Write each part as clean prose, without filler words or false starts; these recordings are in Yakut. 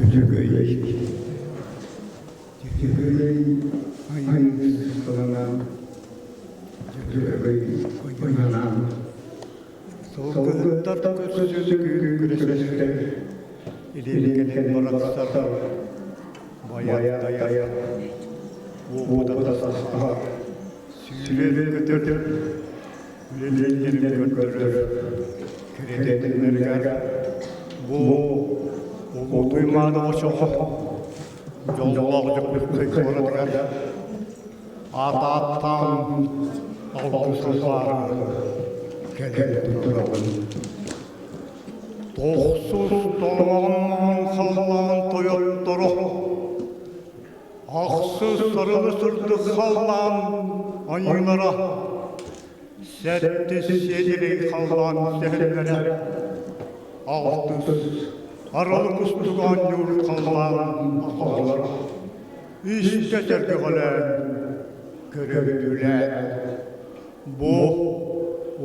Дьөһөгөй Дьөһөгөй айыы сылынан Дьөһөгөй ойонан Сылгыһыттар көрсүн күрэстэр Илин-кэлин барахсар Байар-тайар Уопут атастаһар Сүүрэр-көтөр Үлэлииллэрин көрдөрөр кирэтиннэригэр бу Улуу Туймаада оҕочоҕо дьоллоох Дьокуускай куоратыгар аат-ааттаан алгыс ылаары кэлэн турабын. Тохсус тоҥоҕун халлаан тойотторо Ахсыс сарылы сырдык халлаан аньыылара, сэттис сиэдэрэй халлаан сэһэннэрэ, алтыс аралы кустук оонньуур халлаан аҕалара, истэ сэргэҕэлээн көрүдүлээн, бу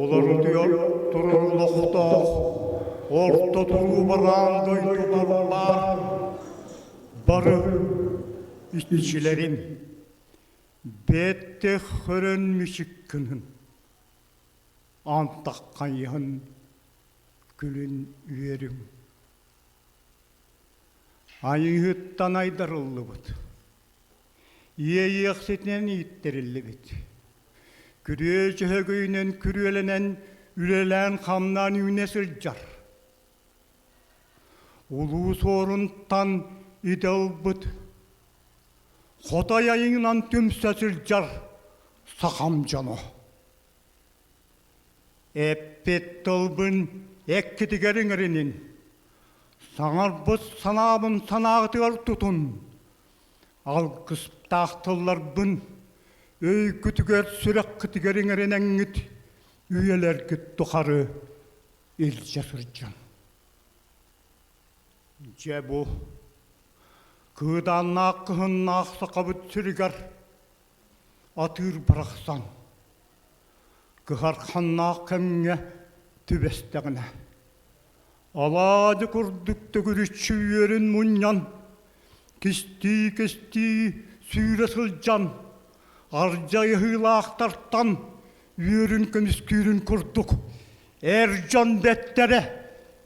уларытыйар турар олохтоох орто туруу бараан дойдубар баар Бары иччилэрин бэттэх көрөн мүчүк гынын, антаххайыһын күлүн үөрүҥ. Айыыһыттан айдарыллыбыт, иэйиэхситинэн ииттэриллибит, күрүө дьөһөгөйүнэн күрүөлэнэн үлэлээн-хамнаан үүнэ сылдьар Улуу Суорунтан идэ ылбыт, Хотой айыҥынан түмсэ сылдьар сахам дьоно. Эппит тылбын эккитигэр иҥэринин, саҥарбыт санаабын санааҕытыгар тутун, алгыстаах тылларбын өйгүтүгэр, сүрэххитигэр иҥэринэҥҥит үйэлэргит тухары илдьэ сылдьан. Дьэ бу кыыдааннаах кыһыннаах сахабыт сиригэр атыыр барахсан кыһарханнаах кэмҥэ түбэстэҕинэ алаадьы курдук төгүрүччү үөрүн мунньан кистии-кистии сүүрэ сылдьан ардьайыһыылаахтартан үөрүн көмүскүүрүн курдук эр дьон бэттэрэ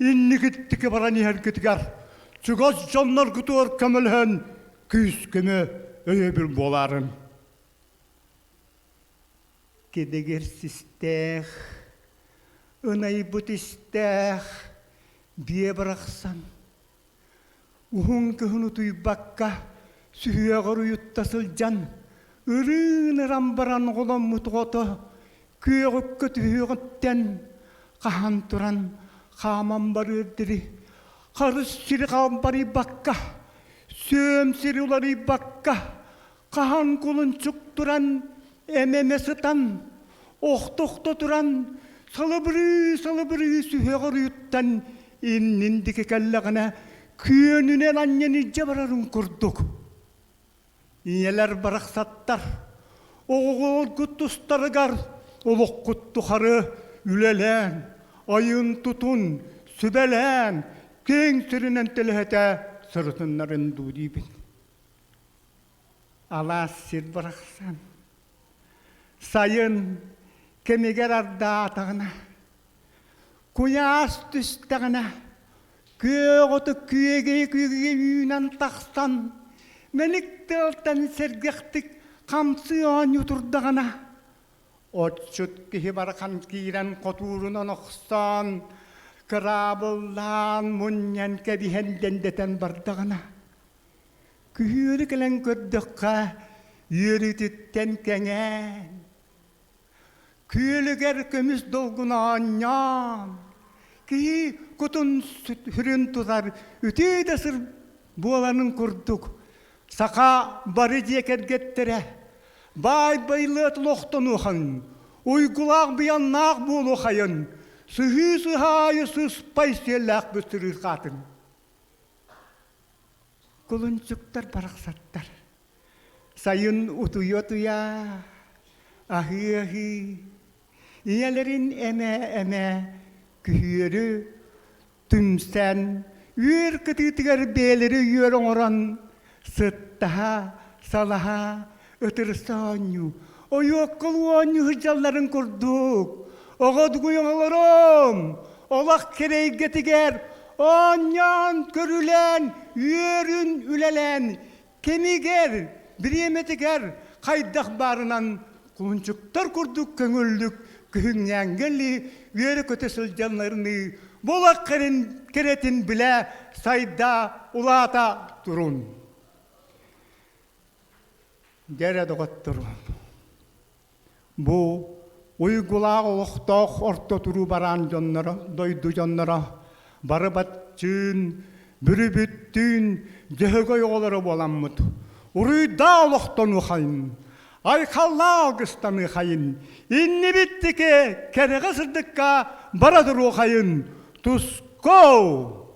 инникиттики баран иһэргитигэр чугас дьонноргутугар көмөлөһөн күүс-көмө өйөбүл буоларын кидигир систээх ынайбыт истээх биэ барахсан Уһун кыһын утуйбакка, сүһүөҕэр уйутта сылдьан, ырыын-ыран баран оҕоломмут оҕото күөҕүккэ түһүөҕүттэн хаһан туран хааман барыар дири харыс сири халбарыйбакка, сүөм сири уларыйбакка, хаһан кулунчук туран эмэмэ сытан, охто-охто туран, салыбырыы-салыбырыы сүһүөҕэр уйуттан иннин диэки кэллэҕинэ, күөнүнэн анньан илдьэ барарын курдук. Ийэлэр барахсаттар, оҕоҕоргут тустарыгар олоххут тухары үлэлээн, айын-тутун, сүбэлээн, киэҥ сиринэн тэлэһэтэ сырытыннарын дуу диибин. Алаас сир барахсан сайын кэмигэр ардаатаҕына, куйаас түстэҕинэ, күөх оту күөгэй-күөгэй үүнэн тахсан, мэник тыалтан сэргэхтик хамсыы оонньуу турдаҕына, отчут киһи барахан киирэн хотуурунан охсон, кыраабыллаан мунньан кэбиһэн дэндэтэн бардаҕына, Күһүөрү кэлэн көрдөххө, үөрүүтүттэн кэҥээн, күөлүгэр көмүс долгун оонньоон, киһи кутун сүрүн тутар үтүө да сыр буоларын курдук, саха бары дьиэ кэргэттэрэ баай байлыат олохтонуохайын, уйгулаах быйаннаах буолуохайын, сыһыы-сыһаайы сыспай сиэллээх быстырыырхаатын. Кулунчуктар барахсаттар. Сайын утуйа-утуйа, аһыы-аһыы, ийэлэрин эмэ-эмэ күһүөрү түмсэн, Үөр кытыытыгар бэйэлэри үөр оҥорон сыттаһа, салаһа, ытырса оонньуу, ойуоккалыы оонньуу сылдьалларын курдук, оҕо дугуйаҥаларым, олох кэрэйгэтигэр оонньоон, көрүлээн, үөрүн үлэлээн, кэмигэр, бириэмэтигэр хайдах баарынан кулунчуктар курдук көҥүллүк күһүҥҥээҥҥэ үөрэ-көтө сылдьалларыныы буолар кэрэтин билэ, сайда, улаата турун. Дьэ доҕотторум, бу уйгулаах олохтоох орто туруу бараан дьонноро, дойду дьонноро бары баччыын, бүрүбүттүүн дьөһөгөй оҕолоро буоламмыт. Уруйдаа олохтонуохайын, айхаллаа алгыстаныахайын, иннибиттики кэрэҕэ сырдыкка бара туруохайын, тускоо!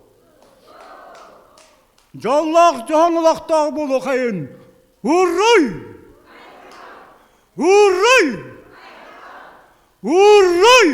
Дьоллоох дьоһун олохтоох буолуохайын, уруй! Уруй! Уруй!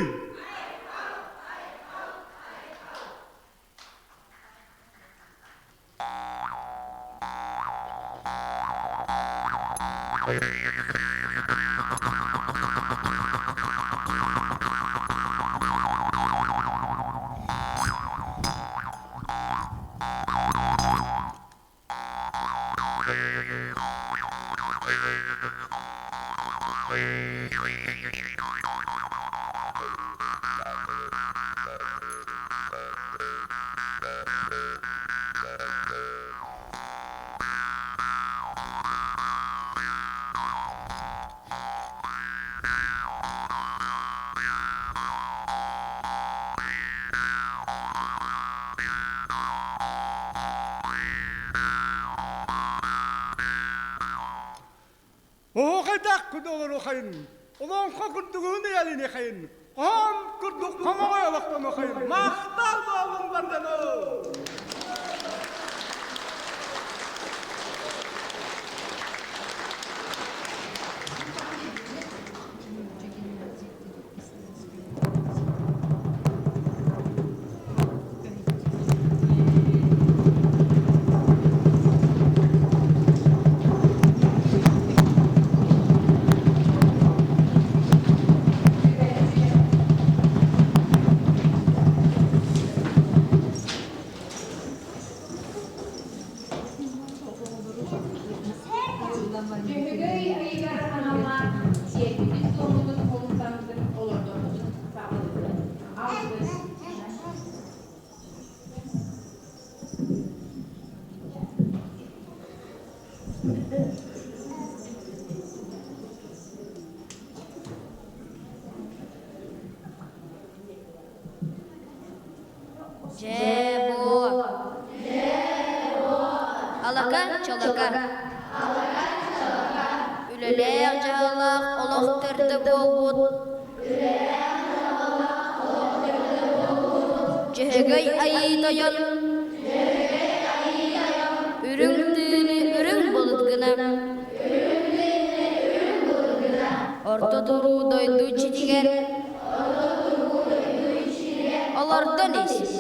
Оһуохайдаах кудолорухайын, олоҥхо курдугун ыйалинихайын, хоһоон курдук хомоҕой олохтонухайын, махтал буоллун бардану! Дьөһөгөй ыйыгар аналлаах сиэрбитин-туоммутун олуктаммытын олордорбутун саҕалыыбыт. Алгыс. Дьээ-буо Алака-чалака Үлэлээх дьаһаллаах олох төрдө буолбут Дьөһөгөй Айыы Тойон Үрүҥ тыыны үрүҥ былыт гына Орто туруу дойду иччитигэр Олордон ис.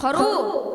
Хоруу! Тойукпут.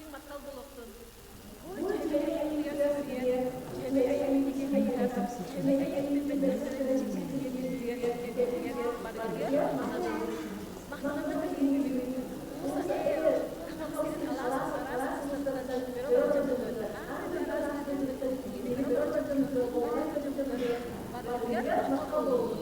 Истиҥ махтал буолуохтун. Бу Дьөһөгөй айымньытыгар сыһыар, Дьөһөгөй айымньытын хайыһар, Дьөһөгөй айымньытын бэттэх чэпчэтигэр, эдэригэр барытыгар ананабыт. Махтанабыт бүгүн Уус Айа Саха сирин алаас араас улуустарыттан көрө олорор дьоммутугар, аан дойду араас дойдутуттан биһигини көрө олорор дьоммутугар, оҕолор дьоммутугар барытыгар махтал буоллун.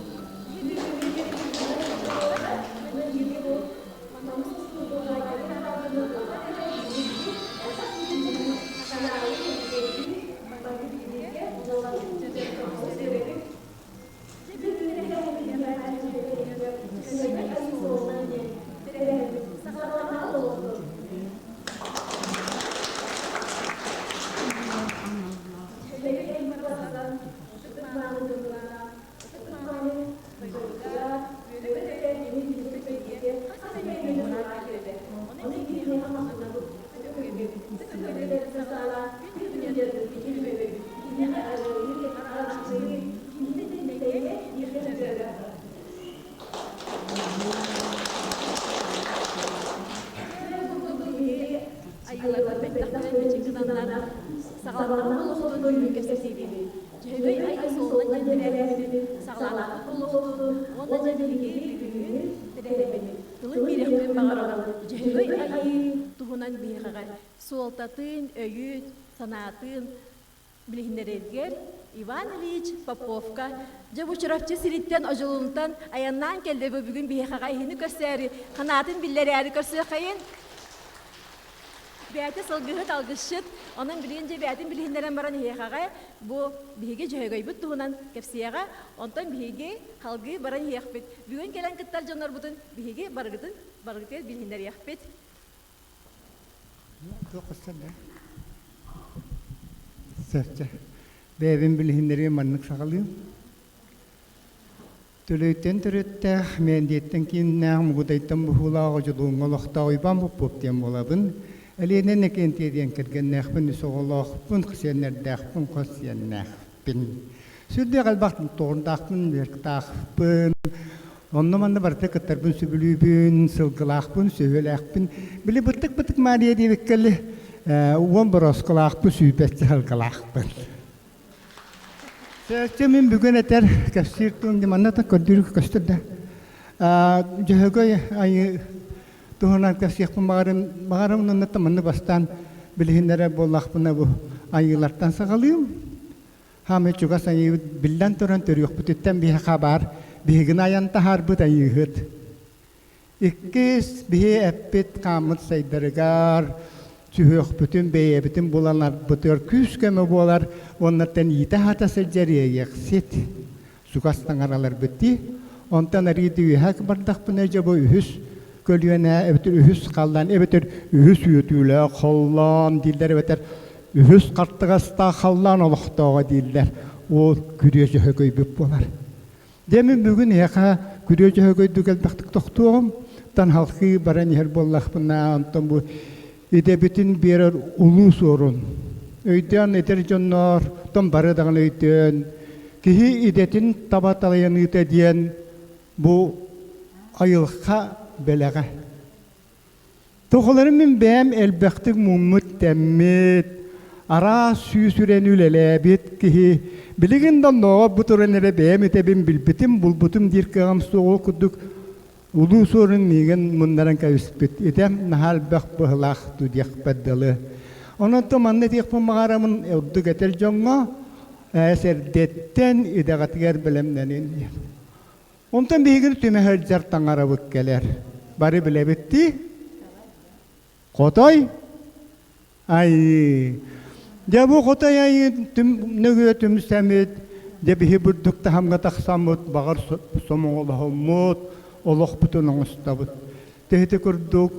Биһиги Айыыларбыт бэттэх мичик гынаннар саҕаланан олохтун кэпсэтиибит. Дьөһөгөй айыы суолунан диэн тэрээһиммитин саҕалаабыт буолуохтун уонна дьэ биһиги бүгүҥҥү тэрээһиммит тылын биэриэхпин баҕарабын. Дьөһөгөй айыы туһунан биһиэхэҕэ суолтатын, өйүн, санаатын билиһиннэрэргэр Иван Ильич Поповка дьэ бу Чурапчы сириттэн Одьулуунтан айаннаан кэллэ бу бүгүн биһиэхэҕэ иһини көрсөөрү ханаатын биллэрээри көрсүөххэйин. Бэйэтэ сылгыһыт, алгысчыт, онон билигин дьэ бэйэтин билиһиннэрэн баран иһиэхэҕэ бу биһиги Дьөһөгөйбүт туһунан кэпсиэҕэ, онтон биһиги халгыы баран иһиэхпит. Бүгүн кэлэн кыттар дьоннорбутун биһиги барыгытын барыгытыгар билиһиннэриэхпит. Бэйэбин билиһиннэриэм маннык саҕалыым. Төлөйтөн төрүттээх, Мээндиэттэн кииннээх, Мугудайтан быһыылаах Одьулууҥҥа олохтоох Уйбаан Поппуоп диэн буолабын. Элиэнэ Иннокентия диэн кэргэннээхпин, үс оҕолоохпун, сиэннэрдээхпин, хос сиэннээхпин. Сүрдээх элбэх тоҕурдаахпын, быһыктаахпын. Онно-манна барыта кыттарбын сөбүлүүбүн, сылгылаахпын, сүөһүлээхпин. Били бытык-бытык Маарыйа диэбиккэ уон бороосколаахпын, сүүрбэччэ сылгылаахпын. Чэ, мин бүгүн этэр кэпсиир тылым дии манна да көрдүүр көстөр да. Дьөһөгөй айыы туһунан кэпсиэхпин баҕарым, баҕарым онно манны бастаан билиһиннэрэр буоллахпына бу айыылартан саҕалыым. Хаамай чугас айыыбыт биллэн туран төрүөхпүтүттэн биһиэхэ баар биһигини айан таһаарбыт айыыһыт. Иккис биһи эппит хааммыт сайдарыгар, сүһүөхпүтүн бэйэбитин буланарбытыгар күүс-көмө буолар уонна иитэ-аһата сылдьар иэйиэхсит чугас таҥараларбыт дии. Онтон арыый үөһэ бардахпына дьэ бу үһүс көлүөнэ эбэтэр үһүс халлаан эбэтэр үһүс үөтүүлээх халлаан дииллэр эбэтэр үһүс хартыгастаах халлаан олохтооҕо дииллэр. Ол күрүө дьөһөгөйбүт буолар. Дьэ мин бүгүн эһиэхэ күрүө дьөһөгөйдүк элбэхтик тохтуоҕум. Тан халхыы баран иһэр буоллахпына, онтон бу идэбитин биэрэр улуу суорун. Өйдөөн эдэр дьонноор, тон бары даҕаны өйдөөн, киһи идэтин таба талайаныыта диэн бу айылҕа бэлэҕэ. Тоҕолорун мин бэйэм элбэхтик муммут-тэммит, араас сүүсүрэн үлэлээбит киһи билигин да оннооҕор бу туран эрэ бэйэм итэбин билбитим, булбутум диир кыаҕым суоҕу курдук улуу суорун миигин муннаран кэбиспит. Идэм наһаа элбэх быһылаах дуу диэхпэр дылы. Онон то манна этиэхпин баҕарамын ордук этэр дьоҥҥо ээс эрдэттэн идэҕитигэр бэлэмнэнин диэн. Онтон биһигини түмэ сылдьар таҥарабыт кэлэр. Бары билэбит дии. Хотой айыы. Дьэ бу хотой айыы түм, нөҥүө түмсэммит, дьэ биһи бурдук таһамҥа тахсаммыт, баҕар сомоҕолоһоммут, олохпутун оҥостобут. Тэһити курдук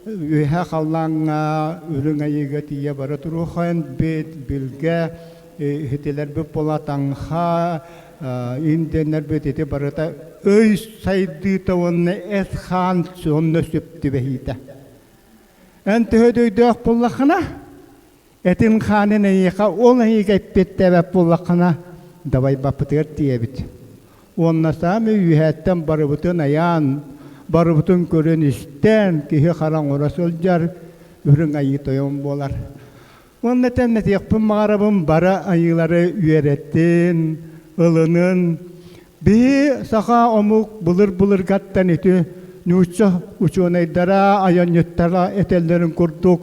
үөһэ халлааҥҥа үрүҥ айыыга тиийэ бара туруохайын бит, билгэ, иһитилэрбит буола таҥха, индиэннэрбит ити барыта өй сайдыыта уонна эт-хаан сонно сөп түбэһиитэ. Эн төһө да өйдөөх буоллаххына, этин-хаанын эйиэхэ ол эйиэхэ эппиэттээбэт буоллаххына, дабайбаппытыгар тиийэбит. Уонна саамай үөһээттэн барыбытын айаан, барыбытын көрөн-истэн, киһи хара оҥоро сылдьар. Үрүҥ Айыы Тойон буолар. Уонна тэннэтиэхпин баҕарабын бары айыылары үөрэттин, ылынын. Биһи саха омук былыр-былыргаттан ити нуучча учуонайдара, айанньыттара этэллэрин курдук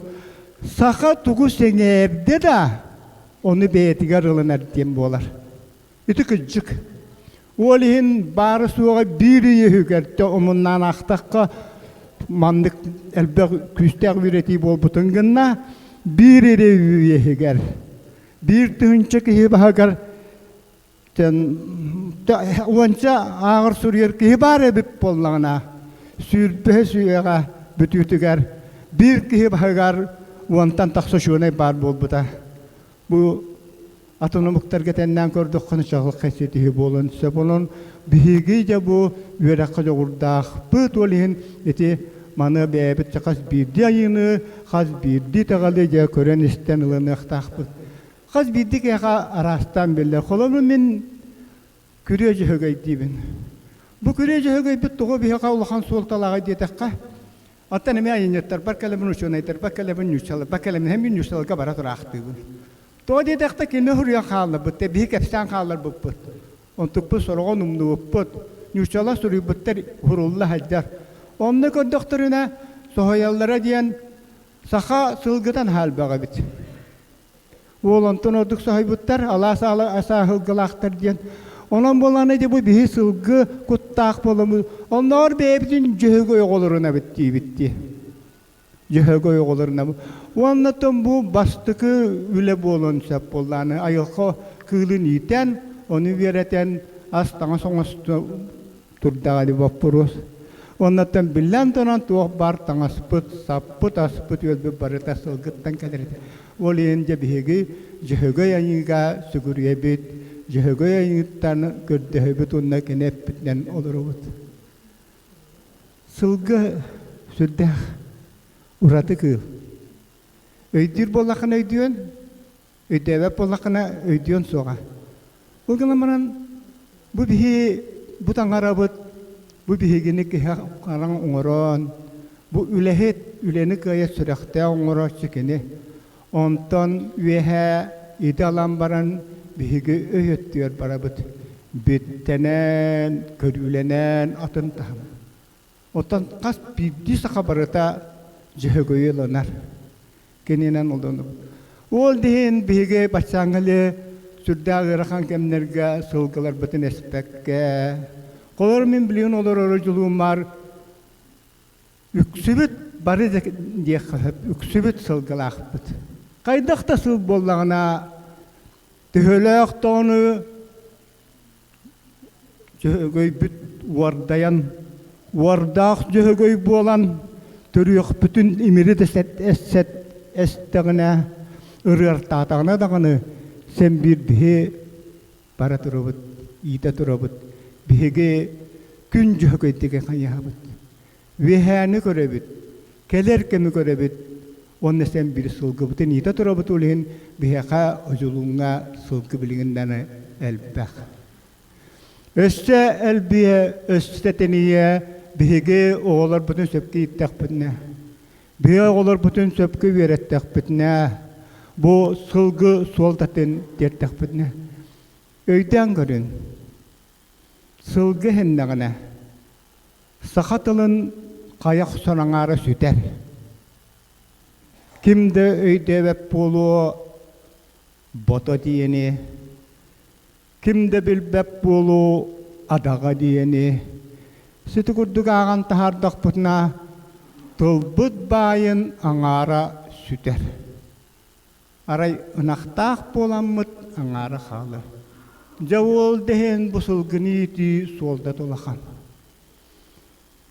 саха тугу сэҥээрдэ да, ону бэйэтигэр ылынар диэн буолар. Ити кырдьык. Ол иһин баара-суоҕа биир ый иһигэр омуннаан аахтахха, маннык элбэх күүстээх үөрэтии буолбутун гынна, биир эрэ үй иһигэр, 1000 киһи баһыгар уонча ааҕар суруйар киһи баар эбит буоллаҕына, сүүрбэһэ сүүйэҕэ бүтүүтүгэр биир киһи баһыгар уонтан тахса учуонай баар буолбута. Бу атын омуктарга тэннээн көрдөххүнэ чаҕылхай ситиһии буолуон сөп. Онон биһиги дьэ бу үөрэххэ дьоҕурдаахпыт, ол иһин ити маны бэйэбит хас биирдии айыыны, хас биирдии итэҕэли дьэ көрөн-истэн ылыныахтаахпыт. Хас биирдии киһиэхэ араастаан биллэр. Холобур, мин Күрүө Дьөһөгөй диибин. Бу Күрүө Дьөһөгөйбүт тоҕо биһиэхэ улахан суолталааҕый диэтэххэ, оттон эмиэ айанньыттарбар кэлэбин, учуонайдарбар кэлэбин, ньууччаларбар кэлэбин, һэн мин ньууччаларга бара тураахтыыбын. Тоҕо диэтэхтэ кини суруйан хаалларбыт, биһи кэпсээн хаалларбыппыт. Онтукпут сороҕун умнубуппут. Ньууччалар суруйбуттар уһурулла сылдьар. Онно көрдөхтөрүнэ, соһуйаллара диэн саха сылгытан хаалбах эбит. Уол онтон ордук соһуйбуттар, алаас асааһылгылаахтар диэн. Онон буоллаҕына ити бу биһи сылгы куттаах буоламмыт, оннооҕор бэйэбитин дьөһөгөй оҕолорунабыт диибит дии. Дьөһөгөй оҕолорунабыт. Уонна оттон бу бастакы үлэ буолуон сөп буоллаҕына, айылҕа кыылын иитэн, ону үөрэтэн, ас-таҥас оҥосто турдаҕа дии боппуруос. Оннуттан биллэн туран туох баар таҥаспыт, саппыт, аспыт, үөлбүт барыта сылгыттан кэлэр этэ. Ол иһин дьэ биһиги Дьөһөгөй Айыыга сүгүрүйэбит, Дьөһөгөй Айыыттан көрдөһөбүт уонна кини эппитинэн олоробут. Сылгы сүрдээх ураты кыыл. Өйдүүр буоллаххына өйдүөн, өйдөөбөт буоллаххына өйдүөн суоҕа. Ол гынан баран бу биһи бу таҥарабыт бу биһигини киһи хараҥ оҥорон бу үлэһит үлэни кыайа сүрэхтээх оҥорооччу кини. Онтон үөһээ идэ ылан баран биһиги өй өттүгэр барабыт. Бүттэнэн, көрүүлэнэн атын таһым. Оттон хас биирдии саха барыта дьөһөгөйү ылынар. Кининэн олдонобут. Ол иһин биһиги баччааҥҥы сүрдээх ыарахан кэмнэргэ сылгыларбытын эспэккэ, холор мин билигин олорору дьулууммар үксүбүт бары диэххэ сөп, үксүбүт сылгылаахпыт. Хайдах да сыл буоллаҕына, төһөлөөх тоҕону Дьөһөгөйбүт уордайан, уордаах дьөһөгөй буолан, төрүөхпүтүн имири да эссэт эстэҕинэ, ырыартаатаҕына даҕаны син биир биһи бара турабыт, иитэ турабыт. Биһиги күн дьөһөгөйдүгэ хайыһабыт. Үөһээни көрөбүт, кэлэр кэми көрөбүт уонна син биир сылгыбытын иитэ турабыт ол иһин биһиэхэ Одьулууҥҥа сылгы билигин даҕаны элбэх. Өссө элбиэ, өссө тэнийиэ биһиги оҕолорбутун сөпкө ииттэхпитинэ, биһиги оҕолорбутун сөпкө үөрэттэхпитинэ, бу сылгы суолтатын тиэртэхпитинэ. Өйдөөн көрүҥ, сылгы иһиннэҕинэ Саха тылын хайа охсон аҥаара сүтэр. Ким да өйдөөбөт буолуо бото диэни, ким да билбэт буолуо адаҕа диэни. Сити курдук ааҕан таһаардахпытына, тылбыт баайын аҥаара сүтэр. Арай ынахтаах буоламмыт аҥаара хаалар. Дьэ уол дэһэн бу сылгыны иитии суолтата улахан.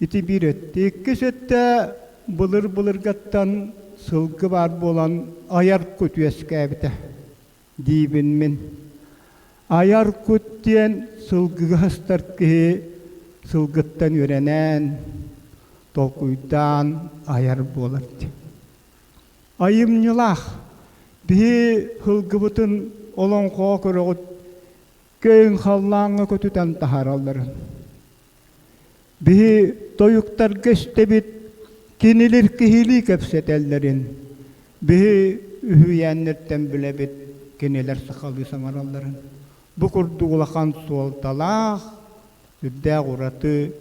Ити биир өттө. Иккис өттө былыр-былыргаттан сылгы баар буолан айар кут үөскээбитэ диибин мин. Айар кут диэн сылгыга сыстар киһи сылгыттан үөрэнэн, толкуйдаан айар буолар диэн. Айымньылаах биһи сылгыбытын олоҥхоҕо көрөҕүт, киэҥ халлааҥҥа көтүтэн таһааралларын. Биһи тойуктарга истэбит, кинилэр киһилии кэпсэтэллэрин. Биһи үһүйээннэртэн билэбит кинилэр сахалыы саҥаралларын. Бу курдук улахан суолталаах, сүрдээх ураты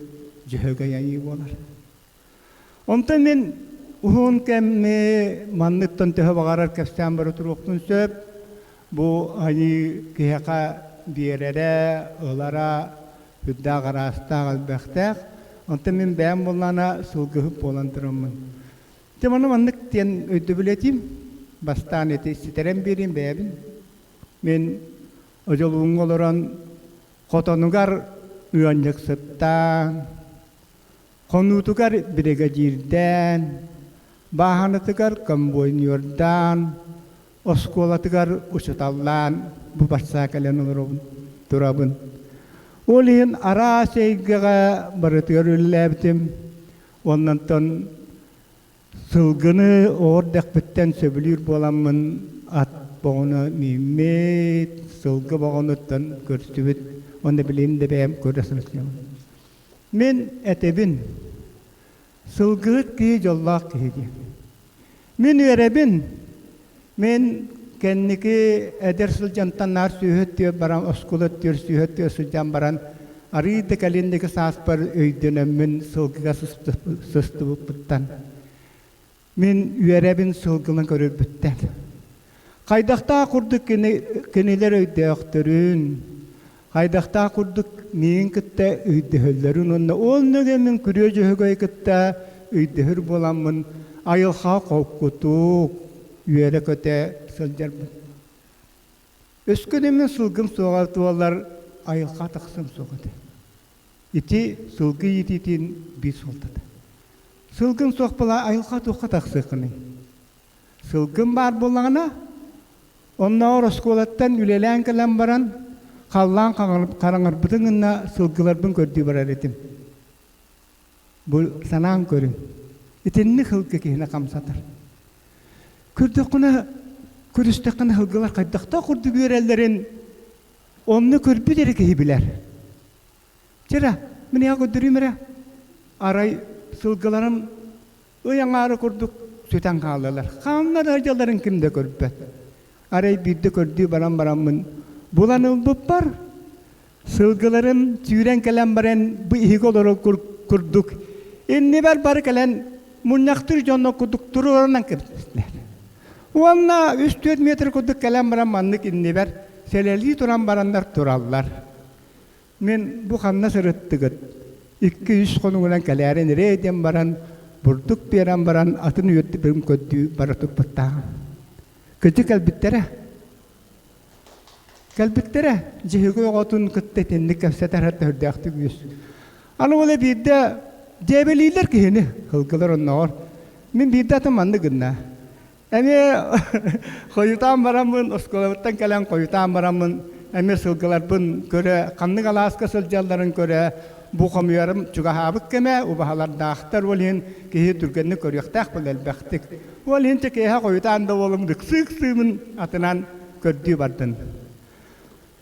дьөһөгөй айыы буолар. Онтон мин уһун кэмми манныктан төһө баҕарар кэпсээн бара туруохпун сөп. Бу айыы киһиэхэ биэрэрэ, ылара сүрдээх араастаах, элбэхтээх. Онтон мин бэйэм буоллаҕына сылгыһыт буолан тураммын. Дьэ маны маннык диэн өйдөбүл этиим. Бастаан ити ситэрэн биэриим бэйэбин. Мин Одьулууҥҥа олорон хотонугар ыанньыксыттаан, хонуутугар биригэдьиирдээн, бааһынатыгар комбайнердаан, оскуолатыгар учууталлаан бу барсаа кэлэн олоробун, турабын. Ол иһин араас эйгэҕэ барытыгар үлэлээбитим. Оннонтон сылгыны оҕор дэхпиттэн сөбүлүүр буоламмын ат боҕуну мииммит, сылгы боҕунуттан көрсүбүт уонна билигин да бэйэм көрө сылдьабын. Мин этэбин, сылгыһыт киһи дьоллоох киһи диэн. Мин үөрэбин, мин кэнники эдэр сылдьантан наар сүүһүт баран оскуола өттүгэр сүүһүт сылдьан баран арыый да кэлинники сааспар өйдөнөммүн сылгыга сыстыбыппыттан мин үөрэбин сылгынан көрөрбүттэн хайдахтаах курдук кинилэр өйдөөхтөрүн хайдахтаах курдук миигин кытта өйдөһөллөрүн уонна ол нөҥүө мин күрүө дьөһөгөйү кытта өйдөһөр буоламмын айылҕаҕа холкутук үөрэ-көтө сылдьарбын. Өскө мин сылгым суоҕа туолар айылҕа тахсым суох этэ. Ити сылгы иитиитин биир суолтата. Сылгым суох була айылҕа туохха тахсыаххыный? Сылгым баар буоллаҕына, оннооҕор оскуолаттан үлэлээн кэлэн баран, халлаан хараҥарбытын гына сылгыларбын көрдүү барар этим. Бу санаан көрүҥ. Итинник сылгы киһини хамсатар. Көрдөххүнэ, көрүстэххинэ сылгылар хайдахтаах курдук үөрэллэрин онно көрбүт эрэ киһи билэр. Чэ мин эһэ көрдөрүүм эрэ. Арай сылгыларым ый аҥаара курдук сүтэн хааллылар. Хааннар сылдьалларын ким да көрбөт. Арай биирдэ көрдүү баран бараммын булан ылбыппар, сылгыларым сүүрэн кэлэн баран бу иһигэ олорор курдук иннибэр бары кэлэн мунньахтыыр дьонно курдук туруорунан кэбистилэр. Уонна 3-4 метр курдук кэлэн баран маннык иннибэр сэлэлии туран бараннар тураллар. Мин бу ханна сырыттыгыт? Икки-үс хонугунан кэлээрин эрээ диэн баран, бурдук биэрэн баран атын үөрдүбүм көрдүү бара турбуттааҕым. Кыдьы кэлбиттэрэ. Кэлбиттэрэ. Дьиһигэй оҕотун кытта итинник кэпсэтэр өрдөөхтүк үс. Аны ол биирдэ дьээбэлииллэр киһини кылгылар онноҕор. Мин биирдэ атын маннык гынна. Эмиэ хойутаан бараммын, оскуолабыттан кэлэн хойутаан бараммын, эмиэ сылгыларбын көрө, ханнык алааска сылдьалларын көрө, бу хомуйарым чугаһаабыт кэмэ, убаһалардаахтар, ол иһин киһи түргэнник көрүөхтээх буолла элбэхтик. Ол иһин чэ киэһэ хойутаан да буолум, ыксыы-ыксыыбын атынан көрдүү бардым.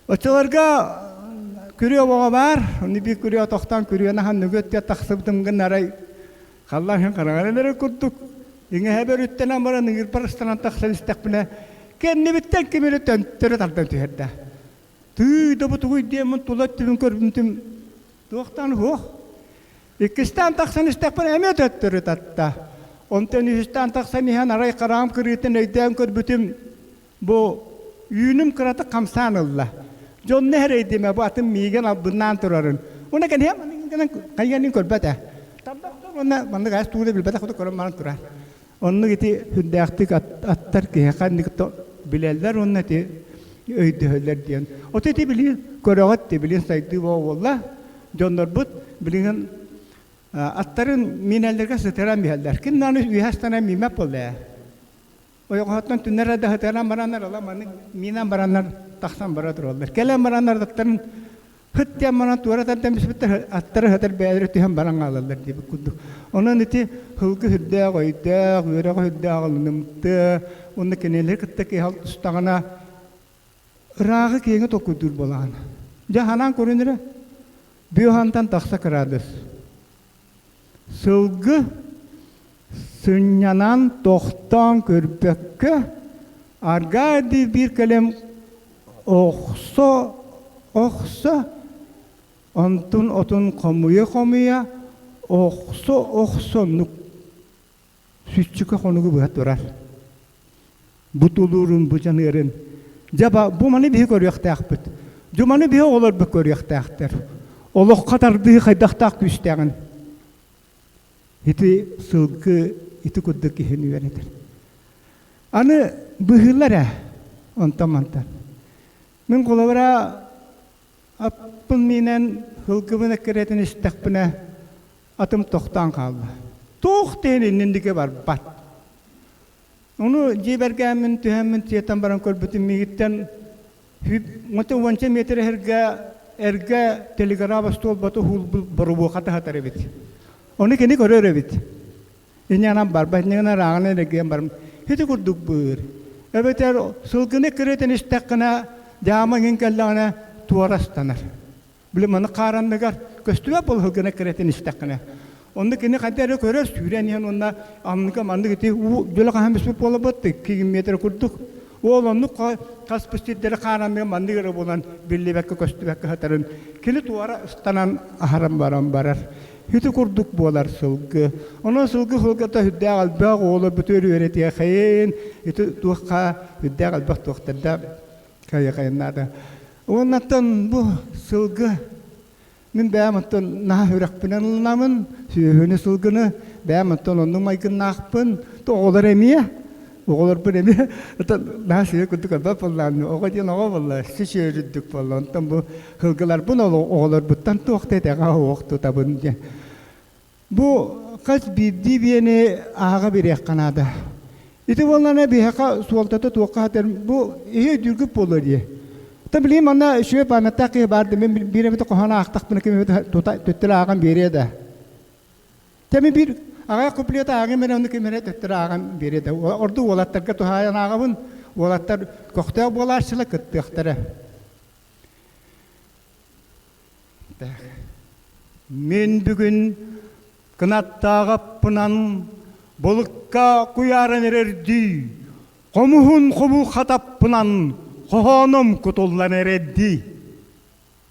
Оччолорго күрүө оҕо баар, ону биир күрүө тохтоон күрүөнү аһан нүгүөт диэн тахсыбытым гын арай халлаан иһин хараҥаран эрэр курдук иҥэһэбэр үттэнэн баран ыҥыырбар ыстанан тахсан истэхпинэ кэннибиттэн ким эрэ төттөрү тардан түһэрдэ. Тыы да бу тугуй диэммин тула өттүбүн көрбүтүм туохтан суох. Иккистээн тахсан истэхпинэ эмиэ төттөрү татта. Онтон үһүстээн тахсан иһэн арай хараам кырыытын өйдөөн көрбүтүм Бу үүнүм кыратык хамсаан ылла. Дьонно эрэйдимэ бу атын миигин албыннаан турарын. Уна кэнһиэм гынан хайыганын көрбөт ээ. Тарбах уонна маннык аас туура билбэтэх курдук көрөн баран турар. Оннук ити сүрдээхтик аттар киһиэхэ инник билэллэр уонна ити өйдөһөллөр диэн. Ото ити билигин көрөҕүт ти билигин сайдыы буолла. Дьоннорбут билигин аттарын миинэллэргэ сытыран биһэллэр. Ким даҕаны үөһэ астанан миимэт буолла ээ. Ойоҕоһуттан түннэр да сытыаран бараннар ыла маны миинэн бараннар тахсан бара тураллар. Кэлэн бараннар аттарын хыт диэн баран туора тардан бүспүттэр аттары сытар бэйэлэрэ түһэн баран хаалаллар диэбит курдук. Онон ити сылгы сүрдээх өйдөөх, үөрэҕэ сүрдээх ылынымтыа уонна кинилэри кытта киһи алтыстаҕына ырааҕы киэҥи толкуйдуур буолаҕын. Дьэ ханаан көрүн эрэ Бүөхантан тахса кыраадыс. Сылгы. Сынньанан, тохтоон көрбөккө, аргаа биир кэлим охсо охсо, онтун отун хомуйа-хомуйа, охсо-охсо оннук сүччүкэ хонугу быһа турар. Бу тулуурун, бу дьаныарын. Дьэ, бу маны биһи көрүөхтээхпит. Дьу маны биһи оҕолорбут көрүөхтээхтэр. Олоххо тардыы хайдахтаах күүстээҕин. Ити сылгы ити курдук киһини үөрэтэр. Аны быһыылар ээ, онтон-мантан. Мин холобура аппын миинэн сылгыбын эккирэтин истэхпинэ, атым тохтоон хаалла. Туох да иһин иннин диэки барбат. Ону дьиэбэргээммин түһэммин сиэтэн баран көрбүтүм миигиттэн уонча метр эргэ эргэ телеграф остуолбата уһуулбут боробуоха таһатар эбит. Ону кини көрөр эбит. Инньэнэн барбат, инньэнэн ырааҕынан эргийэн барым. Ити курдук быыр. Эбэтэр сылгыны кырыытын истэххинэ, дьаама иҥин кэллэҕинэ туора ыстанар. Били маны хааранныгар көстүбэт буолуһу гына кирэтин истэххинэ. Онно кини хайда эрэ көрөр, сүүрэн иһэн уонна анныга маннык ити уу дьөлө хаһан бүспүт буолабыт, 2 метр курдук. Уол оннук хаспыт сирдэри хааранныга маннык эрэ буолан биллибэккэ көстүбэккэ сытарын кини туора ыстанан аһаран баран барар. Ити курдук буолар сылгы. Онон сылгы сылгыта сүрдээх элбэх оҕолор бүтүөр үөрэтиэхэйин, ити туохха сүрдээх элбэх туохтарда кайа-кайыннаата. Уоннаттан бу сылгы мин бэйэм оттон наһаа үрэхпинэн ылынамын, сүөһүнү сылгыны бэйэм оттон оннук майгыннаахпын, оҕолор эмиэ, оҕолорбун эмиэ наһаа сыыһа курдук көрбөт буоллаҕым, оҕо диэн оҕо буолла, сис үөрүрдүк буолла, онтон бу сылгыларбын оҕолорбуттан туох да итэҕэ суох тутабын диэн. Бу хас биирдии биэни ааҕа бириэххэ наада. Ити буоллаҕына биһиэхэ суолтата туохха хатар бу иһи өйдүүргүт буолуо дии. Та билигин манна үчүгэй памяттаах киһи баар да мин биир эмитэ хоһоон аахтахпына ким эмит тута төттөрү ааҕан биэриэ да. Тэми биир аҕай куплет ааҕым эрэ ону ким эрэ төттөрү ааҕан биэриэ да. Ордук уолаттарга туһаайан ааҕабын. Уолаттар көхтөөх буолааччылар кыттыахтара. Мин бүгүн кынаттааҕаппынан булукка куйааран эрэрдии, хомуһун хобу хатаппынан хоһоонум кутуллан эрэрдии.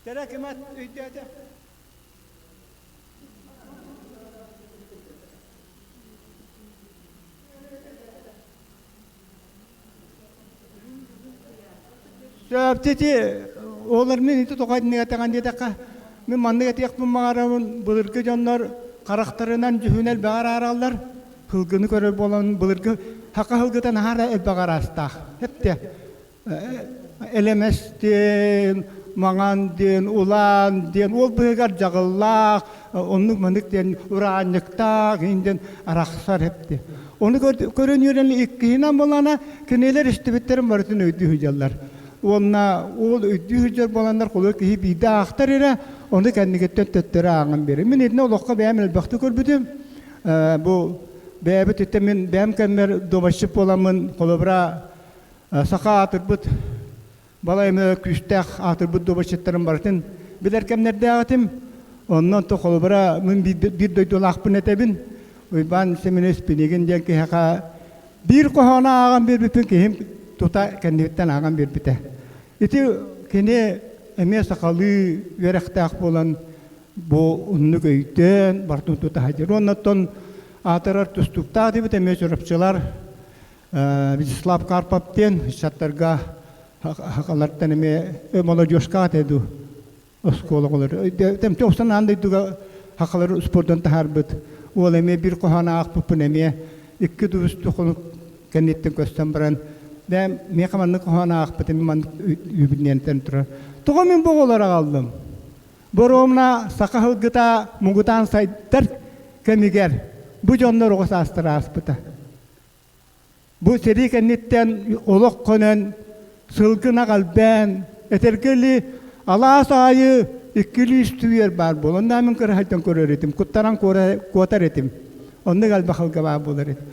Тэрэ кимат өйдөөтө? Сөптити олор мин ити тоҕо итинник диэтэххэ, мин маннык этиэхпин баҕарабын, былыргы дьоннор харахтарынан дьүһүн элбэҕи араараллар, сылгыны көрөр буолан былыргы саха сылгыта наһаа да элбэх араастаах. Эптэ элэмэс диэн, маҥан диэн, улаан диэн, ол быһыгар дьаҕыллаах, оннук маннык диэн ураанньыктаах иһин диэн арахсар эпти. Ону көрөн үөрэн иккиһинэн буолана кинилэр истибиттэрин барытын өйдүү сылдьаллар. Уонна ол өйдүү сылдьар буоланнар холуо киһи биирдэ аахтар эрэ, ону кэннигиттэн төттөрү ааҕан биэрэр. Мин итиннэ олоххо бэйэм элбэхтик көрбүтүм. Бу бэйэбит итэ мин бэйэм кэммэр дуобаччыт буоламмын холобура саха аатырбыт балай эмэ күүстээх аатырбыт дуобаччыттарын барытын билэр кэмнэрдээҕитим. Оннон то холобура мин биир дойдулаахпын этэбин. Уйбаан Семенович Пинигин диэн киһиэхэ биир хоһоону ааҕан биэрбиппин киһим тута кэннибиттэн ааҕан биэрбитэ. Ити кини эмиэ сахалыы үөрэхтээх буолан бу оннук өйдөөн барытын тута сылдьар. Уонна аатырар тустууктаах дебит эмиэ чурапчылар Вячеслав Карпов диэн ыччаттарга хахалартан эмиэ молодежка аты дуу оскуола оҕолор тэмтэ охсон аан дойдуга хахалар спордун таһаарбыт уол эмиэ биир хоһоон аахпыппын эмиэ икки дубусту хонук кэнниттэн көстөн баран бэм миэхэ маннык хоһоон аахпытым маннык үүбүннэнтэн турар тоҕо мин бу оҕолор аҕаллым боруомна саха сылгыта муҥутаан сайдар кэмигэр бу дьоннор оҕо саастара ааспыта Бу сэрии кэнниттэн олох көнөн, сылгы-ынах элбээн, этэргэ или алаас аайы иккилии үстүү баар буолан, онно мин кыраһайтан көрөр этим, куттаран куотар этим. Оннук элбэх сылгы баар буолар этим.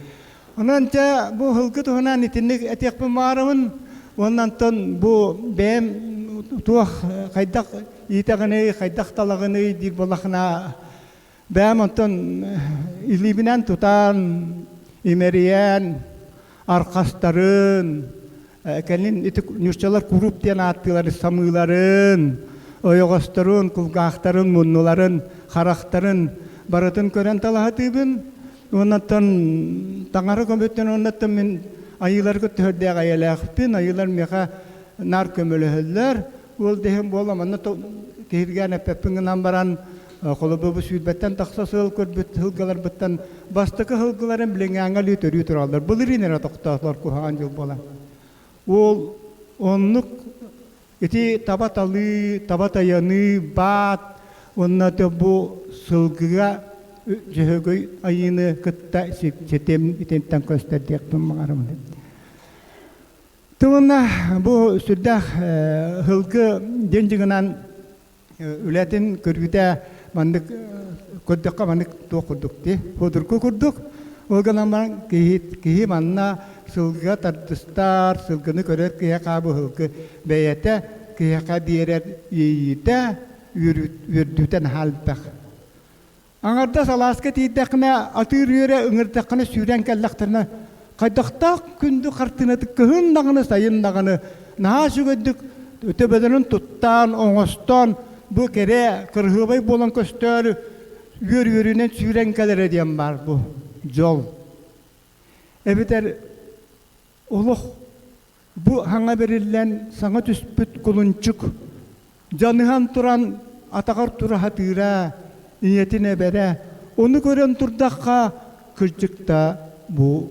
Онон дьэ бу сылгы туһунан итинник этиэхпин баҕарабын. Уонна онтон бу бэйэм туох хайдах иитэҕиний, хайдах талаҕыный диир буоллахына бэйэм онтон илиибинэн тутан. Имэрийэн, архастарын, кэлин ити нууччалар куруп диэн ааттыылары самыыларын, ойоҕосторун, кулгаахтарын, муннуларын, харахтарын барытын көрөн талаһатыыбын. Уоннаттан таҥара көмөтүн уоннаттан мин айыыларга төһөрдөөх эйэлээхпин, айыылар миэхэ наар көмөлөһөллөр. Ол да иһин буола манна киһиргээн эппэппин гынан баран холобур бу сүүрбэттэн тахса сыл көрбүт сылгыларбыттан бастакы сылгыларым билиҥҥээҥҥэ өлүү төрүү тураллар. Былырыын эрэ тохтоотулар куһаҕан дьыл буолан. Ол оннук ити таба талыы, таба тайаныы, баат уонна бу сылгыга Дьөһөгөй айыыны кытта ситим итинтэн көстөр диэхпин баҕарабын. Тылына бу сүрдээх сылгы диэн дьыгынан үлэтин көрүүтэ маннык көрдөххө маннык туох курдук дии судургу курдук ол гынан баран киһи киһи манна сылгыга тардыстар сылгыны көрөр киһиэхэ бу сылгы бэйэтэ киһиэхэ биэрэр иэйиитэ үөрдүүтэ наһаа элбэх Аҥардас алааска тиийдэххинэ, атыыр үөрэ ыҥырдаххына сүүрэн кэллэхтэринэ, хайдахтаах күндү хартыынаты кыһын даҕаны, сайын даҕаны наһаа үчүгэйдик төбөлөрүн туттаан, оҥостон, бу кэрэ, кырыһыабай буолан көстөөрү үөр-үөрүүнэн сүүрэн кэлэрэ диэн баар бу дьол. Эбэтэр олох Бу саҥа бэриллэн саҥа түспүт кулунчук дьаныһан туран атаҕар тура сатыыра, ийэтин эбэрэ, ону көрөн турдахха кырдьык да бу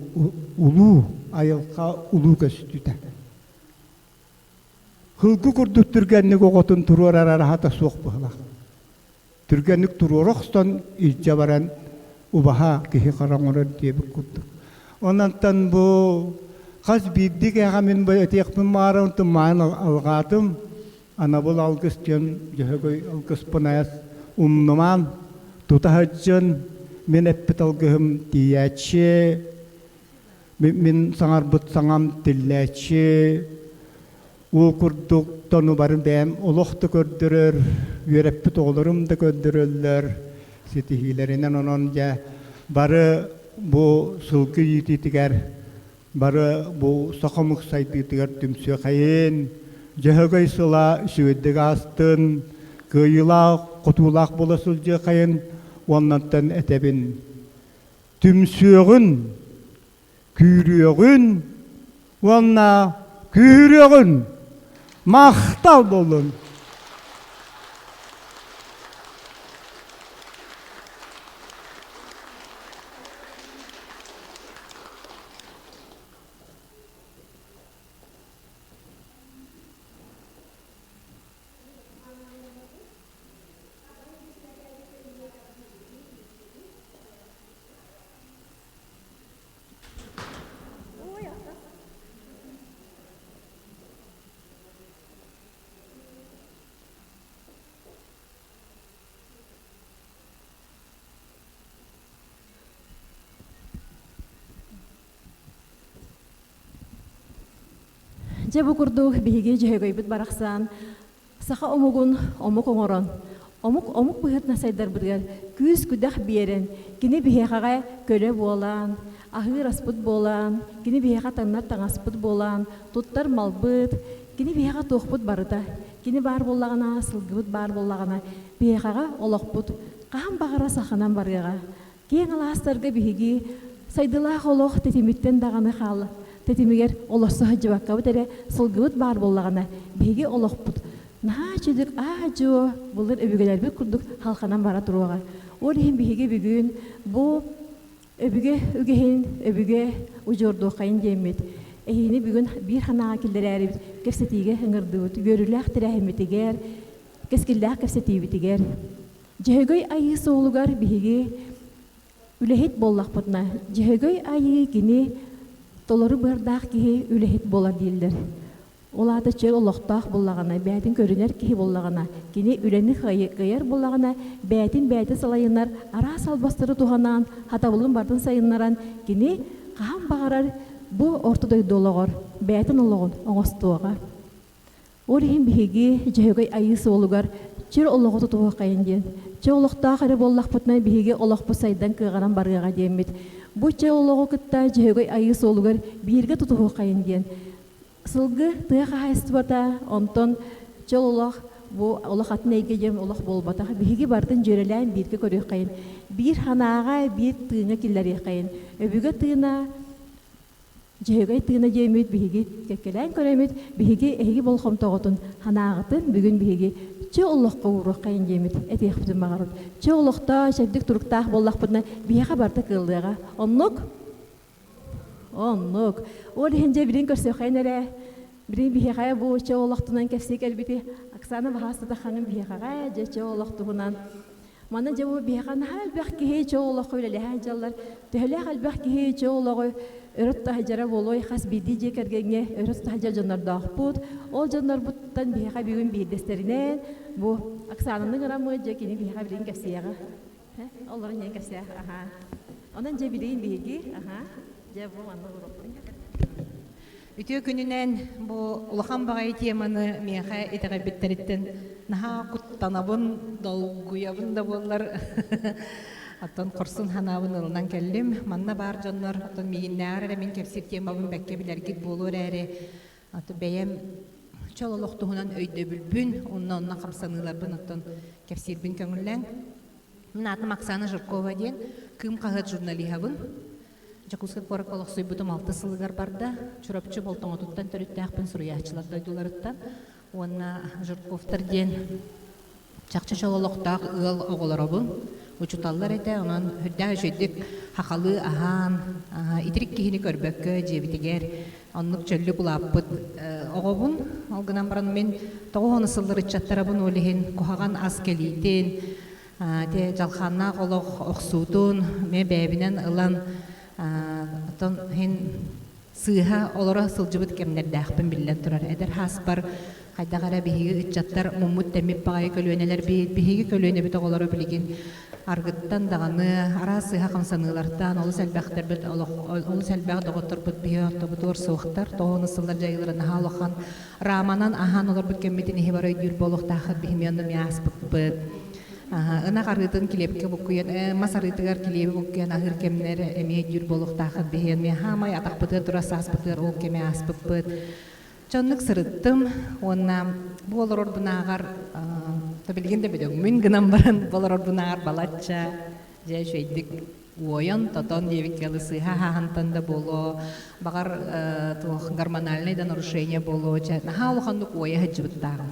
улуу айылҕа улуу көстүүтэ. Сылгы курдук түргэнник оҕотун туруорар араһата суох быһылаах. Түргэнник туруора охсон илдьэ баран убаһа киһи хара оҥорор диэбит курдук. Ононтон бу хас биирдии киһиэхэ мин бу этиэхпин баҕарабын тумаан алҕаатым. Анабыл алгыс диэн Дьөһөгөй алгыспын айас умнумаан тута сылдьын мин эппит алгыһым тиийээччи мин саҥарбыт саҥам тиллээччи Ол курдук тону бары бэйэм олох да көрдөрөр, үөрэппит оҕолорум да көрдөрөллөр ситиһиилэринэн онон дьэ бары бу сылгы иитиитигэр бары бу саха омук сайдыытыгар түмсүөхэйин, Дьөһөгөй сыла үчүгэйдик аастын, кыайыылаах, хотуулаах буола сылдьыахайын уоннантан этэбин. Түмсүөҕүн күүрүөҕүн уонна күүрүөҕүн махтал буоллун. Дьэ бу курдук биһиги Дьөһөгөйбүт барахсан Саха омугун омук оҥорон, омук омук быһыытынан сайдарбытыгар күүс-күдэх биэрэн, кини биһиэхэҕэ көлө буолан, аһыыр аспыт буолан, кини биһиэхэ таҥнар таҥаспыт буолан, туттар малбыт, кини биһиэхэ туохпут барыта. Кини баар буоллаҕына, сылгыбыт баар буоллаҕына, биһиэхэҕэ олохпут хаһан баҕара саханан барыаҕа. Киэҥ алаастарга биһиги сайдылаах олох тэтимиттэн даҕаны хаал тэтимигэр олорсо сылдьыбаккабыт эрэ сылгыбыт баар буоллаҕына, биһиги олохпут наһаа үчүгэй аа-дьуо былыр өбүгэлэрбит курдук халханан бара туруоҕа. Ол иһин биһиги бүгүн бу өбүгэ үгэһин, өбүгэ удьуордуоххайын диэммит, эһиини бүгүн биир санааҕа киллэрээрибит кэпсэтиигэ ыҥырдыбыт, үөрүүлээх тэрээһиммитигэр, кэскиллээх кэпсэтиибитигэр. Дьөһөгөй Айыы суолугар биһиги үлэһит буоллахпытына, Дьөһөгөй Айыы кини толору быардаах киһи үлэһит буолар дииллэр. Ол аата чөл олохтоох буоллаҕына, бэйэтин көрүнэр киһи буоллаҕына, кини үлэни кыайар буоллаҕына, бэйэтин бэйэтэ салайынар араас албастары туһанан, хатабылын барытын сайыннаран, кини хаһан баҕарар бу орто дойду олоҕор бэйэтин олоҕун оҥостуоҕа. Ол иһин биһиги Дьөһөгөй Айыы суолугар Чөл олоҕу тутуһуоххайын диэн. Чөл олохтоох эрэ буоллахпытына биһиги олохпут сайдан кыаҕыран барыаҕа диэммит. Бу чөл олоҕу кытта Дьөһөгөй Айыы суолугар бииргэ тутуһуоххайын диэн. Сылгы тыа хаһаайыстыбата, онтон чөл олох бу олох атын эйгэ диэн олох буолбатах. Биһиги барытын дьүөрэлээн бииргэ көрүөххэйин. Биир санааҕа, биир тыыҥа киллэриэххэйин. Өбүгэ тыына Дьөһөгөй тыына диэммит биһиги кэккэлээн көрөмүт, биһиги эһиги болҕомтоҕутун, санааҕытын бүгүн биһиги чэ олоххо ууруоххайын диэммит этиэхпитин баҕарабыт. Чэ олохтоо чэбдик туруктаах буоллахпытына биһиэхэ барыта кыаллыаҕа. Оннук? Оннук. Ол иһин дьэ билин көрсүөххэйин эрэ. Билин биһиэхэ бу чэ олохтунан кэпсии кэлбити Оксана Баһаастата хаҥын биһиэхэҕэ дьэ чэ олох туһунан Манна дьэ бу биһиэхэ наһаа элбэх киһи чөл олоххо үлэлэһэ сылдьаллар. Төһөлөөх элбэх киһи чөл олоҕу өрө тута сылдьара буолуой, хас биирдии дьиэ кэргэҥҥэ өрө тута сылдьар дьоннордоохпут. Ол дьоннорбуттан биһиэхэ бүгүн биирдэстэринэн бу Оксананы ыҥыраммыт, дьэ кини биһиэхэ билигин кэпсиэҕэ. Олорон диэн кэпсиэх, аха. Онон дьэ билигин биһиги, аха, дьэ бу манна уруокпутун Үтүө күнүнэн бу улахан баҕайы теманы миэхэ итэҕэйбиттэриттэн наһаа куттанабын, долгуйабын да буоллар оттон хорсун санаабын ылынан кэллим. Манна баар дьоннор оттон миигиннээҕэр эрэ мин кэпсиир темабын бэккэ билэргит буолуо эрээри, аты бэйэм чол олох туһунан өйдөбүлбүн, онно онно хамсаныыларбын оттон кэпсиирбин көҥүллээҥ. Мин аатым Оксана Жиркова диэн, Кыым хаһыат журналиһабын. Дьокуускай куоракка олохсуйбутум алта сылыгар барда. Чурапчы Болтоҥотуттан төрүттээхпин суруйааччылар дойдуларыттан. Уонна Жирковтар диэн чахчы чол олохтоох ыал оҕолоробун. Учуталлар этэ, онон үрдээх үчүгэйдик хахалыы аһаан, итирик киһини көрбөккө дьиэбитигэр оннук чөллүк улааппыт оҕобун. Ол гынан баран мин 90 сыллар ыччаттарабын ол иһин куһаҕан ас кэлиитин, Ити дьалхааннаах олох охсуутун мэ бэйэбинэн ылан оттон иһин сыыһа олоро сылдьыбыт кэмнэрдээхпин биллэн турар. Эдэр хааспар хайдах эрэ биһиги ыччаттар муммут-тэммит баҕайы көлүөнэлэр биһиги көлүөнэбит оҕолоро билигин аргыттан даҕаны араас сыыһа хамсаныылартан олус элбэхтэрбит олус элбэх доҕотторбут биһи ортобутугар суохтар тоҕо сыллар дьайыылара наһаа улахан раманан аһаан олорбут кэммитин иһи бары өйдүүр буолуохтааххыт биһими онно эмиэ ааспыппыт. Ынах арыытын килиэпкэ буккуйан, мас арыытыгар килиэби буккуйан аһыыр кэмнэр эмиэ өйдүүр буолуохтааххыт биһи эмиэ хаамай атахпытыгар тура сааспытыгар ол кэми ааспыппыт. Чоннук сырыттым уонна бу олорорбунааҕар билигин да бөдөҥмүн гынан баран бу олорорбунааҕар балачча дьэ үчүгэйдик уойан тотон диэбиккэ дылы сыыһа аһааһынтан да буолуо баҕар туох гормональнай да нарушение буолуо чэ наһаа улаханнык уойа сылдьыбыттааҕым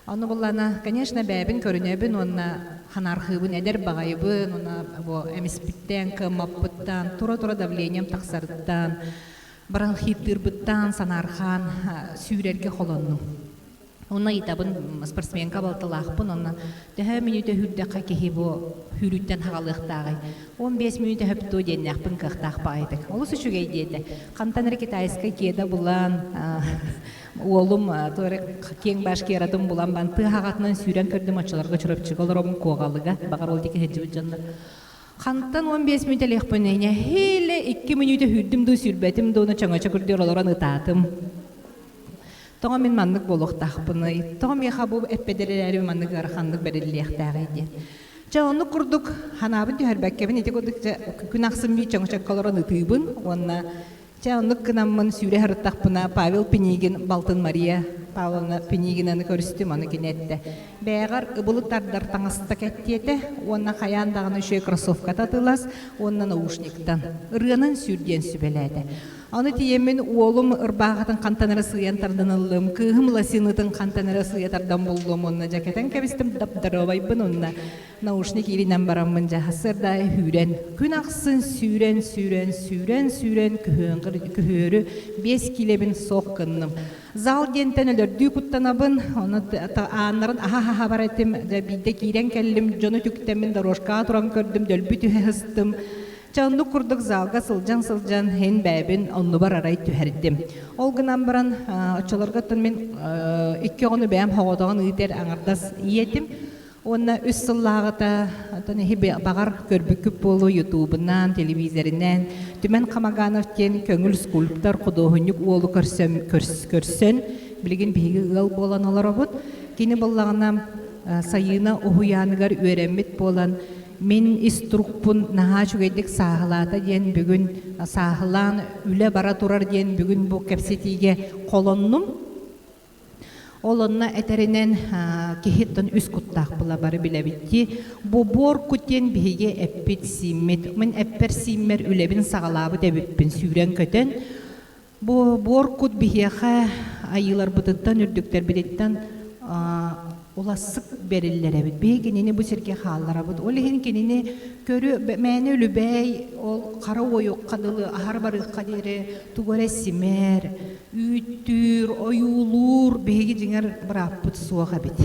ону буллана конечно бэйэбин көрүнэбин уонна ханаархыыбын эдэр баҕайыбын уонна бу эмиспиттэн кыаммаппыттан тура-тура давлением тахсарыттан бронхиттыырбыттан санаархаан сүүрэргэ холоннум. Онно ыйытабын спортсменка балтылаахпын, онно төһө мүнүүтэ сүүрдэххэ киһи бу сүүрүүттэн хаҕалыахтааҕый? 15 мүнүүтэ сөптуо диэннээхпин кыахтаах баҕайытык. Олус үчүгэй диэтэ. Хантан эрэ китайскай кеда булан, уолум туора киэҥ баш кератын булан бан тыа хаҕатынан сүүрэн көрдүм оччолорго Чурапчыга олоробун Куоҕалыга. Баҕар ол диэки сылдьыбыт дьоннор. Хантан 15 мүнүүтэлиэхпин нэһиилэ 2 мүнүүтэ сүүрдүм дуу сүүрбэтим дуу, чөҥөчө күрдүөр олорон ытаатым. Тоҕо мин маннык буолуохтаахпыный? Тоҕо миэхэ бу эппэдэр эрээри маннык ыараханнык бэриллиэхтээҕий диэн. Чэ, оннук курдук ханаабын түһэрбэккэбин ити курдук дьэ күн ахсын биир чөҥөчөккө олорон ытыыбын уонна чэ оннук гынаммын сүүрэ сырыттахпына Павел Пинигин балтын Мария Павловна Пинигинаны көрүстүм аны кини эттэ бэйэҕэр ыбылы тардар таҥаста кэттиэтэ уонна хайаан даҕаны үчүгэй кроссовката атыылас уонна наушниктан ырыанан сүүр диэн сүбэлээтэ. Аны тиийэммин уолум ырбаахытын хантан эрэ сыыйан тардан ыллым, кыыһым лосинытын хантан эрэ сыыйа тардан буллум уонна дьэ кэтэн кэбистим дап-дарыбайбын уонна наушник иилинэн бараммын дьэ сарсыарда сүүрэн күн ахсын сүүрэн сүүрэн сүүрэн сүүрэн күһүөрү 5 киилэбин суох гынным. Зал диэнтэн өлөрдүү куттанабын, ону ааннарын аһа-аһа бар этим, дьэ биирдэ киирэн кэллим, дьону үтүктэммин дорожкаҕа туран көрдүм, дөлбү түһэ сыстым. Чэ, оннук курдук залга сылдьан-сылдьан иһин бэйэбин оннубар арай түһэрдим. Ол гынан баран, оччолорго оттон мин икки оҕону бэйэм хоҕотоҕун ыытар аҥардас ийэтим. Уонна үс сыллааҕыта оттон иһи баҕар көрбүккүт буолуо ютубунан, телевизоринэн Түмэн Хамаганов диэн көҥүл скульптор, худуоһунньук уолу көрсөн, көрсөн билигин биһиги ыал буолан олоробут. Кини буоллаҕына. Сайыына уһуйааныгар үөрэммит буолан, мин ис турукпун наһаа үчүгэйдик сааһылаата диэн бүгүн сааһылаан үлэ бара турар диэн бүгүн бу кэпсэтиигэ холоннум. Ол онно этэринэн киһиттэн үс куттаах була бары билэбит дии. Бу буор кут диэн биһиги эппит-сииммит. Мин эппэр-сииммэр үлэбин саҕалаабыт эбиппин сүүрэн-көтөн. Бу буор кут биһиэхэ айыыларбытыттан, үрдүктэрбититтэн улассык бэриллэр эбит. Биһи кинини бу сиргэ хаалларабыт. Ол иһин кинини көрү мээнэ үлүбээй ол хара уойукка дылы аһар барыахха диэри тугу эрэ симэр, үүттүүр, ойуулуур биһиги дьиҥэр бырааппыт суох эбит.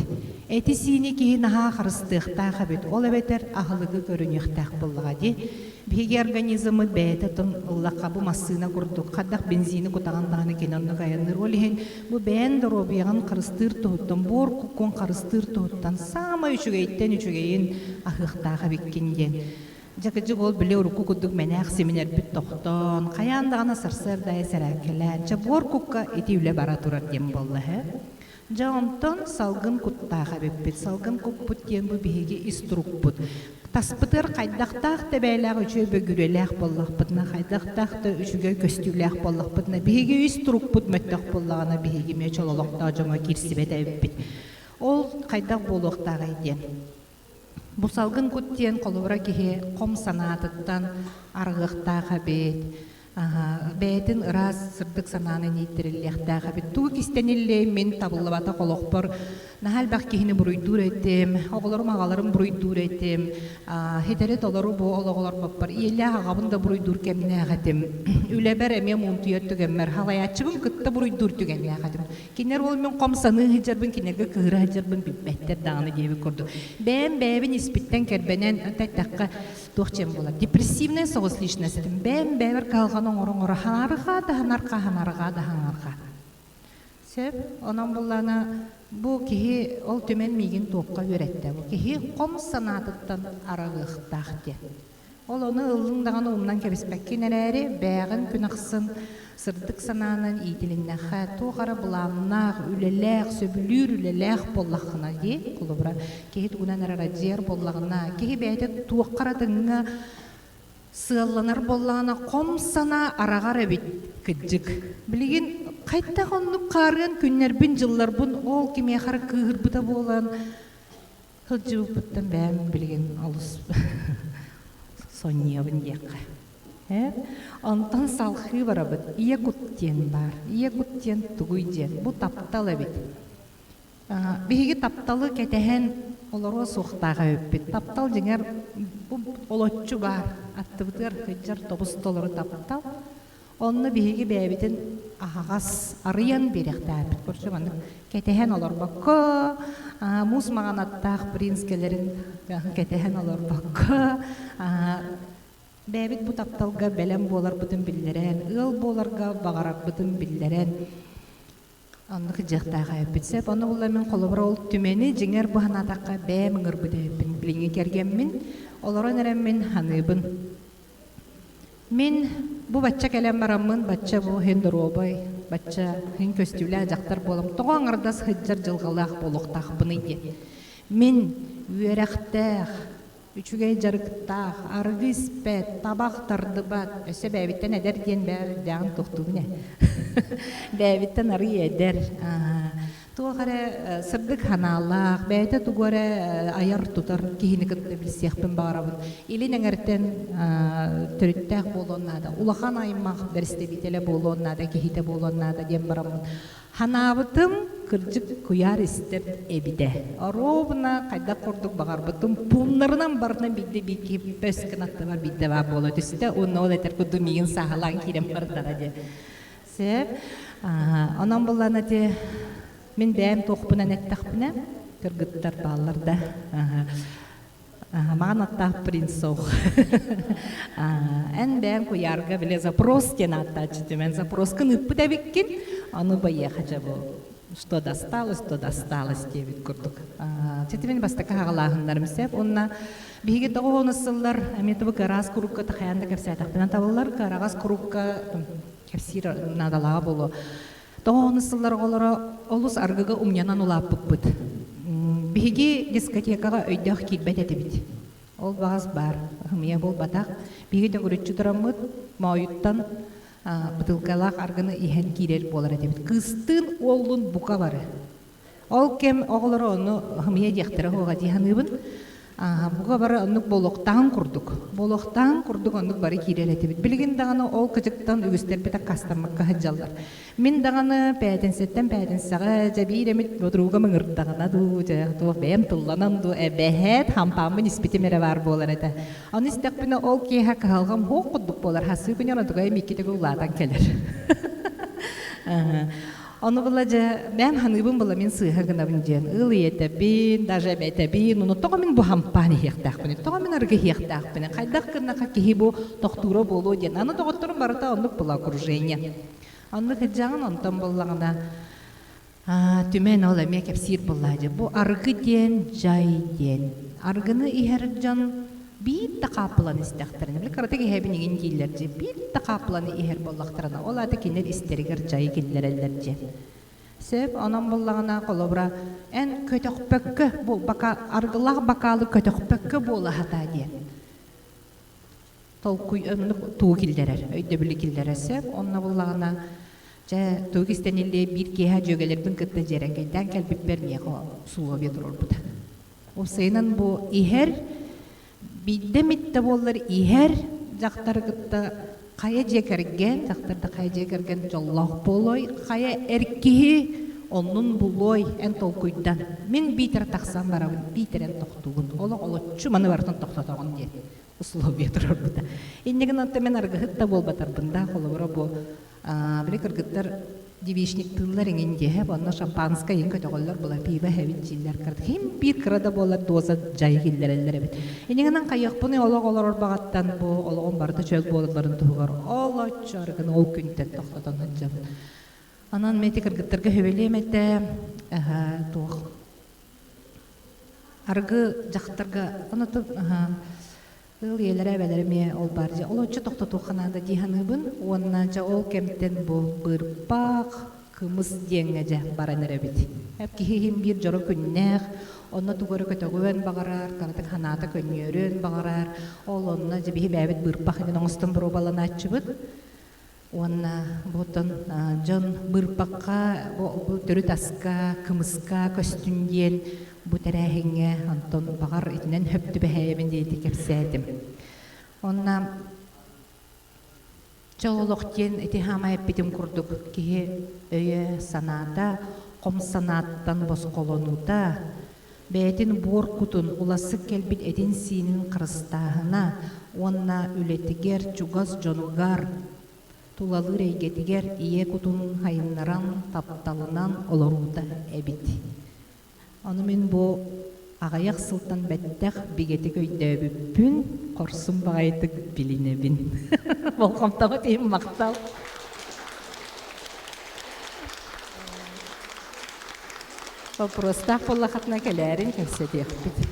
Эти-сиини киһи наһаа харыстыахтаах эбит. Ол эбэтэр аһылыгы көрүнүөхтээх буоллаҕа дии. Биһиги организммыт бэйэтэ тон ыллахха бу массыына курдук хайдах бензини кутаҕын даҕаны кини оннук айанныыр. Ол иһин бу бэйэн доруобуйаҕын харыстыыр туһуттан, буор куккун харыстыыр туһуттан саамай үчүгэйтэн үчүгэйин аһыахтаах эбиккин диэн. Дьэ кырдьык ол били урукку курдук мэнээх симинэрбит тохтоон, хайаан даҕаны сарсыарда аайы сэрээккэлээн, чэ буор кукка ити үлэ бара турар диэн буолла эһэ. Дьэ онтон салгын куттаах эбиппит. Салгын куппут диэн бу биһиги ис турукпут. Таспытыгар хайдахтаах да бэйэлээх үчүгэй бөгүрүөлээх буоллахпытына, хайдахтаах да үчүгэй көстүүлээх буоллахпытына, биһиги ис турукпут мөлтөх буоллаҕына, биһиги эмиэ чол олохтоох дьоҥҥо киирсибэт эбиппит. Ол хайдах буолуохтааҕый диэн. Бу салгын кут диэн холобура киһи хом санаатыттан арҕыахтаах эбит. Бэйэтин ыраас сырдык санааны ииттэриллиэхтээх эбит. Тугу кистэниллиэй мин табыллыбатах олохпор наһаа элбэх киһини буруйдуур этим, оҕолорум аҕаларын буруйдуур этим, хитэри толору бу олоҕу олорбоппор ийэлээх аҕабын да буруйдуур кэмнээх этим. Үлэбэр эмиэ муунтуйар түгэммэр халайааччыбын кытта буруйдуур түгэннээх этим. Кинилэр ол мин хом саныы сылдьарбын, кинилэргэ кыыһыра сылдьарбын билбэттэр даҕаны диэбит курдук. Бэйэм бэйэбин испиттэн кэрбэнэн эттэххэ туох диэн буолар депрессивная соҕус личностым бэйэм бэйэбэр кыһалҕаны оҥоро-оҥоро ханарҕаа да ханарҕаа ханарҕаа да ханарҕаа сөп онон буллаана бу киһи ол түмэн миигин туохха үөрэттэ бу киһи хом санаатыттан араҕыахтаах диэн ол ону ыллыҥ даҕаны умнан кэбиспэккин эрээри бээҕин күн ахсын сырдык санаанан иитилиннэххэ туох эрэ былааннаах, үлэлээх, сөбүлүүр үлэлээх буоллаххына дии, холобура, киһи тугунан эрэ радиар буоллаҕына, киһи бэйэтэ туохха эрэ тыҥҥа сыалланар буоллаҕына, хом санаа араҕар эбит кырдьык. Билигин хайдах оннук хаарыан күннэрбин, дьылларбын ол кимиэхэ эрэ кыыһырбыта буолан сылдьыбыппыттан бэйэм билигин олус сонньуйабын диэххэ. Ээ, онтон салхыы барабыт. Ийэ кут диэн баар. Ийэ кут диэн тугуй диэн. Бу таптал эбит. Биһиги тапталы кэтэһэн олоруо суохтаах эбиппит. Таптал дьиҥэр бу олоччу баар. Аттыбытыгар сылдьар тобус толору таптал. Онно биһиги бэйэбитин аһаҕас арыйан биэриэхтээхпит. Короче, маннык кэтэһэн олорбокко, муус маҥан аттаах принц кэлэрин кэтэһэн олорбокко, бэйэбит бу тапталга бэлэм буоларбытын биллэрэн, ыал буоларга баҕарарбытын биллэрэн, оннук дьиэхтээх эбиппит сөп. Ону булла мин холобура ол түмэни дьиҥэр бу санаатахха бэйэм ыҥырбыт эбиппин. Билиҥҥи кэргэммин, олорон эрэммин саныыбын. Мин бу бачча кэлэн бараммын, бачча бу иһин доруобай, бачча иһин көстүүлээх дьахтар буолам, тоҕо аҥардас сылдьар дьылҕалаах буолуохтаахпыный диэн. Мин үөрэхтээх, үчүгэй дьарыктаах, арыгы испэт, табах тардыбат, өссө бэйэбиттэн эдэр диэн бэйэбиттээҕин туохтуубун ээ. Бэйэбиттэн арыый эдэр, туох эрэ сырдык санаалаах, бэйэтэ тугу эрэ айар-тутар киһини кытта билсиэхпин баҕарабын. Илин эҥэртэн төрүттээх буолуон наада, улахан аймах бэрэстэбиитэлэ буолуон наада, киһитэ буолуон наада диэн бараммын. Ханаабытым кырдьык куйаар истэр эбитэ. Оруобуна хайдах курдук баҕарбытым пууннарынан барытынан биирдэ биир киһи пөс гынаттыбар биирдэ баар буола түстэ. Уонна ол этэр курдук миигин сааһылаан киирэн бардаҕа диэн. Сөп. Онон буллан ити мин бэйэм туохпунан эттэхпинэ, кыргыттар бааллар да. Маҕан аттаах принц суох. Эн бэйэҥ куйаарга били запрос диэн ааттааччы түмэн запроскын ыыппыт эбиккин, ону байыаха дьэ бу что досталось, то досталось диэбит курдук. Ситимин бастакы хаҕалааһыннарым сөп. Уонна биһиги тоҕо сыллар эмиэ тобу кыраас курукка тахайан да кэпсээтэхпинэ табыллар, кыараҕас курукка кэпсиир наадалааҕа буолуо. Тоҕо сыллар оҕолоро олус аргыга умньанан улааппыппыт. Биһиги дискотекаҕа өйдөөх киирбэт этибит. Ол баҕас баар, ымыйа буолбатах. Биһиги төгүрүччү тураммыт, моойуттан бытыылкалаах аргыны иһэн киирэр буолар этибит. Кыыстыын уоллун бука бары. Ол кэм оҕолоро ону ымыйа диэхтэрэ суоҕа дии саныыбын. Бука бары оннук буолуохтааҕын курдук. Буолуохтааҕын курдук оннук бары киирэр этибит. Билигин даҕаны ол кыдьыктан үгүстэрбит аккаастаммакка сылдьаллар. Мин даҕаны пээтинсэттэн пээтинсэҕэ дьэ биир эмит подругам ыҥырдаҕына дуу, дьэ туох бэйэм тылланан дуу, эбэһээт хампааммын испитим эрэ баар буолар этэ. Ону истэхпинэ ол киэһэ кыһалҕам суох курдук буолар, хасыы күнү онтугайым икки төгүл улаатан кэлэр. Ону була дьэ, бэйэм ханыыбын була мин сыыһа гынабын диэн ыл ийэтэбин, даже эбэтэбин, ону тоҕо мин бу хампаан иһиэхтээхпин, тоҕо мин арыгы иһиэхтээхпин, хайдах гыннаха киһи бу тохтуура буолуо диэн. Аны доҕотторум барыта оннук була окружение. Оннук сылдьаҕын, онтон буоллаҕына түмэн ол эмиэ кэпсиир буоллаа дьэ. Бу арыгы диэн дьай диэн. Арыгыны иһэр дьон биир да хааппыланы истэхтэринэ, били кыратык иһэбин иҥин дииллэр дьэ, биир да хааппыланы иһэр буоллахтарына, ол аата кинилэр истэригэр дьайы киллэрэллэр дьэ. Сөп, онон буоллаҕына, холобура, эн көтөхпөккө, бу бака, арыгылаах бакаалы көтөхпөккө буола сатаа диэн. Толкуй оннук тугу киллэрэр, өйдөбүлү киллэрэр сөп. Онно буллаҕына, дьэ, тугу кистэниллиэ биир киэһэ дьүөгэлэрбин кытта дьиэрэҥкэйдээн кэлбиппэр миэхэ условие туруорбута. Уопсайынан бу иһэр, биирдэ эмит да буоллар иһэр дьахтары кытта хайа дьиэ кэргэн, дьахтар да хайа дьиэ кэргэн дьоллоох буолуой, хайа эр киһи оннун булуой, эн толкуйдан. Мин биитэр тахсан барабын, биитэр эн тохтуугун. Олох олоччу маны барытын тохтотоҕун диэн условие турарбыта. Иннигин онто мен аргыһыт да буолбатарбын да, холобура бу били кыргыттар девичниктыыллар иҥин диэһэ, онно шампанское иҥ көтөҕөллөр була пиво эһэбит дииллэр кырат хим биир кыра да буолар доза дьайы киллэрэллэр эбит. Иннигинэн хайыахпыный олох олорор баҕаттан бу олоҕум барыта чөл буолалларын туһугар олоччу арыгыны ол күнтэн тохтотон сылдьабын. Онон мен ити кыргыттарга сөбүлүөм этэ туох Арыгы дьахтарга оноту ыал ийэлэрэ эбэлэрэ эмиэ ол баар дьэ олоччу тохтотуохха наада дии саныыбын уонна дьэ ол кэмтэн бу быырпах кымыс диэҥҥэ дьэ баран эрэбит. Киһи иһин биир дьоро күннээх, онно тугу эрэ көтөҕүөн баҕарар, кыратык санаата көнньүөрүөн баҕарар, ол онно дьэ биһи бэйэбит быырпах иһин оҥостон боруобаланааччыбыт. Уонна бу оттон дьон быырпахха, бу төрүт аска, кымыска көстүн диэн бу тэрээһиҥҥэ онтон баҕар итинэн хөп түбэһээйэбин диэти кэпсээтим. Онна чол олох диэн ити хаамай эппитим курдук киһи өйө санаата хом санааттан босхолонуута, бэйэтин буор кутун улассык кэлбит этин-сиинин харыстааһына уонна үлэтигэр, чугас дьонугар, тулалыыр эйгэтигэр ийэ кутун хайыннаран, тапталынан олоруута эбит. Ону мин бу аҕыйах сылтан бэттэх бигэтик өйдөөбүппүн, хорсун баҕайытык билинэбин. Болҕомтоҕут иһин махтал. Боппуруостаах буоллаххытына кэлээрин кэпсэтиэхпит.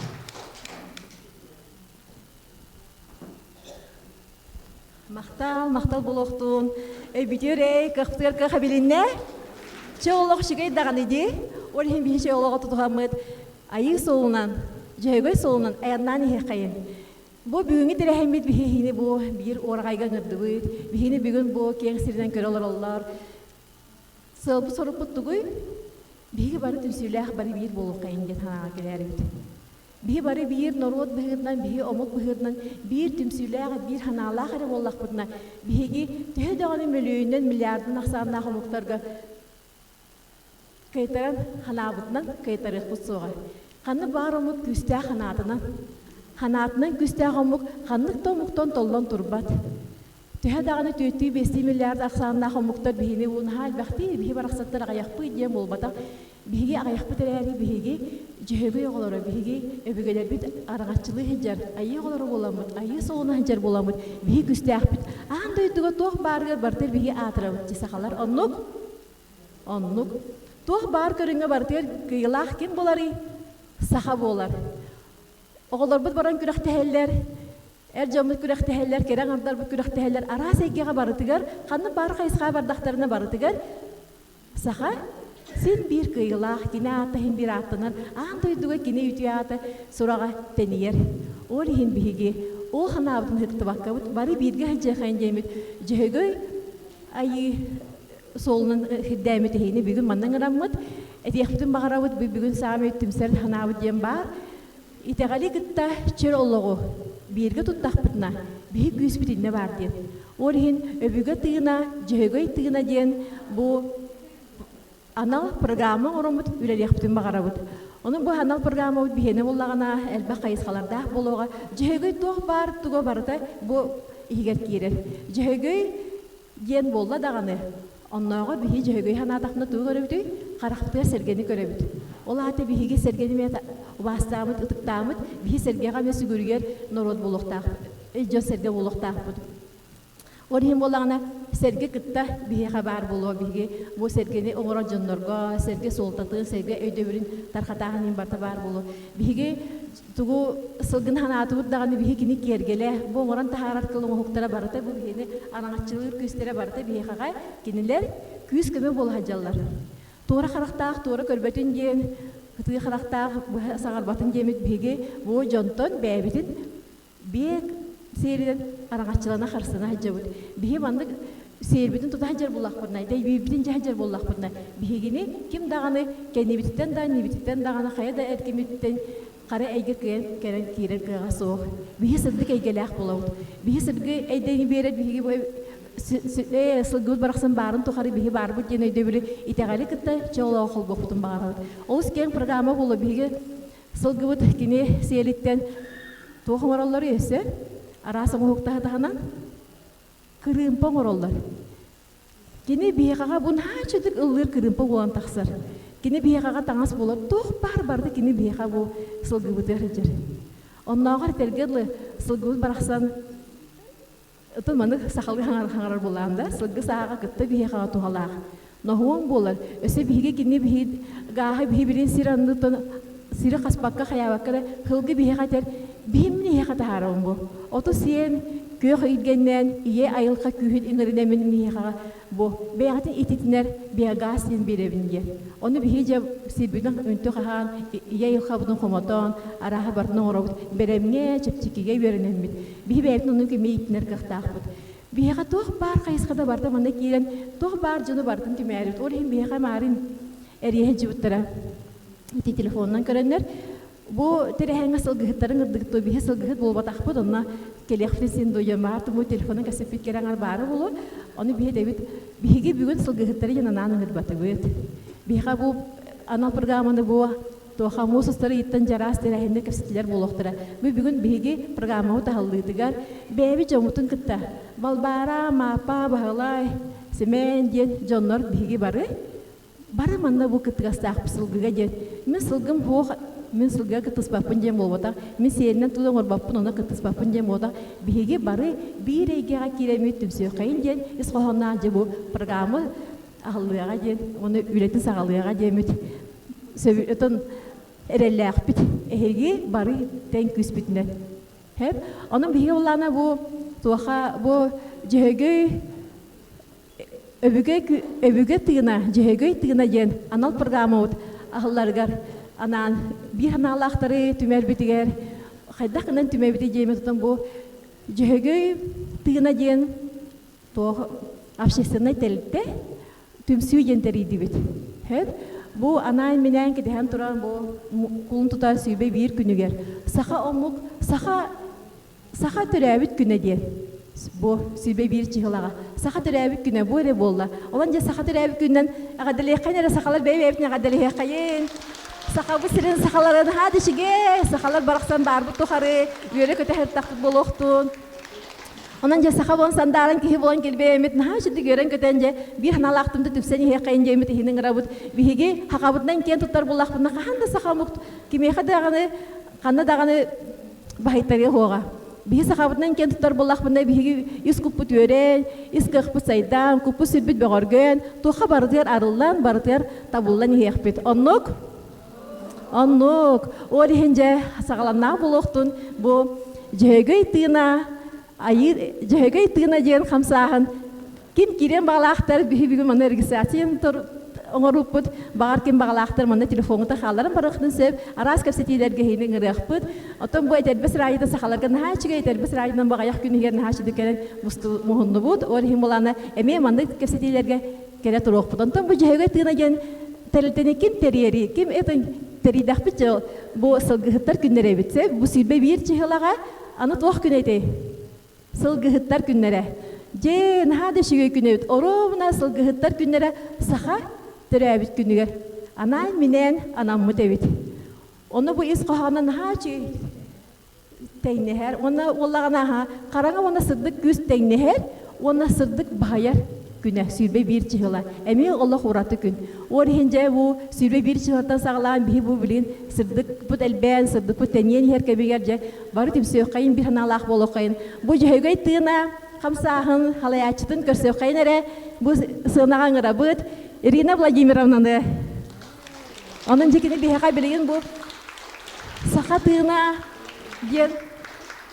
Махтал, махтал буолуохтун. Өйбүтүөр эй, кыахпытыгар кыах эбилиннэ. Чэ олох үчүгэй даҕаны дии. Ол иһин биһи чэ олоҕу тутуһаммыт айыы суолунан, дьөһөгөй суолунан айаннаан иһиэххэйин. Бу бүгүҥҥү тэрээһиммит биһиги бу биир уораҕайга ыҥырдыбыт. Биһини бүгүн бу киэҥ сиринэн көрө олороллор. Сыалбыт-сорукпут тугуй? Биһиги бары түмсүүлээх бары биир буолуоххайын диэн санааҕа кэлээрибит. Биһи бары биир норуот быһыытынан, биһи омук быһыытынан биир түмсүүлээх, биир санаалаах эрэ буоллахпытына, биһиги төһө даҕаны мөлүйүөнүнэн, миллиардынан ахсааннаах омуктарга кыайтаран санаабытынан кыайтарыахпыт суоҕа. Ханнык баар омук күүстээх санаатынан, санаатынан күүстээх омук ханнык да омуктан толлон турбат. Төһө даҕаны түөртүү-биэстии миллиард ахсааннаах омуктар биһини наһаа элбэхтии, биһи барахсаттар аҕыйахпыт диэн буолбатах. Биһиги аҕыйахпыт эрээри биһиги дьөһөгөй оҕолоро, биһиги өбүгэлэрбит араҥаччылыы сылдьар, айыы оҕолоро буоламмыт, айыы суолунан сылдьар буоламмыт, биһиги күүстээхпит. Аан дойдуга туох баарыгар барытыгар биһиги аатырабыт дии сахалар. Оннук? Оннук. Туох баар көрүҥҥэ барытыгар кыайыылаах ким буоларый? Саха буолар. Оҕолорбут баран күрэхтэһэллэр, эр дьоммут күрэхтэһэллэр, кэрэ аҥардарбыт күрэхтэһэллэр, араас эйгэҕэ барытыгар, ханнык баар хайысхаҕа бардахтарына барытыгар саха. Син биир кыайыылаах, кини аата иһин биир ааттанар, аан дойдуга кини үтүө аата сураҕа тэнийэр. Ол иһин биһиги ол санаабытын ыһыктыбаккабыт бары бииргэ сылдьыахайын диэммит Дьөһөгөй Айыы суолунан сирдээммит эһигини бүгүн манна ыҥыраммыт, этиэхпитин баҕарабыт, бүгүн саамай түмсэр санаабыт диэн баар. Итэҕэли кытта чөл олоҕу бииргэ туттахпытына, биһи күүспүт иннэ баар диэн. Ол иһин өбүгэ тыына, Дьөһөгөй тыына диэн бу анал программа оҥороммут үлэлиэхпитин баҕарабыт. Онон бу анал программабыт биһиэнэ буоллаҕына элбэх хайысхалардаах буолуоҕа. Дьөһөгөй туох баар туга барыта бу иһигэр киирэр. Дьөһөгөй диэн буолла даҕаны, оннооҕор биһи дьөһөгөй санаатахпына тугу көрөбүтүй? Харахпытыгар сэргэни көрөбүт. Ол аата биһиги сэргэни эмиэ убаастаабыт, ытыктаабыт, биһи сэргэҕэ эмиэ сүгүрүйэр норуот буолуохтаахпыт, дьон сэргэ буолуохтаахпыт. Ол иһин буоллаҕына, сэргэ кытта биһиэхэ баар буолуо. Биһиги бу сэргэни оҥорор дьоннорго, сэргэ суолтатын, сэргэ өйдөбүлүн тархатааһын иһин барыта баар буолуо. Биһиги тугу сылгыны санаатыбыт даҕаны биһи кини киэргэлэ, бу оҥорон таһаарар кыл оҥоһуктара барыта бу биһини араҥаччылыыр күүстэрэ барыта биһиэхэҕэ кинилэр күүс-көмө буола сылдьаллар. Туора харахтаах туора көрбөтүн диэн, кытыы харахтаах быһа саҥарбатын диэммит биһиги бу дьонтон бэйэбитин биэк сиэринэн араҥаччылана харсына сылдьабыт. Биһи маннык сиэрбитин тута сылдьар буоллахпытына, дэйбиирбитин дьэ сылдьар буоллахпытына, биһигини ким даҕаны кэннибититтэн да, иннибититтэн даҕаны хайа да эргимиттэн хара эйгэ кыайан кэлэн киирэр кыаҕа суох. Биһи сырдык эйгэлээх буолабыт. Биһи сырдык эйгэни биэрэр биһиги бу сылгыбыт барахсан баарын тухары биһи баарбыт диэн өйдөбүлү итэҕэли кытта чоолоох холбуохпутун баҕарабыт. Олус киэҥ программа буолла биһиги Сылгыбыт кини сиэлиттэн туох оҥороллор өссө? Араас оҥоһуктаһы таһынан кырыымпа оҥороллор. Кини биһиэхэҕэ бу наһаа үчүгдүк ыллыыр кырыымпа буолан тахсар. Кини биһиэхэҕэ таҥас буолар. Туох баар барыта кини биһиэхэ бу сылгыбытыгар сылдьар. Оннооҕор этэргэ дылы сылгыбыт барахсан Отон маннык сахалыы хаҥарар буолаам да, сылгы сааҕа кытта биһиэхэҕэ туһалаах. Ноһуом буолар. Өссө биһиги кини биһи гааһы биһи билин сир анныттан сири хаспакка хайаабакка да сылгы биһиэхэ этэр биһим биһиэхэ таһаарабын бу. Оту сиэн күөх илгэннээн ийэ айылҕа күүһүн иҥэринэмин биһиэхэҕэ бу бэйэҕитин ититинэр биогаз диэн биэрэбин диэн. Ону биһи дьэ сирбитин үнтү хаһаан, ийэ айылҕабытын хомотоон, арааһа барытын оҥоробут. Бэлэмҥэ, чэпчэкигэ үөрэнэммит. Биһи бэйэбитин оннук эмиэ ииттинэр кыахтаахпыт. Биһиэхэ туох баар хайысхата барыта манна киирэн, туох баар дьону барытын түмээрибит. Ол иһин биһиэхэ маарын эрийэ сылдьыбыттара. Ити телефонунан көрөннөр, бу тэрээһиҥҥэ сылгыһыттарын ырдыгыт биһи сылгыһыт буолбатахпыт, онно кэлиэхпитин син дуйамаар тумуу телефонун кэсэппит кэрэҥэр баара буолуо. Ону биһи этэбит, биһиги бүгүн сылгыһыттары диэн анаан ыҥырбатыбыт. Биһиэхэ бу анал программаны бу Туоха муус устар ыйыттан дьараас тэрээһиннэр кэпсэтилэр буолуохтара. Бу бүгүн биһиги программабыт аһыллыытыгар бэйэбит дьоммутун кытта Балбаара, Мааппа, Баһылай, Сэмэн диэн дьоннор биһиги бары бары манна бу кыттыгастаахпыт сылгыга диэн. Мин сылгым суох, мин сылгыга кыттыспаппын диэн буолбатах, мин сиэринэн тыл оҥорбоппун, онно кыттыспаппын диэн буолбатах. Биһиги бары биир эйгэҕэ киирэммит түмсүөххэйин диэн ис хоһоонноох дьэ бу программа аһыллыаҕа диэн уонна үлэтин саҕалыаҕа диэммит сөбүтэн эрэллээхпит эһиги бары тэҥ күүспүтүнэн хэп онон биһиги улаана бу туоха бу дьөһөгөй өбүгэ өбүгэ тыына дьөһөгөй тыына диэн анал программабыт аһылларыгар анаан биир санаалаахтары түмэрбитигэр хайдах гынан түмэбитий диэммит отон бу дьөһөгөй тыына диэн туох общественнай тэрилтэ түмсүү диэн тэрийдибит. Хөп бу анаан-минээн кэтэһэн туран бу кулун тутар 21 күнүгэр саха омук саха саха төрөөбүт күнэ диэн бу 21 чыһылаҕа саха төрөөбүт күнэ бу эрэ буолла. Онон дьэ саха төрөөбүт күнүнэн эҕэрдэлиэххэйин эрэ сахалар бэйэ-бэйэбитин эҕэрдэлиэххэйин. Сахабыт сирин сахаларын haa дишиге сахалар барахсан баарбыт тухары үөрэ-көтө сыртахпыт буолуохтун. Онон дьэ саха буолан сандааран киһи буолан килбэйэммит наһаа үчүгдүк үөрэн-көтөн дьэ биир санаалаахтым да түпсэн иһиэххэйин диэммит иһин ыҥырабыт. Биһиги хахабытынан киэн туттар буоллахпытына хаһан да саха омук кимиэхэ даҕаны ханна даҕаны баһыйтарыа суоҕа. Биһи сахабытынан киэн туттар буоллахпытына биһиги ис куппут үөрэн, ис кыахпыт сайдан, куппут сүрбүт бөҕөргөөн, туохха барытыгар арыллан, барытыгар табыллан иһиэхпит. Оннук? Оннук. Ол иһин дьэ саҕаланнаах буолуохтун бу Дьөһөгөй тыына айыы Дьөһөгөй тыына диэн хамсааһын ким киириэн баҕалаахтар биһи бүгүн манна регистрацияны оҥорууппут. Баҕар ким баҕалаахтар манна телефоҥҥута хаалларан барыахтын сөп. Араас кэпсэтиилэргэ иһини ыҥырыахпыт. Оттон бу этэрбэс радиота сахаларга наһаа үчүгэй этэрбэс радионан баҕайах күн иһигэр наһаа үчүгэй кэлэн муһуннубут. Ол иһин булаана эмиэ маннык кэпсэтиилэргэ кэлэ туруохпут. Онтон бу Дьөһөгөй тыына диэн тэрилтэни ким тэрийэрий? Ким это тэрийдэхпит дьыл бу сылгыһыттар күннэрэ эбит. Бу 21 чыһылаҕа аны туох күн этэй? Сылгыһыттар күннэрэ. Дьэ, наһаа да үчүгэй күн эбит. Оруобуна сылгыһыттар күннэрэ саха төрөөбүт күнүгэр анаан-минээн анаммыт эбит. Ону бу ис хоһооно наһаа үчүгэй тэҥнэһэр. Уонна уоллаҕына аһа хараҥа уонна сырдык күүс тэҥнэһэр уонна сырдык баһыйар күнэ 21 чыһыла. Эмиэ олох ураты күн. Ол иһин дьэ бу 21 чыһылаттан саҕалаан биһи бу билин сырдыкпыт элбээн, сырдыкпыт тэнийэн иһэр кэмигэр дьэ бары түмсүөххэйин биир санаалаах буолуоххайын. Бу Дьөһөгөй тыына хамсааһын халайааччытын көрсүөххэйин эрэ бу сыанаҕа ыҥырабыт Ирина Владимировнаны. Онон дьэ кини биһиэхэ билигин бу саха тыына диэн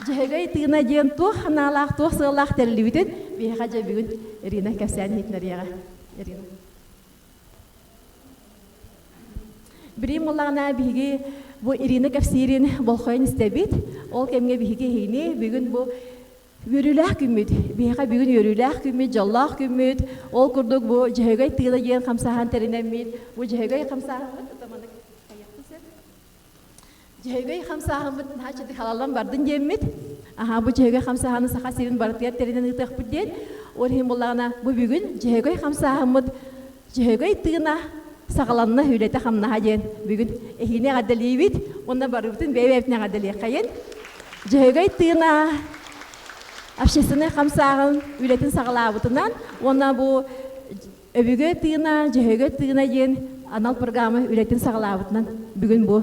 Дьөһөгөй тыына диэн туох санаалаах, туох сыаллаах тэриллибитин биһиэхэ дьэ бүгүн Ирина кэпсээн иһитиннэриэҕэ. Ирина. Билим буоллаҕына биһиги бу Ирина кэпсиирин болхойон истэбит. Ол кэмҥэ биһиги эһигини бүгүн бу үөрүүлээх күммүт. Биһиэхэ бүгүн үөрүүлээх күммүт, дьоллоох күммүт. Ол курдук бу Дьөһөгөй тыына диэн хамсааһын тэринэммит. Бу Дьөһөгөй хамсааһыммыт Дьөһөгөй хамсааһыммыт наһаа чэдик халаллан бардын диэммит. Аһаа, бу Дьөһөгөй хамсааһыны Саха сирин барытыгар тэринэн ыытыахпыт диэн. Ол иһин буоллаҕына, бу бүгүн Дьөһөгөй хамсааһыммыт Дьөһөгөй тыына саҕаланна үлэтэ-хамнаһа диэн бүгүн эһигини эҕэрдэлиибит уонна барыбытын бэйэ-бэйэбитин эҕэрдэлиэххэйин. Дьөһөгөй тыына общественнай хамсааһын үлэтин саҕалаабытынан уонна бу Өбүгэ тыына, Дьөһөгөй тыына диэн анал программа үлэтин саҕалаабытынан бүгүн бу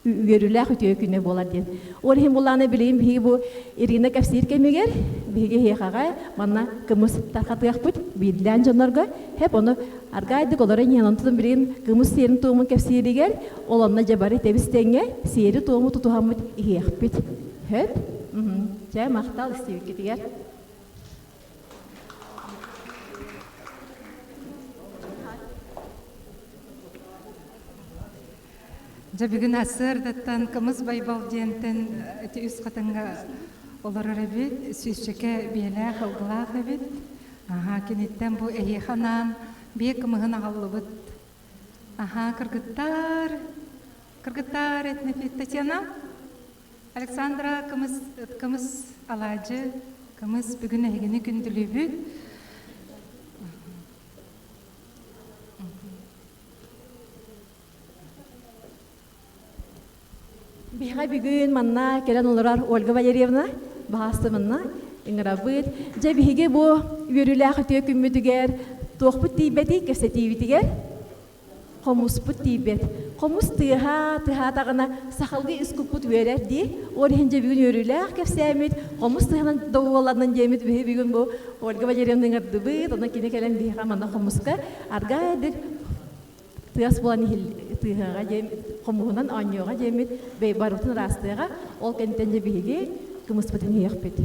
үөрүүлээх үтүө күнэ буолар диэн. Ол иһин буллаана билигин биһиги бу Ирина кэпсиир кэмигэр биһиги эһиэхэҕэ манна кымыс тархатыахпыт биирдилээн дьоннорго хэп ону аргаайдык олорон иһэн онтон билигин кымыс сиэрин туомун кэпсииригэр ол онно дьэ бары тэбис тэҥҥэ сиэри туому тутуһаммыт иһиэхпит. Хөп? Чэ, махтал истибиккитигэр. Дьэ бүгүн сарсыардаттан Кымыс Байбал диэнтэн ити үс хатыҥҥа олорор эбит, сүүсчэкэ биэлээх, ылгылаах эбит. Аһаа, киниттэн бу эһиэхэ анаан биэ кымыһын аҕаллыбыт. Аһаа, кыргыттар, кыргыттар этнефит Татьяна, Александра кымыс, кымыс алаадьы, кымыс бүгүн эһигини күндүлүүбүт. Биһиэхэ бүгүн манна кэлэн олорор Ольга Валерьевна баҕаста манна ыҥырабыт. Дьэ биһиги бу үөрүүлээх үтүө күммүтүгэр туохпут тиийбэтий кэпсэтиибитигэр хомуспут тиийбэт. Хомус тыаһа тыаһаатаҕына сахалыы ис куппут үөрэр дии. Ол иһин дьэ бүгүн үөрүүлээх кэпсээммит, хомус тыаһынан доҕуһуолланан диэммит биһи бүгүн бу Ольга Валерьевна ыҥырдыбыт. Онон кини кэлэн биһиэхэ манна хомуска аргаайдык тыас буолан тыаһыаҕа диэн хомуһунан оонньуоҕа диэммит барыбытын ыраастыаҕа. Ол кэнниттэн дьэ биһиги кымыспытын иһиэхпит.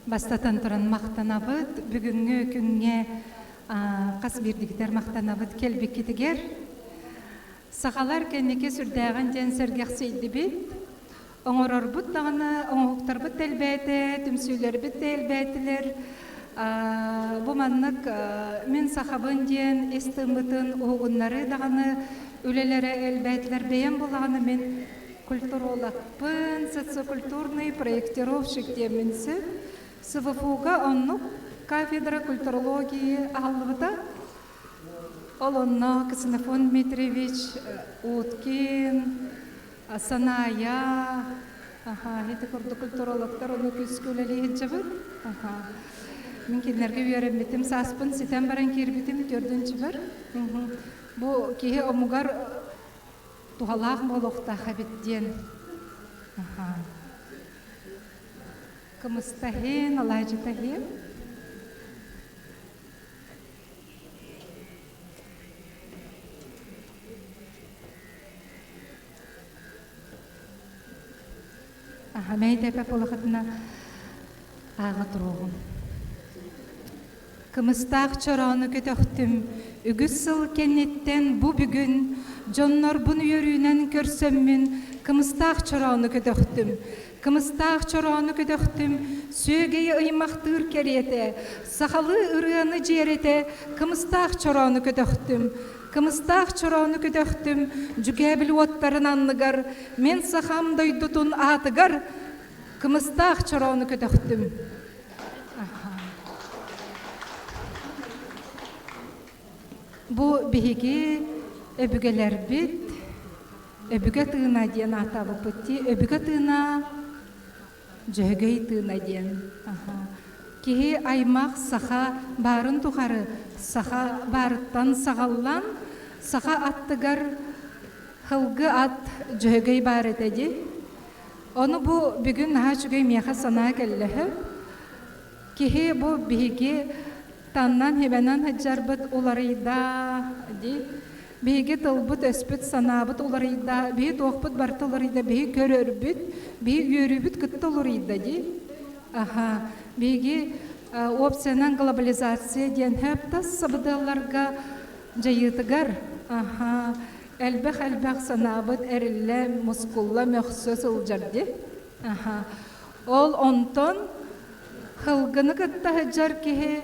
Бастатан туран махтанабыт. Бүгүҥҥү күҥҥэ хас биирдигитэр махтанабыт кэлбиккитигэр. Сахалар кэнники сүрдээҕин диэн сэргэхсийдибит. Оҥорорбут даҕаны оҥоһуктарбыт да элбээтэ, түмсүүлэрбит да элбээтилэр. Бу маннык мин сахабын диэн ис тыыммытын уһугуннарыы даҕаны үлэлэрэ элбээтилэр. Бэйэм булаҕына мин культурологпын, социокультурный проектировщик диэммин сөп. СВФУ-га оннук кафедра культурологии аһыллыбыта. Ол онно Ксенофон Дмитриевич Уткин, Саная, аха, ити курдук культурологтар ону күүскэ үлэлии сылдьабыт. Аха. Мин кинилэргэ үөрэммитим, сааспын ситэн баран киирбитим төрдүнчүбэр. Бу киһи омугар. туһалаах буолуохтаах эбит диэн. Кымыстаһын, алаадьытаһын. Мэйдэпэ буолахытына ааҕа туруоҕум. Кымыстаах чороону көтөхтүм, үгүс сыл кэнниттэн бу бүгүн дьоннорбун үөрүүнэн көрсөммүн кымыстаах чороону көтөхтүм. Кымыстаах чороону көтөхтүм, сүөгэйи ыймахтыыр кэриэтэ, сахалыы ырыаны дьиэрэтэ кымыстаах чороону көтөхтүм. Кымыстаах чороону көтөхтүм, дьүкээбил уоттарын анныгар, мин сахам дойдутун аатыгар кымыстаах чороону көтөхтүм. Бу биһиги өбүгэлэрбит өбүгэ тыына диэн ааттаабыппыт дии. Өбүгэ тыына Дьөһөгөй тыына диэн. Киһи аймах саха баарын тухары саха баарыттан саҕаллан, саха аттыгар һылгы ат Дьөһөгөй баар этэ дии. Ону бу бүгүн наһаа үчүгэй миэхэ санаа кэллэһэ. Киһи бу биһиги таннан хибэнэн сылдьарбыт уларыйда дии. Биһиги тылбыт-өспүт, санаабыт уларыйда, биһи туохпут барыта уларыйда, биһи көрөрбүт, биһи үөрүүбүт кытта уларыйда дии. Аха, биһиги опциянан глобализация диэн хөп тас сабыдыалларга дьайыытыгар аха, элбэх-элбэх санаабыт эриллэ, мускулла, мөхсө сылдьар дии. Аха. Ол онтон Хылгыны кытта сылдьар киһи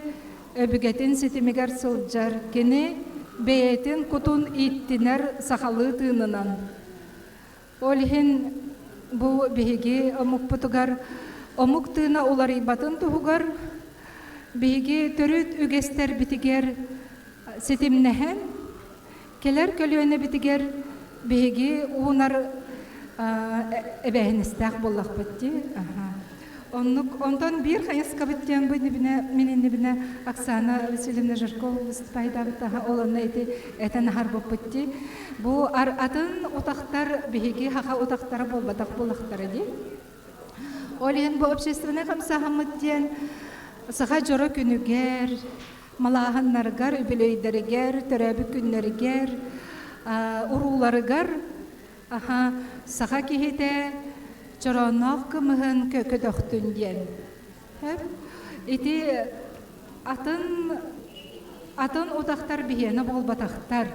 өбүгэтин ситимигэр сылдьар, кини бэйэтин кутун ииттинэр сахалыы тыынынан. Ол иһин бу биһиги омукпутугар омук тыына уларыйбатын туһугар биһиги төрүт үгэстэрбитигэр ситимнэһэн кэлэр көлүөнэбитигэр биһиги уунар эбээһинэстээх буоллахпыт дии. Оннук, онтон биир хайыскабыт диэн бу иннибинэ, мин иннибинэ Оксана Васильевна Жиркова выступайдаабыт ол онно ити этэн аһарбыппыт дии. Бу атын утахтар биһиги хаха утахтара буолбатах буоллахтара дии. Ол иһин бу общественнай хамсааһыммыт диэн саха дьоро күнүгэр, малааһыннарыгар, үбүлүөйдэригэр, төрөөбүт күннэригэр, урууларыгар аха саха киһитэ чороонноох кымыһын көтөхтүн диэн. Ити атын атын утахтар биһиэнэ буолбатахтар.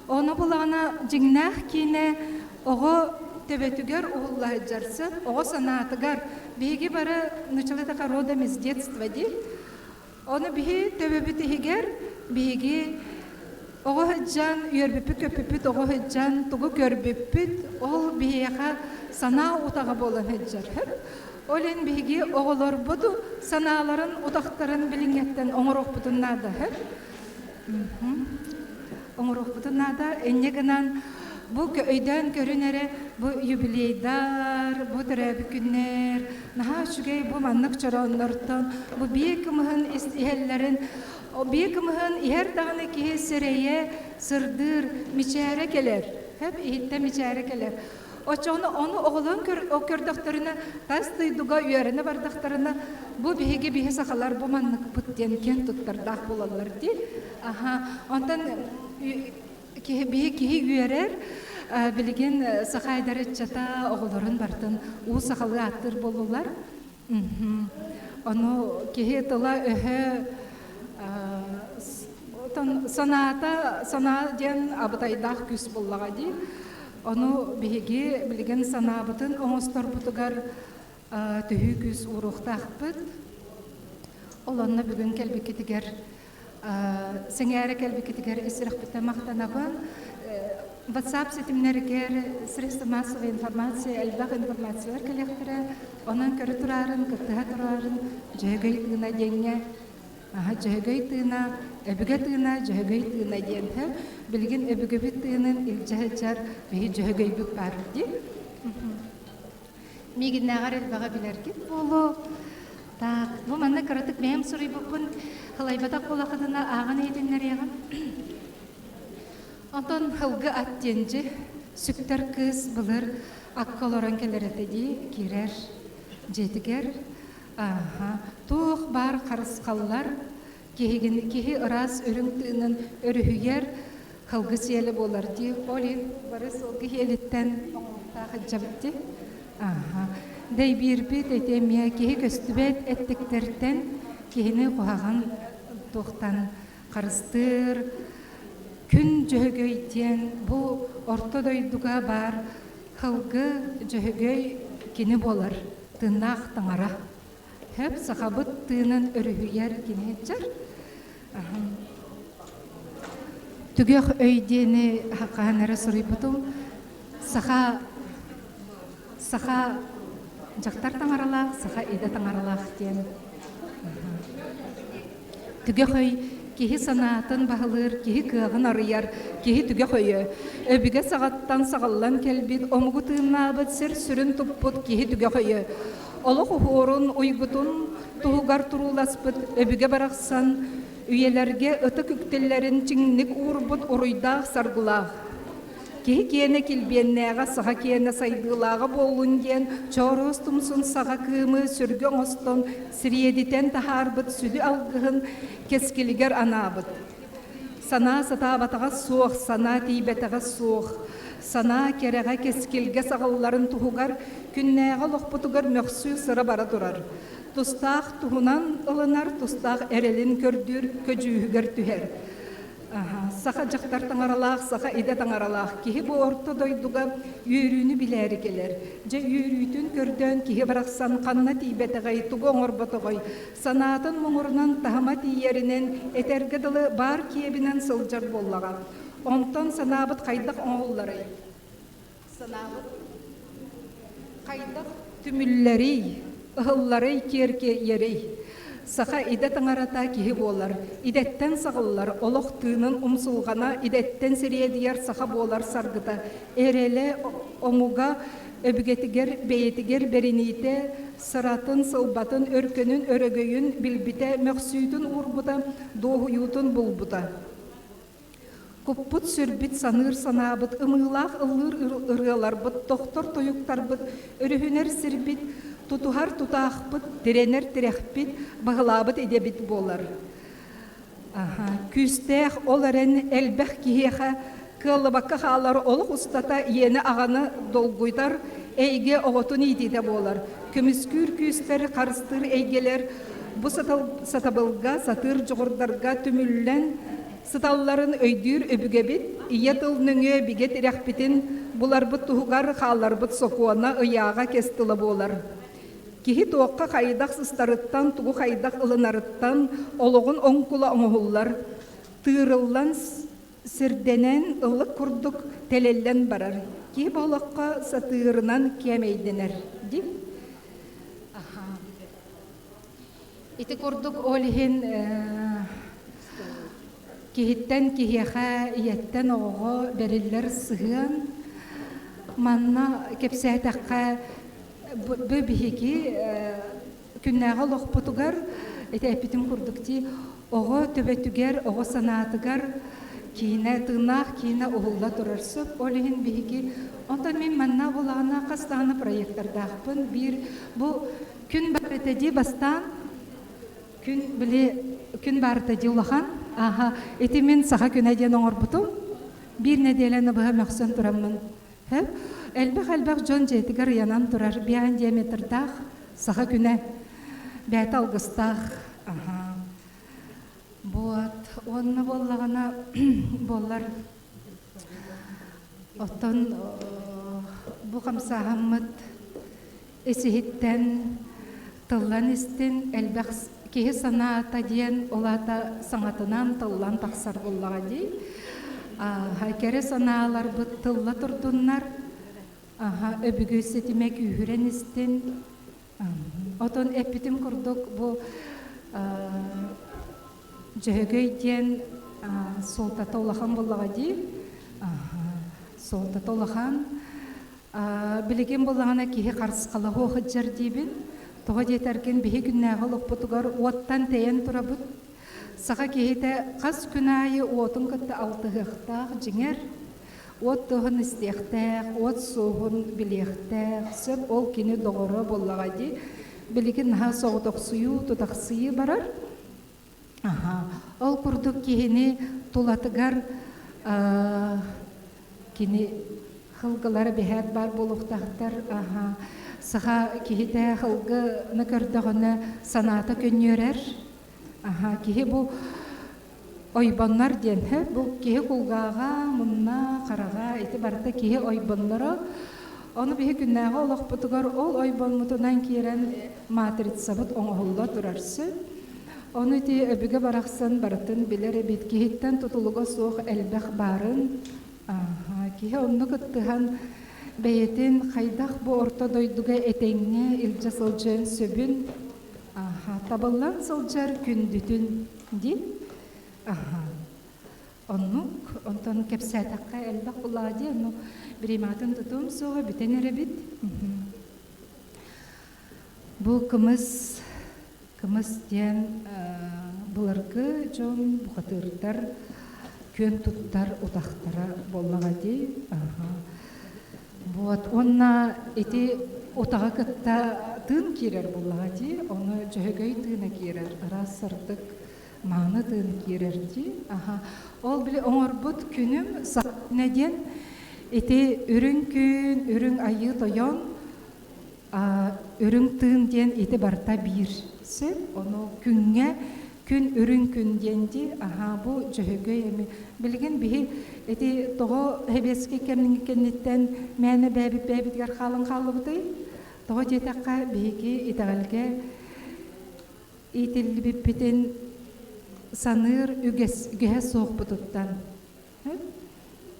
Ону булаҕына дьиҥнээх киинэ оҕо төбөтүгэр уһулла сылдьар сөп, оҕо санаатыгар биһиги бары начала така родом из детства дии. Ону биһи төбөбүт иһигэр биһиги оҕо сылдьан үөрбүппүт-көппүппүт оҕо сылдьан тугу көрбүппүт ол биһиэхэ санаа утаҕа буолан сылдьар. Ол иһин биһиги оҕолорбут санааларын утахтарын билиҥҥэттэн оҥоруохпутун наада. Оҥоруохпутун наада. Инньэ гынан бу өйдөөн көрүн эрэ бу юбилейдар, бу төрөөбүт күннэр наһаа үчүгэй бу маннык чорооннортон бу биэ кымыһын иһэллэрин биэ кымыһын иһэр даҕаны киһи сирэйэ сырдыыр мичээрэ кэлэр хэп иһиттэ мичээрэ кэлэр Оччоҕуна ону оҕолорун көрдөхтөрүнэ, тас дойдуга үөрэнэ бардахтарына, бу биһиги биһи сахалар бу манныкпыт диэн киэн туттардаах буолаллар дии. Аха, онтон киһи биһи киһи үөрэр, билигин саха айдар ыччата оҕолорун барытын уу сахалыы ааттыыр буоллулар. Ону киһи тыла-өһө санаата санаа диэн абытайдаах күүс буоллаҕа дии. Ону биһиги билигин санаабытын оҥосторбутугар төһүү күүс ууруохтаахпыт. Ол онно бүгүн кэлбиккитигэр сэҥээрэ кэлбиккитигэр ис сүрэхпиттэн махтанабын. WhatsApp ситимнэригэр средства массовой информации элбэх информациялар кэлиэхтэрэ. Онон көрө тураарын, кыттыһа тураарын Дьөһөгөй тыына диэҥҥэ аһа Дьөһөгөй тыына, өбүгэ тыына, Дьөһөгөй тыына диэн билигин өбүгэбит тыынын илдьэ сылдьар биһи Дьөһөгөйбүт баар дии. Миигиннээҕэр элбэҕи билэргит буолуо. Так, бу манна кыратык бэйэм суруйбуппун халайбатах буолахытына ааҕан иһитиннэриэҕим. Онтон һылгы ат диэн дьи. Сүктэр кыыс былыр акка олорон кэлэр этэ дии, киирэр дьиэтигэр. Ааһа, туох баар харысхаллар киһигин киһи ыраас үрүҥ тыынын өрүһүйэр кылгы сиэлэ буолар дии. Ол иһин бары сылгы сиэлиттэн оҥоһуктаах илдьэбит дии. Ааһа. Дэйбиирбит ити эмиэ киһи көстүбэт эттиктэртэн киһини куһаҕан туохтан харыстыыр Күн Дьөһөгөй диэн бу орто дойдуга баар Кылгы Дьөһөгөй кини буолар, тыыннаах таҥара. Хөп сахабыт тыынын өрүһүйэр кини сылдьар. Түгэх өй диэни хаһан эрэ суруйбутум. Саха саха дьахтар таҥаралаах, саха идэ таҥаралаах диэн. Түгэх өй киһи санаатын баһылыыр, киһи кыаҕын арыйар, киһи түгэх өйө. Өбүгэ саҕаттан саҕыллан кэлбит, омугу тыыннаабыт, сир сүрүн туппут киһи түгэх өйө. Олох уһуурун, уйгутун туһугар турууласпыт өбүгэ барахсан үйэлэргэ ытык үктэллэрин чиҥник уурбут уруйдаах-саргылаах. Киһи киэнэ килбиэннээҕэ, саха киэнэ сайдыылааҕа буоллун диэн чооруос тумсун саҕа кыымы сүргэ оҥостон сириэдитэн таһаарбыт сүдү алгыһын кэскилигэр анаабыт. Санаа сатаабатаҕа суох, санаа тиийбэтэҕэ суох. Санаа кэрэҕэ кэскилгэ саҕылларын туһугар күннээҕи олохпутугар мөхсүү сыра бара турар. Тустаах туһунан ылынар, тустаах эрэлин көрдүүр, көдьүүһүгэр түһэр. Саха дьахтар таҥаралаах, саха идэ таҥаралаах киһи бу орто дойдуга үөрүүнү билээри кэлэр. Дьэ үөрүүтүн көрдөөн киһи барахсан ханна тиийбэтэҕэй, тугу оҥорботоҕой, санаатын муҥурунан таһыма тиийэринэн, этэргэ дылы баар киэбинэн сылдьар буоллаҕа. Онтон санаабыт хайдах оҥоһулларый? Санаабыт хайдах түмүллэрий, ыһылларый, киэркэйэрий? Саха идэ таҥарата киһи буолар, идэттэн саҕыллар, олох тыынын умсулҕана идэттэн сириэдийэр саха буолар саргыта, эрэлэ омуга өбүгэтигэр бэйэтигэр бэриниитэ, сыратын, сылбатын, өркөнүн, өрөгөйүн билбитэ, мөхсүүтүн уурбута, дуоһуйуутун булбута. Куппут-сүрбүт, саныыр санаабыт, ымыылаах ыллыыр ырыаларбыт, тохтор тойуктарбыт, өрүһүнэр сирбит, тутуһар тутаахпыт, тирэнэр тирэхпит, баһылаабыт идэбит буолар. Күүстээх ол эрэн элбэх киһиэхэ кыаллыбакка хаалар олох устата ийэни-аҕаны долгуйтар эйгэ оҕотун иитиитэ буолар. Көмүскүүр күүстэр, харыстыыр эйгэлэр бу сатабылга, сатыыр дьоҕурдарга түмүллэн сыталларын өйдүүр өбүгэбит ийэ тыл нөҥүө бигэ тирэхпитин буларбыт туһугар хаалларбыт сокуона ыйааҕа кэс тыла буолар. Киһи туохха хайдах сыстарыттан, тугу хайдах ылынарыттан олоҕун оҥкула оҥоһуллар. Тыырыллан сирдэнэн ыллык курдук тэлэллэн барар. Киһи бу олоххо сатыырынан кээмэйдэнэр. Дии. Ити курдук ол иһин киһиттэн киһиэхэ, ийэттэн оҕоҕо бэриллэр сыһыан манна кэпсээтэххэ бу биһиги күннээҕи олохпутугар ити эппитим курдук дии оҕо төбөтүгэр, оҕо санаатыгар киинэ, тыыннаах киинэ уһулла турар сөп. Ол иһин биһиги онтон мин манна булаҕына хас даҕаны проектордаахпын. Биир бу Күн барыта дии бастаан күн били күн барыта дии улахан. Аха ити мин саха күнэ диэн оҥорбутум. Биир нэдиэлэни быһа мөхсөн тураммын. Хөп. Элбэх-элбэх дьон дьиэтигэр ыйанан турар биан диаметрдаах саха күнэ. Бэйэтэ алгыстаах. Аха. Вот. Уонна буоллаҕына буоллар оттон бу хамсааһыммыт Ис-иһиттэн тыллан истин, элбэх киһи санаата диэн ол аата саҥатынан тыллан тахсар буоллаҕа дии. Кэрэ санааларбыт тылла турдуннар, өбүгэ ситимэ күүһүрэн истин. Отон эппитим курдук бу Дьөһөгөй диэн суолтата улахан буоллаҕа дии. Суолтата улахан. Билигин буоллаҕына киһи харысхалаһыа сылдьар диибин. Тоҕо диэтэргин биһи күннээҕи олохпутугар уоттан тэйэн турабыт. Саха киһитэ хас күн аайы уотун кытта алтыһыахтаах дьиҥэр. Уот туһун истиэхтээх, уот суоһун билиэхтээх, сөп ол кини доҕоро буоллаҕа дии. Билигин наһаа соҕотохсуйуу, тутахсыйыы барар. Аха. Ол курдук киһини тулатыгар кини хылгылара биһээт баар буолуохтаахтар. Аха. Саха киһитэ хылгыны көрдөҕүнэ санаата көнньүөрэр. Аха, киһи бу ойбоннор диэн, бу киһи кулгааҕа, мунна, хараҕа ити барыта киһи ойбонноро. Ону биһи күннээҕи олохпутугар ол ойбоммутунан киирэн матрицабыт оҥоһулла турар сөп. Ону ити өбүгэ барахсан барытын билэр эбит, киһиттэн тутулуга суох элбэх баарын. Аха, киһи оннук кыттыһан бэйэтин хайдах бу орто дойдуга этэҥҥэ илдьэ сылдьыан сөбүн Аха, табыллан сылдьар күндүтүн дии. Аха. Оннук, онтон кэпсээтэххэ элбэх буллаҕа дии, ону бириэмэҕитин тутуом суоҕа бүтэн эрэбит. Бу кымыс, кымыс диэн былыргы дьон бухатыырдар күөн туттар утахтара буоллаҕа дии. Аха. Вот уонна ити утаҕы кытта тыын киирэр буоллаҕа дии, ону дьөһөгөй тыына киирэр, араас сырдык мааны тыын киирэр дии. Аха. Ол били оҥорбут күнүм сахна диэн ити үрүҥ күн, үрүҥ айыы тойон, үрүҥ тыын диэн ити барыта биир сөп. Ону күҥҥэ күн үрүҥ күн диэн дии аһаа бу дьөһөгөй эми билигин биһи ити тоҕо сэбиэскэй кэнниттэн мээнэ бээбит бээбитигэр хаалан хааллыбытый тоҕо диэтэххэ биһиги итэҕэлгэ иитиллибиппитин саныыр үгэс үгэһэ суохпутуттан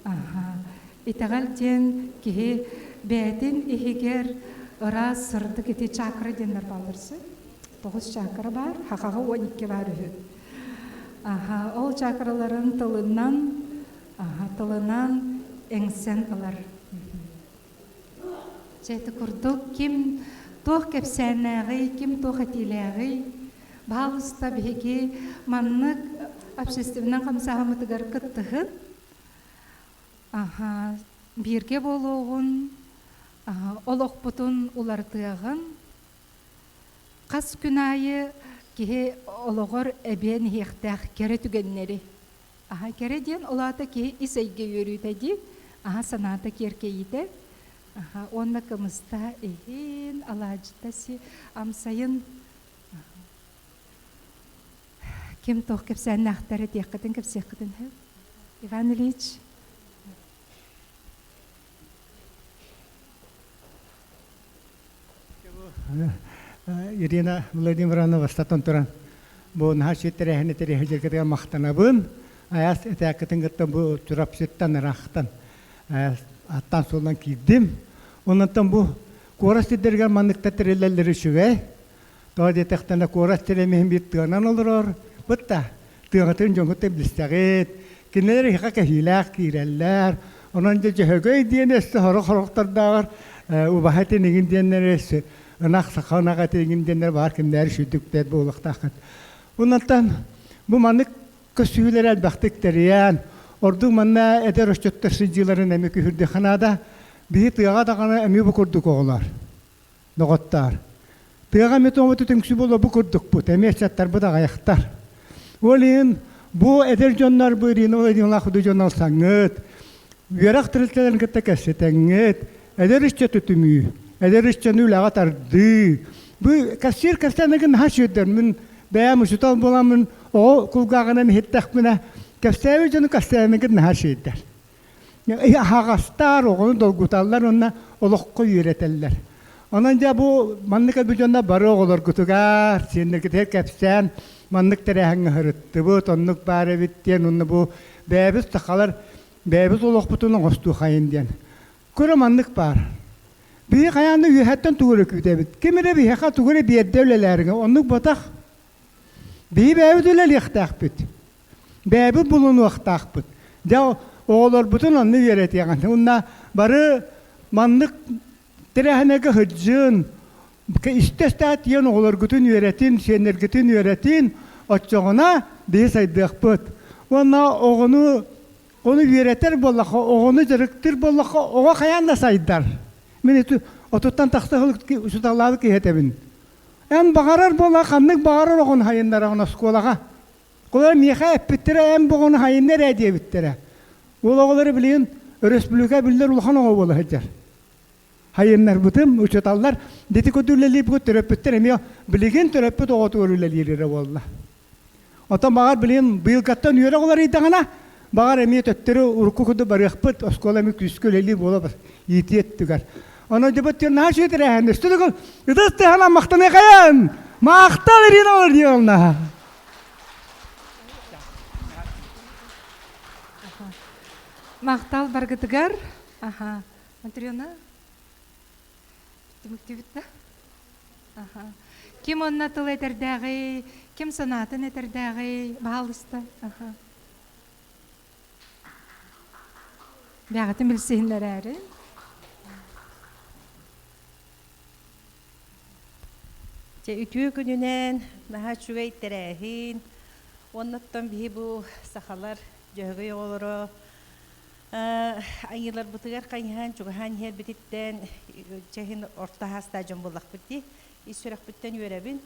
Аха. Итэҕэл диэн киһи бэйэтин иһигэр ыраас сырдык ити чакра диэннэр бааллар сөп. Тоҕус чакра баар, хахаҕа 12 баар үһү. Аха, ол чакраларын тылынан, аха, тылынан эҥсэн ылар. Дьэ, ити курдук ким туох кэпсээннээҕий, ким туох этиилээҕий, баһаалыста биһиги маннык общественнай хамсааһыммытыгар кыттыһын, аха, бииргэ буолуоҕун, олохпутун уларытыаҕын, хас күн аайы киһи олоҕор эбиэн иһиэхтээх кэрэ түгэннэри Аһа кэрэ диэн ол аата киһи ис эйгэ үөрүүтэ дии, аһа санаата киэркэйиитэ, аһа уонна кымыста иһин, алаадьыта си амсайын ким туох кэпсээннээхтэр этиэххитин кэпсиэххитин сөп. Иван Ильич. Ирина Владимировна бастатан туран бу наһаа үчүгэй тэрээһини тэрийэ махтанабын. Айаас этээккитин кытта бу Чурапчыттан ыраахтан аттан суолунан киирдим. Оннуттан бу куорат сирдэригэр манныкта тэриллэллэр үчүгэй. Тоҕо диэтэхтэринэ куорат сирэ биир тыанан олорор. Бытта тыаҕытын дьоҥҥут билсэҕит. Кинилэр эһиэхэ кэһиилээх киирэллэр. Онон дьэ Дьөһөгөй диэн өссө сорох сорохтордооҕор убаһа этин диэннэр өссө ынах саха ынах этин диэннэр баар кимнээри сүүрдүктэр буолуохтааххыт. Оннуттан бу маннык көссүүһүлэри элбэхтик тэрийэн, ордук манна эдэр ыччаттар сылдьыыларын эмиэ күһүрдүөххэ наада. Биһи тыаҕа даҕаны эмиэ бу курдук оҕолор. Доҕоттоор, тыаҕа эмиэ туоммут түҥсүү буолуо бу курдукпут, эмиэ ыччаттарбыт аҕыйахтар. Ол иһин бу эдэр дьоннор бу Ирина Владимировна худу дьон алсаҥҥыт, үөрэх тэрилтэлэрин кытта кэпсэтэҥҥит, эдэр ыччаты түмүү, эдэр ыччаны үлэҕэ тардыы. Бу кэпсиир кэпсээннэргин наһаа үчүгэйдэр. Мин бэйэм учуутал буоламмын оҕо кулгааҕынан иһиттэхпинэ, кэпсээбит дьону кэпсээннэргин наһаа үчүгэйдэр. Аһаҕастаар оҕону долгуталлар уонна олоххо үөрэтэллэр. Онон дьэ бу маннык элбэх дьонно бары оҕолоргутугар, сиэннэргитигэр кэпсээн маннык тэрээһиҥҥэ сырыттыбыт, оннук баар эбит диэн уонна бу бэйэбит сахалар бэйэбит олохпутун оҥостуохайын диэн. Көрө маннык баар. Биһи хайаан да үөһэттэн тугу эрэ күүтэбит. Ким эрэ биһиэхэ тугу эрэ биэрдэ үлэлээриҥэ. Оннук батах. Биһи бэйэбит үлэлиэхтээхпит. Бэйэбит булунуохтаахпыт. Дьэ, оҕолорбутун онно үөрэтиэҕин. Уонна бары маннык тэрээһиннэргэ сылдьын, истэ-истэ тиийэн оҕолоргутун үөрэтин, сиэннэргитин үөрэтин, оччоҕуна биһи сайдыахпыт. Уонна оҕону. Ону үөрэтэр буоллахха, оҕону дьарыктыыр буоллахха, оҕо хайаан да сайдар. Мин ити отуттан тахса сыл учууталлаабыт киһи этэбин. Эн баҕарар буола ханнык баҕарар оҕону хайыннараҕын оскуолаҕа. Холобура миэхэ эппиттэрэ эн бу оҕону хайыннар ээ диэбиттэрэ. Ол оҕолору билигин өрөспүүбүлүкэ биллэр улахан оҕо буола сылдьар. Хайыннарбытым, учууталлар дити курдук үлэлиир төрөппүттэр эмиэ билигин төрөппүт оҕотугар үлэлиир эрэ буолла. Оттон баҕар билигин быйылгаттан үөрэх уларыйдаҕына, баҕар эмиэ төттөрү урукку курдук барыахпыт, оскуола эмиэ күүскэ үлэлиир буола иитии өттүгэр. Онон дьэ бу наһаа үчүгэй тэрээһин. Өстө төгүл ытыс тыаһынан махтаныахайын! Махтал Ирина Владимировна! Махтал баргытыгар. Аха. Матрена? Түмүктүүбүт да? Аха. Ким онно тыл этэрдээҕий, ким санаатын этэрдээҕий, баһаалыста. Аха. Бэҕэтин билсиһиннэрээри. Дьэ, үтүө күнүнэн, наһаа үчүгэй тэрээһин. Уоннаттан биһи бу сахалар Дьөһөгөй оҕолоро Айыыларбытыгар хайыһан, чугаһаан иһэрбититтэн чэһин орто аһаастаах дьон буоллахпыт дии. Ис сүрэхпиттэн үөрэбин.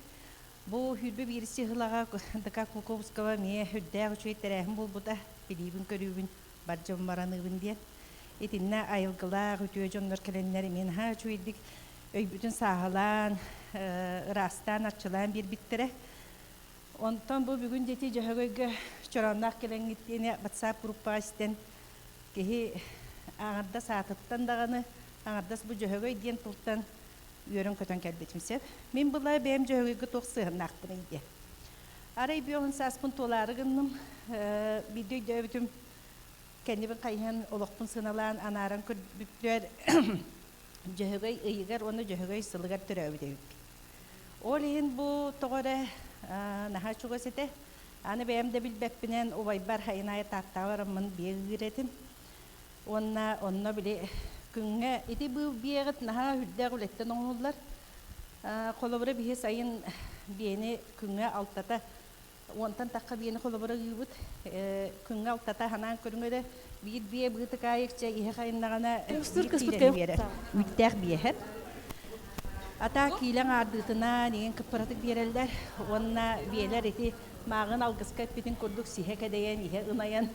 Бу сүүрбэ биирис сылаҕа ДК Кулаковского эмиэ үрдээх үчүгэй тэрээһин буолбута. Билиибин-көрүүбүн бар дьон бараныыбын диэн. Итиннэ айылгылаах үтүө дьоннор кэлэннэр эмиэ наһаа үчүгэйдик өйбүтүн сааһылаан, ыраастаан, арчылаан биэрбиттэрэ. Онтон бу бүгүн дети Дьөһөгөйгө чороонноох кэлэҥҥит диэни WhatsApp группаҕа истэн киһи аҥардас аатыттан даҕаны аҥардас бу Дьөһөгөй диэн тылтан үөрэн-көтөн кэлбитим сөп. Мин была бэйэм Дьөһөгөйгө туох сыһыаннаахпыный диэн. Арай бүөҕүн сааспын туолаары гынным, биирдэ өйдөөбүтүм кэннибин хайыһан олохпун сыаналаан анааран көрбүппэр Дьөһөгөй ыйыгар уонна Дьөһөгөй сылыгар төрөөбүт эбиппин. Ол иһин бу тоҕо эрэ наһаа чугас этэ. Аны бэйэм да билбэппинэн убайбар сайын аайы Тааттаҕа бараммын биэ ыыр этим. Уонна онно били күҥҥэ ити быыл биэҕит наһаа үрдээх үлэттэн оҥоһуллар. Холобура биһи сайын биэни күҥҥэ алтата уонтан тахха биэни холобура ыыбыт. Күҥҥэ алтата ханаан көрүҥ эрэ биир биэ быытыкаайык чэ иһэ хайыннаҕына биир киилэни биэрэр. Үүттээх биэһэ. Ата киилэ аҥаардыытынан иҥин кыппыратык биэрэллэр уонна биэлэр ити мааҕын алгыска эппитин курдук сиһэ кэдэйэн, иһэ ынайан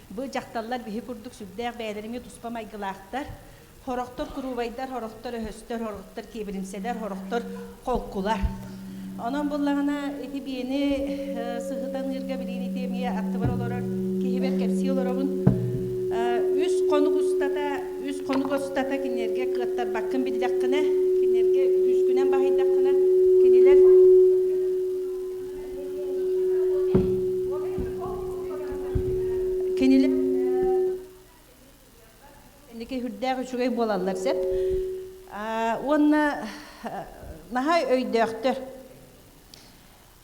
бу дьахталлар биһи курдук сүрдээх бэйэлэриҥи туспа майгылаахтар. Хорохтор куруубайдар, хорохтор өһөстөр, хорохтор киэбиримсэлэр, хорохтор холкулар. Онон буллаҕына ити биэни сыһытан ыырга билигин ити эмиэ аттыбар олорор киһибэр кэпсии олоробун. Үс хонук устата, үс хонук устата кинилэргэ кыаттарбаккын биллэххинэ, кинилэргэ күүскүнэн баһыйдаххына, кинилэр кинилэр Инники үрдээх үчүгэй буолаллар сөп. Уонна наһаа өйдөөхтөр.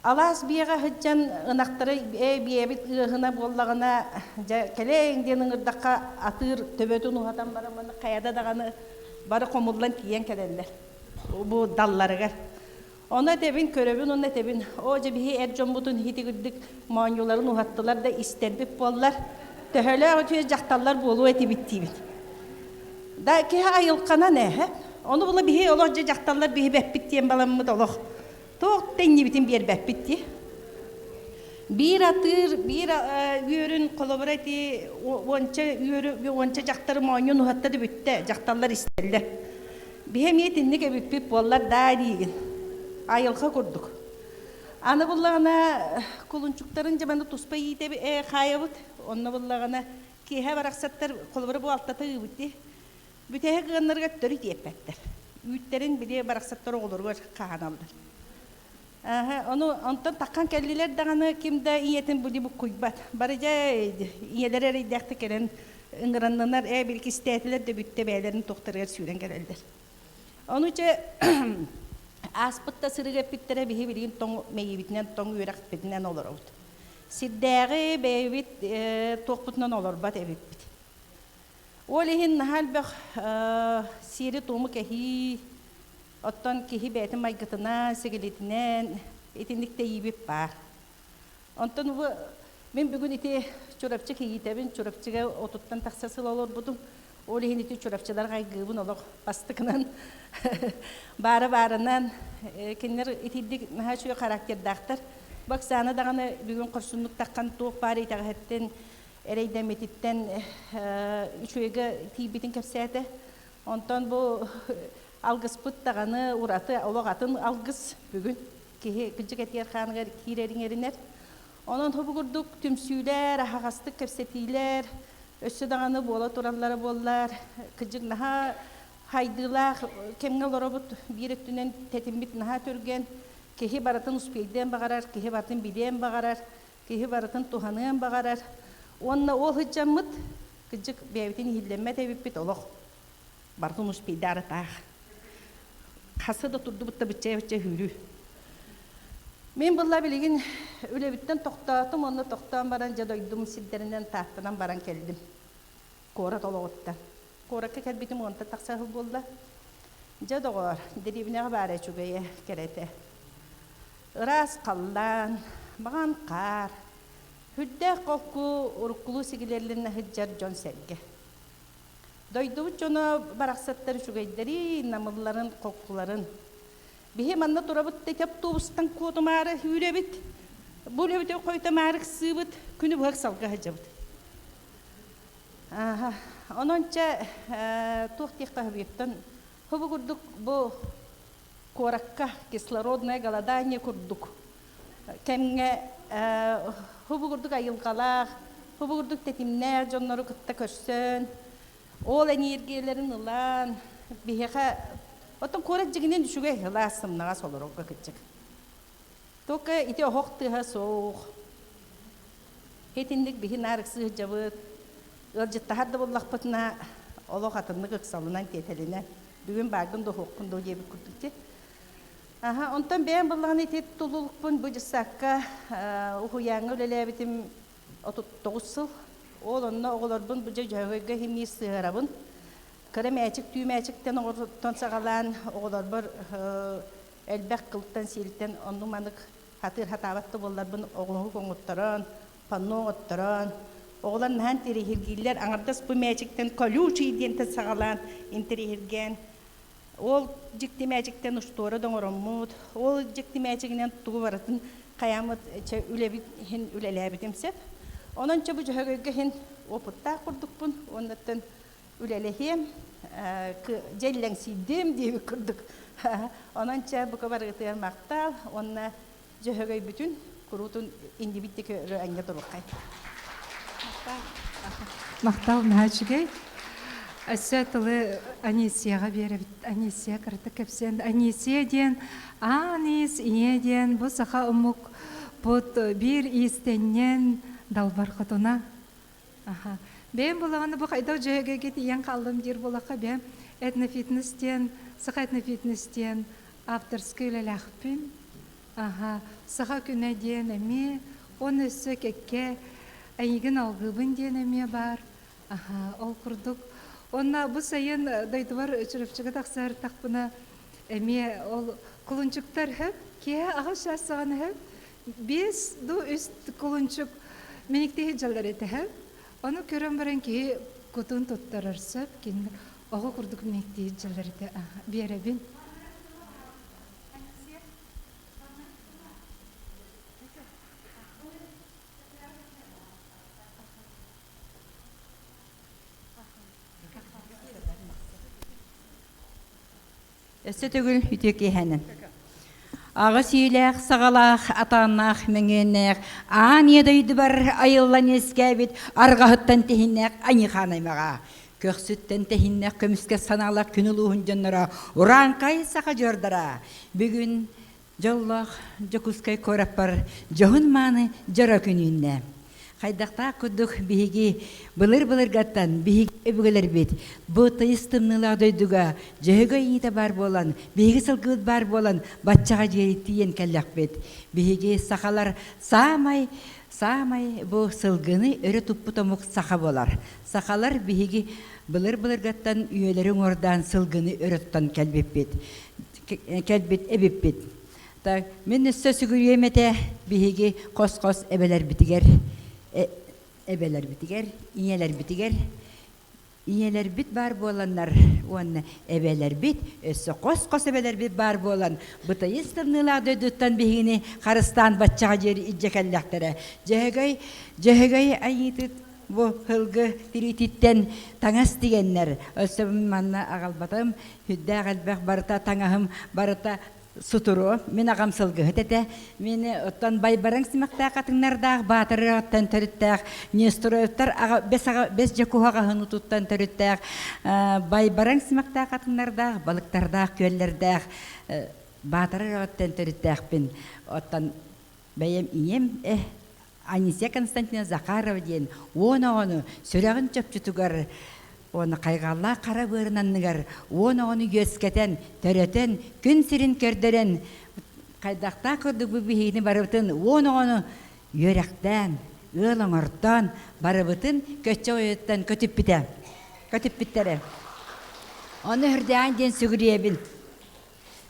Алаас биэҕэ сылдьан ынахтары ээ биэбит ыаһына буоллаҕына дьэ кэлээйиҥ диэн ыҥырдахха атыыр төбөтүн уһатан баран хайада даҕаны бары хомуллан тиийэн кэлэллэр бу далларыгар. Ону этэбин, көрөбүн уонна этэбин, оо дьэ биһи эр дьоммутун итигирдик моонньуларын уһаттылар да истэрбит буоллар, төһөлөөх үтүө дьахталлар буолуо этибит диибит. Да киһи айылҕанан ээ, ону була биһи олох дьэ дьахталлар биһи бэппит диэн баламмыт олох туох да иннибитин биэрбэппит дии. Биир атыыр, биир үөрүн холобура ити уонча үөрү, уонча дьахтары моонньун уһатта да бүттэ, дьахталлар истэллэр. Биһи эмиэ итинник эбиппит буоллар даа диигин. Айылҕа курдук. Аны буллаҕына кулунчуктарын дьабаны туспа иитэ хаайабыт. Онно буллаҕына киэһэ барахсаттар холобура бу алтата ыыбыт дии. Бүтэһик ыаннарыгар төрүт иэппэттэр. Үүттэрин били барахсаттар оҕолоругар хаһаналлар. Ону онтон таххан кэллилэр даҕаны ким да ийэтин били буккуйбат. Бары дьэ ийэлэрэ эрэйдээхтик кэлэн ыҥыраннанар ээ били кистээтилэр да бүттэ бэйэлэрин туохтарыгар сүүрэн кэлэллэр. Ону чэ ааспыт да сырыга эппиттэрэ биһи билигин тоҥ мэйиибитинэн тоҥ үөрэхпитинэн олоробут. Сирдээҕи бэйэбит туохпутунан олорбот эбиппит. Ол иһин наһаа элбэх сиэри-туому кэһии, Оттон киһи бэйэтин майгытынан, сигилитинэн итинник тэйиибит баар. Онтон бу Мин бүгүн ити Чурапчы кийиитэбин, Чурапчыга отуттан тахса сыл олорбутум. Ол иһин ити Чурапчылар хайгыыбын олох бастыкынан баара баарынан кинилэр итирдик наһаа үчүгэй характердаахтар. Бу Оксана даҕаны бүгүн хорсуннук таххан туох баар итэҕэһиттэн эрэйдэммититтэн үчүгэйгэ тиийбитин кэпсээтэ. Онтон бу алгыспыт даҕаны ураты олох атын алгыс бүгүн киһи кырдьык этигэр хааныгар киирэрин эринэр. Онон бу курдук түмсүүлэр, аһаҕастык кэпсэтиилэр өссө даҕаны буола тураллара буоллар, кырдьык наһаа хайдыылаах кэмҥэ олоробут, биир өттүнэн тэтиммит наһаа түргэн, киһи барытын успейдыан баҕарар, киһи барытын билиэн баҕарар, киһи барытын туһаныан баҕарар. Уонна ол сылдьаммыт, кырдьык бэйэбитин иһиллэммэт эбиппит олох барытын успейдаары таах. Хасы да турдубут да бычча-бычча үүрүү. Мин булла билигин үлэбиттэн тохтоотум уонна тохтоон баран дьэ дойдум сирдэринэн Тааттанан баран кэллим. Куорат олоҕуттан. Куоракка кэлбитим уонтан тахса сыл буолла. Дьэ доҕоор, дэриэбинэҕэ баара үчүгэйэ, кэрэтэ. Ыраас халлаан, маҕан хаар, үрдээх холку уруккулуу сигилэллинэ сылдьар дьон-сэргэ. Дойдубут дьоно барахсаттар үчүгэйдэрин, намылларын, холкуларын. Биһи манна турабыт да ити автобустан куотумаары үүрэбит. Бу үлэбит хойтомаары ыксыыбыт, күнү быһа ыксалга сылдьабыт. Ааха, онон чэ туох диэххэ сөбүттэн хобу курдук бу куоракка кислородное голодание курдук кэмҥэ хобу курдук айылҕалаах, хобу курдук тэтимнээх дьоннору кытта көрсөн, ол эниэргиэлэрин ылан, биһиэхэ оттон куорат дьиҥинэн үчүгэй сылаас сымнаҕас олорорго кырдьык. Только ити оһох тыаһа суох. Итинник биһи наар ыксыы сылдьабыт. Ыалдьыттаһар да буоллахпытына, олох атыннык ыксалынан, тиэтэлинэн бүгүн бааргын да оһуохпун дуу диэбит курдук дии. Аха, онтон бэйэм буллаҕына ити тулулукпун бу дьыссаакка уһуйааҥҥа үлэлээбитим 39 сыл. Ол онно оҕолорбун бу дьэ Дьөһөгөйгө иһимниир сыһыарабын. Кыра мээчик түү мээчиктэн оҕотуттан саҕалаан оҕолорбор элбэх кылтан-сиэлтэн оннук-маннык хатыыр хатаабат да буолларбын оҕуһук оҥотторон, панно оҥотторон, оҕолор наһаа интэриэһиргииллэр, аҥардас бу мээчиктэн колючий диэнтэн саҕалаан интэриэһиргээн ол дьикти мээчиктэн устуора да оҥороммут, ол дьикти мээчигинэн тугу барытын хайааммыт чэ үлэбит иһин үлэлээбитим сөп. Онон чэ бу Дьөһөгөйгө иһин опыттаах курдукпун уоннаттан үлэлэһиэм, дьэ иллэҥсийдим диэбит курдук. Онон чэ бука барыгытыгар махтал уонна Дьөһөгөйбүтүн куруутун иннибит диэки өрө анньа туруоххай. Махтал наһаа үчүгэй. Өссө тылы Анисияҕа биэрэбит. Анисия кыратык кэпсээн. Анисия диэн аан иис ийэ диэн бу саха омук бут биир иистэнньэн далбар хотуна. Аха. Бэйэм булаҕына бу хайдах дьөһөгөйгө тиийэн хааллым диир буоллахха бэйэм этнофитнес диэн саха этнофитнес диэн авторскай үлэлээхпин. Аха, Саха күнэ диэн эмиэ, уонна өссө кэккэ эйигин алгыыбын диэн эмиэ баар. Аха, ол курдук. Уонна бу сайын дойдубар Чурапчыга тахсаартахпына эмиэ ол кулунчуктар хөп, киэһэ аҕыс чаас саҕана хөп, биэс ду үс кулунчук миниктиһи дьаллар этэ хөп. Ону көрөн баран киһи кутун туттарар сөп, кини оҕо курдук миниктиһи дьаллар этэ. Биэрэбин. Өссө төгүл үтүө киэһэнэн. Аҕыс иилээх, саҕалаах, атааннаах, мэҥиэннээх, аан ийэ дойдубар айыллан үөскээбит арҕаһыттан тиһиннээх Аньыхаан аймаҕа. Көхсүттэн тэһиннэх көмүскэ санаалаах күн улууһун дьонноро, урааҥхай саха дьуордара. Бүгүн дьоллоох Дьокуускай куораппар дьоһун-мааны дьоро күн үүннэ. Хайдахтаах курдук биһиги былыр-былыргаттан биһиги өбүгэлэрбит бу тыйыс тымныылаах дойдуга дьөһөгөй иитэ баар буолан, биһиги сылгыбыт баар буолан баччаҕа диэри тиийэн кэллэхпит. Биһиги сахалар саамай саамай бу сылгыны өрө туппут омук саха буолар. Сахалар биһиги былыр-былыргаттан үйэлэри уҥуордаан сылгыны өрө тутан кэлбиппит кэлбит эбиппит. Так, мин өссө сүгүрүйүөм этэ биһиги хос-хос эбэлэрбитигэр. Эбэлэрбитигэр, ийэлэрбитигэр Ийэлэрбит баар буоланнар уонна эбэлэрбит, өссө хос-хос эбэлэрбит баар буолан, бытайыс тымныылаах дойдуттан биһигини харыстаан баччаҕа диэри илдьэ кэллэхтэрэ. Дьөһөгөй, Дьөһөгөй айыытыт бу һылгы тириититтэн таҥас тигэннэр, өссө манна аҕалбатым, сүрдээх элбэх барыта таҥаһым барыта Сутуруо, мин аҕам сылгыһыт этэ. Мин оттон Байбараҥ симэхтээх атыҥнардаах Баатыр ыраҕыттан төрүттээх, Нестороевтар аҕа бэс аҕа бэс дьокуһа аҕаһын утуттан төрүттээх, Байбараҥ симэхтээх атыҥнардаах, балыктардаах күөллэрдээх Баатыр ыраҕыттан төрүттээхпин. Оттон бэйэм ийэм э Анисия Константиновна Захарова диэн уон оҕону сүрэҕин чопчутугар уонна хайҕаллаах хара быарын анныгар уон оҕону үөскэтэн, төрөтөн, күн сирин көрдөрөн, хайдахтаах курдук бу биһигини барыбытын уон оҕону үөрэхтээн, ыал оҥортоон, барыбытын көччө ойуттан көтүппүтэ, көтүппүттэрэ. Ону үрдээн диэн сүгүрүйэбин.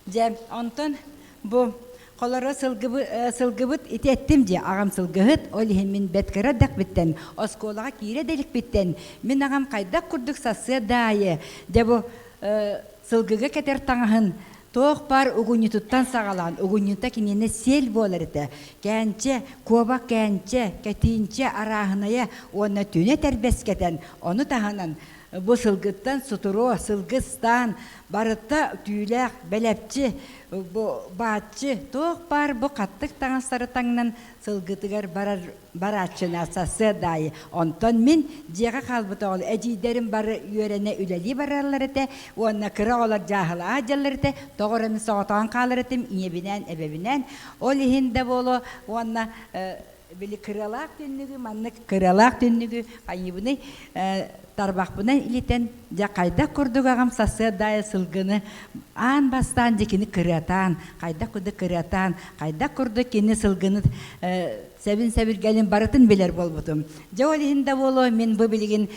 Дьэ, онтон бу холоро сылгыбыт ити эттим дии, аҕам сылгыһыт, ол иһин мин бэт кыра эрдэхпиттэн, оскуолаҕа киирэ да иликпиттэн, мин аҕам хайдах курдук сарсыарда аайы, дьэ бу сылгыга кэтэр таҥаһын туох баар угунньутуттан саҕалаан, угунньута киниэнэ сиэл буолар этэ. Кээнчэ, куобах кээнчэ, кэтиинчэ арааһынайа уонна түнэ тэрбэс кэтэн, ону таһынан Бу сылгыттан сутуруо, сылгы ыстаан, барыта түүлээх, бэлэпчи, бу бааччы, туох баар бу хаттык таҥастары таҥнан сылгытыгар барар барааччына сарсыарда аайы. Онтон мин дьиэҕэ хаалбыт оҕол эдьиийдэрим бары үөрэнэ үлэлии бараллар этэ уонна кыра оҕолор дьааһылаах дьаллар этэ, тоҕо эрэ мин соҕотоҕун хаалар этим ийэбинээн, эбэбинээн. Ол иһин да буолуо уонна били кырыалаах түннүгү маннык кырыалаах түннүгү хайыыбыный тарбахпынан илитэн дьэ хайдах курдук аҕам сарсыарда аайы сылгыны аан бастаан дьэ кини кырыатаан хайдах курдук кырыатаан хайдах курдук кини сылгыны сэбин сэбиргэлин барытын билэр буолбутум дьэ ол иһин да буолуо мин бу билигин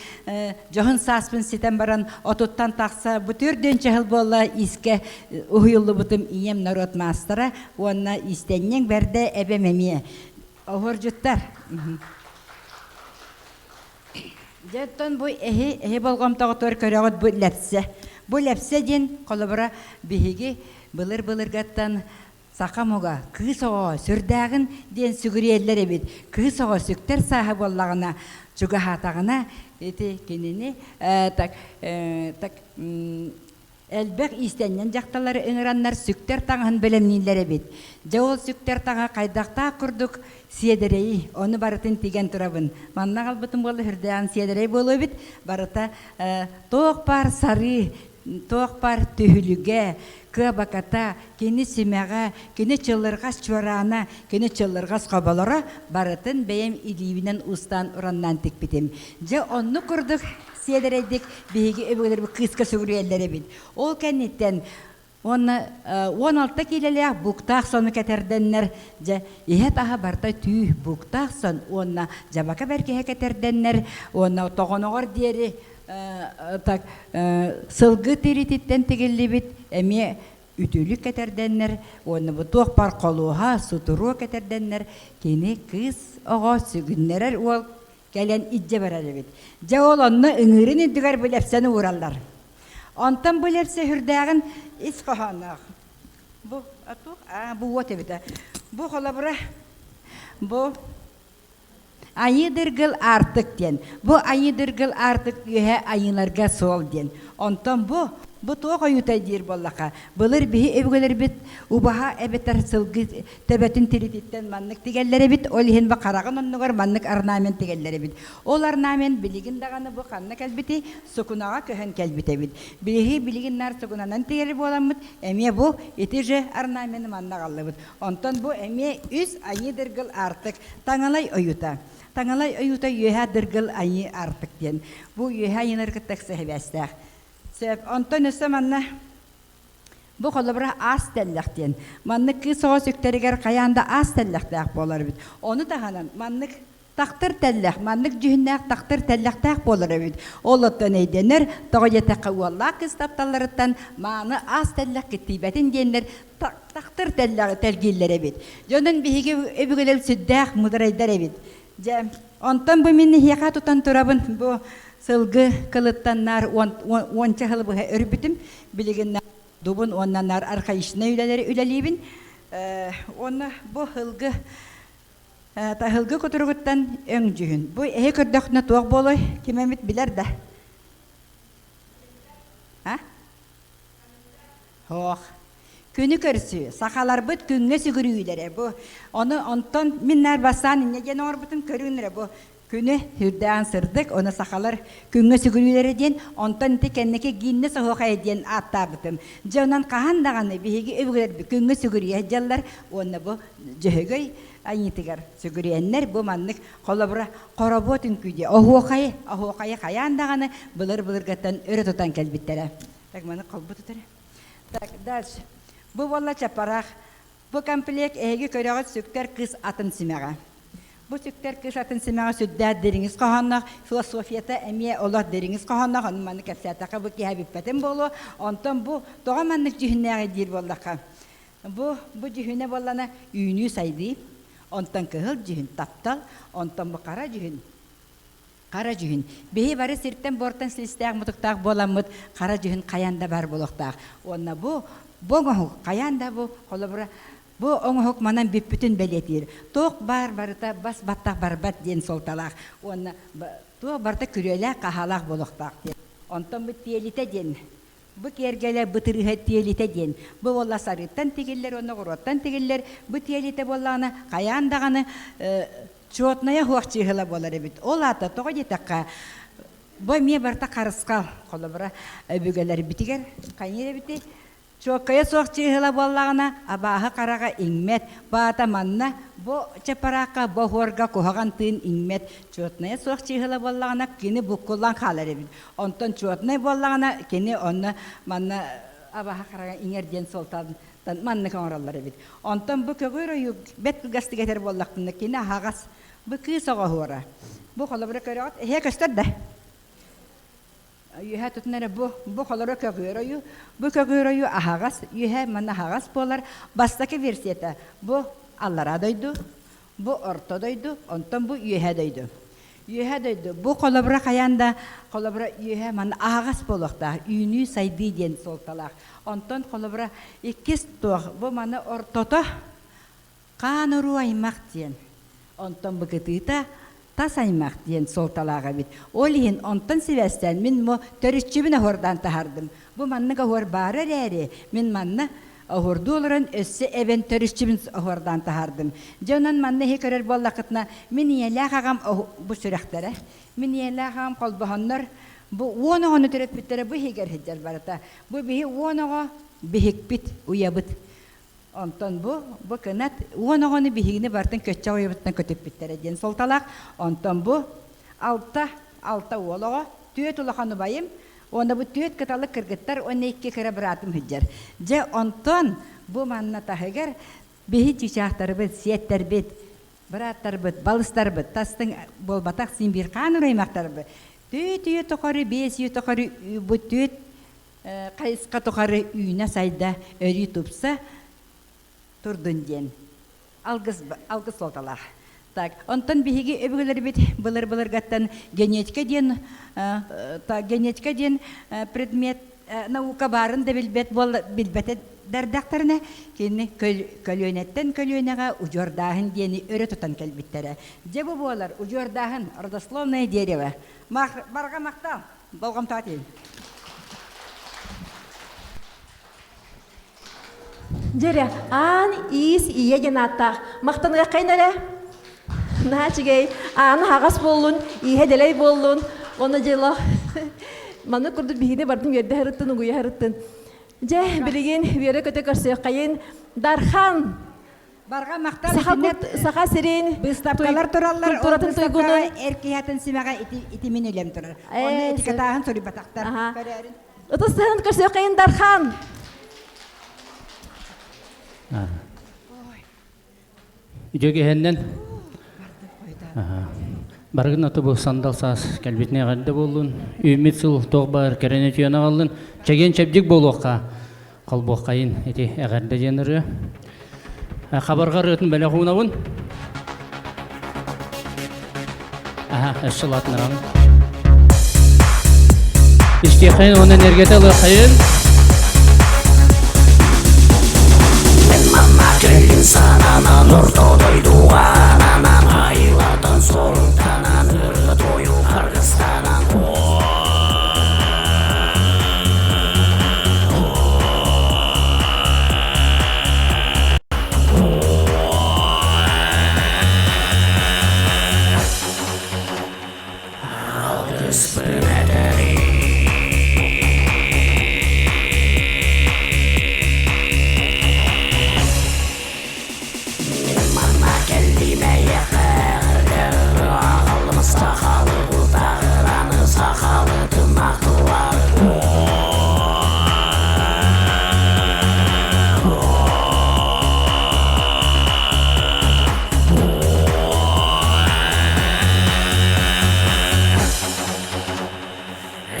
дьоһун сааспын ситэн баран отуттан тахса бу төрдүөн чаһыл буолла искэ уһуйуллубутум ийэм норуот маастара уонна иистэнньэҥ бэрдэ эбэм эмиэ оһуордьуттар Дьэ оттон бу эһи эһи болҕомтоҕутугар көрөҕүт бу лэпсэ. Бу лэпсэ диэн холобура биһиги былыр-былыргаттан саха омуга кыыс оҕо сүрдээҕин диэн сүгүрүйэллэр эбит. Кыыс оҕо сүктэр сааһа буоллаҕына чугаһаатаҕына ити кинини так так Элбэх иистэнньэн дьахталлары ыҥыраннар сүктэр таҥаһын бэлэмнииллэр эбит. Дьэ ол сүктэр таҥаһа хайдахтаах курдук сиэдэрэйий, ону барытын тигэн турабын. Манна аҕалбытым буолла сүрдээҕин сиэдэрэй буолуо эбит. Барыта туох баар сарыы, туох баар түһүлүгэ, кыабаката, кини симэҕэ, кини чыллырҕас чуораана, кини чыллырҕас хоболоро барытын бэйэм илиибинэн устаан ураннаан тикпитим. Дьэ оннук курдук сиэдэрэйдик биһиги өбүгэлэрбит кыыска сүгүрүйэллэр эбит. Ол кэнниттэн уонна 16 киилэлээх буктаах сону кэтэрдэннэр, дьэ, иһэ-таһа барыта түү буктаах сон уонна дьабака бэргэһэ кэтэрдэннэр уонна тоҕоноҕор диэри так сылгы тириититтэн тигиллибит эмиэ үтүлүк кэтэрдэннэр уонна бу туох бар холуоһа, сутуруо кэтэрдэннэр кини кыыс оҕо сүгүннэрэр уол кэлэн илдьэ барар эбит. Дьэ ол онно ыҥыырын үрдүгэр бу лэпсэни уураллар. Онтон бу лэпсэ үрдээҕин ис хоһоонноох. Бу туох бу уот эбитэ. Бу холобура бу Айыы дыргыл аартык диэн. Бу айыы дыргыл аартык үөһэ айыыларга суол диэн. Онтон бу бу туох ойуутай диир буоллаха былыр биһи өбүгэлэрбит убаһа эбэтэр сылгы төбөтүн тирититтэн маннык тигэллэр эбит, ол иһин бу хараҕын оннугар маннык орнамент тигэллэр эбит. Ол орнамент билигин даҕаны бу ханна кэлбитий? Сукунаҕа көһөн кэлбит эбит. Биһиги билигин наар сукунанан тигэр буоламмыт, эмиэ бу ити же орнамены манна аҕаллыбыт. Онтон бу эмиэ үс айыы дыргыл аартык таҥалай ойуута. Таҥалай ойуута үөһээ дыргыл айыы аартык диэн. Бу үөһээ айыылары кытта ыкса сибээстээх. Сөп. Онтон өссө манна Бу холобура аас тэллэх диэн. Маннык кыыс оҕо сүктэригэр хайаан да аас тэллэхтээх буолар эбит. Ону таһынан маннык тахтыр тэллэх, маннык дьүһүннээх тахтыр тэллэхтээх буолар эбит. Ол оттон өйдөнөр, тоҕо диэтэххэ уоллаах кыыс тапталларыттан мааны аас тэллэх киттийбэтин диэннэр тахтыр тэллэҕи тэлгииллэр эбит. Дьонун биһиги өбүгэлэр сүрдээх мудрайдар эбит. Дьэ, онтон бу мин эһиэхэ тутан турабын бу сылгы кылыттан наар уонча сыл быһа өрбүтүм. Билигин дубун уонна наар архаичнай үлэлэри үлэлиибин. Уонна бу сылгы таһылгы кутуругуттан өҥ дьүһүн. Бу эһи көрдөхүнэ туох буолуой? Ким эмит билэр да? А? Һоох. Күнү көрсүү, сахаларбыт күҥҥэ сүгүрүйүүлэрэ бу. Ону онтон мин наар бастаан инньэ диэн оҥорбутум көрүҥнэрэ бу. Күнү үрдээн сырдык, ону сахалар күҥҥэ сүгүрүйүүлэрэ диэн, онтон ити кэнники Гиннес оһуохайа диэн ааттаабытым. Дьэ онон хаһан даҕаны биһиги өбүгэлэрбит күҥҥэ сүгүрүйэ сылдьаллар уонна бу Дьөһөгөй айыытыгар сүгүрүйэннэр бу маннык холобура хоробуот үҥкүү диэ оһуохайы оһуохайы хайаан даҕаны былыр-былыргаттан өрө тутан кэлбиттэрэ. Так маны холбу тутар. Так, дальше. Бу буолла чапарах. Бу комплект эһиги көрөҕүт сүктэр кыыс атын симэҕэ. Бу сүктэр кыыс атын симэҕэ сүрдээх дириҥ ис хоһоонноох, философията эмиэ олох дириҥ ис хоһоонноох, ону маны кэпсээтэххэ бу киһи бүппэтин буолуо. Онтон бу тоҕо маннык дьүһүннээҕий диир буоллахха, бу бу дьүһүнэ буоллана үүнүү-сайдыы, онтон кыһыл дьүһүн таптал, онтон бу хара дьүһүн Хара дьүһүн. Биһи бары сиртэн-буортан силистээх-мутуктаах буоламмыт хара дьүһүн хайаан да баар буолуохтаах. Уонна бу бу оҥоһук хайаан да бу холобура бу оҥоһук манан бүппүтүн бэлиэтиир. Туох баар барыта бас баттах барбат диэн суолталаах. Уонна туох барыта күрүөлээх-хаһаалаах буолуохтаах диэн. Онтон бу тиэлитэ диэн бу киэргэлэ бытырыһа тиэлитэ диэн. Бу буолла сарыыттан тигиллэр уонна оҕуруоттан тигиллэр. Бу тиэлитэ буоллаҕына хайаан даҕаны Чуотнайа суох чыыһыла буолар эбит. Ол аата тоҕо диэтэххэ, бу эмиэ барыта харысхал. Холобура, өбүгэлэрбитигэр хайыыр эбитий? Чуоккайа суох чыыһыла буоллаҕына, абааһы хараҕа иҥмэт. Бу аата манна, бу чапараакка, бу оһуорга куһаҕан тыын иҥмэт. Чуотнайа суох чыыһыла буоллаҕына, кини буккуллан хаалар эбит. Онтон чуотнай буоллаҕына, кини онно манна абааһы хараҕа иҥэр диэн суолтан маннык оҥороллор эбит. Онтон бу көҕүөр ойуу бэрт кылгастык этэр буоллахпына, кини аһаҕас. Бу кыыс оҕоһуора. Бу холобура көрөҕүт, эһиэ көстөр да? Үөһэ тутун эрэ бу, бу холоро көҕүөр ойуу. Бу көҕүөр ойуу аһаҕас, үөһэ манна аһаҕас буолар. Бастакы версията бу аллараа дойду, Бу орто дойду, онтон бу үөһэ дойду. Үөһэ дойду бу холобура хайаан да холобура үөһэ манна аһаҕас буолуохтаах, үүнүү сайдыы диэн суолталаах. Онтон холобура иккис туох бу маны ортото хаан уруу аймах диэн. Онтон бу кытыыта тас аймах диэн суолталаах эбит. Ол иһин онтон сибээстээн мин бу төрүччүбүн оһуордаан таһаардым. Бу маннык оһуор баара эрээри, мин манна Оһуордуу олорон өссө эбэн төрүччүбүн оһуордаан таһаардым. Дьэ онон манна иһи көрөр буоллаххытына, мин ийэлээх аҕам бу сүрэхтэрэ. Мин ийэлээх аҕам холбоһоннор бу уон оҕону төрөппүттэрэ бу иһигэр сылдьар барыта. Бу биһи уон оҕо биһикпит, уйабыт. Онтон бу бу кынат уон оҕону биһигини барытын көччөх уйабыттан көтүппүттэрэ диэн суолталаах. Онтон бу алта алта уол оҕо, түөрт улахан убайым, Уонна бу түөрт кыталык кыргыттар уонна икки кыра быраатым сылдьар. Дьэ, онтон бу манна таһыгар биһи чыычаахтарбыт, сиэттэрбит, бырааттарбыт, балыстарбыт, тастыҥ буолбатах син биир хаан ураймахтарбыт. Түө-түө тухары, биэс үйэ тухары бу түөрт хайысха тухары үүнэ-сайда, өрүү тупса турдун диэн алгыс алгыс суолталаах. Так, онтон биһиги өбүгэлэрбит былыр-былыргаттан генетика диэн генетика диэн предмет наука баарын да билбэт буолла билбэтэ дардахтарына кини көлүөнэттэн көлүөнэҕэ удьуордааһын диэни өрө тутан кэлбиттэрэ. Дьэ бу буолар удьуордааһын родословное дерево. Барҕа махтал, болҕомтоҕо тиийин. Дьэрэ, аан иис ийэ диэн ааттаах. Махтаныаххайын эрэ. Наһаа үчүгэй. Ааны аһаҕас буоллун, ииһэ дэлэй буоллун. Уонна дьыла маннык курдук биһигини бардын үөрдэ сырыттын, угуйа сырыттын. Дьэ, билигин үөрэ-көтө көрсүөххэйин. Дархан! Барҕа махтал Саха, Саха сирин быыстапкалар тураллар. Культуратын туйгунун эр киһи симэҕэ ити ити мин үлэм турар. Онно этикетааһын суруйбатахтар. Көрөөрүн. Ытыс тыһын көрсүөххэйин Дархан! Үтүө Барыгын аты бу сандал саас кэлбитинэ эҕэрдэ буоллун. Үүммүт сыл туох баар кэрэни үтүөнү аҕаллын. Чэгиэн чэбдик буолуохха. Холбуоххайын ити эҕэрдэ диэн ырыа. Хабарҕа ырыатын бэлэх уунабын. Аха, өссө улаатыннаран. Истиэххин уонна энергията ылыаххайын. Манна кэллим сананан орто дойдуга ананан айылардан соруктанан ырыа тойук аргыстанан Алгыспын этэри Мин манна кэллим эйиэхэ аҕаллым сахалы кутаҕыраны сахалы тымнах тыллары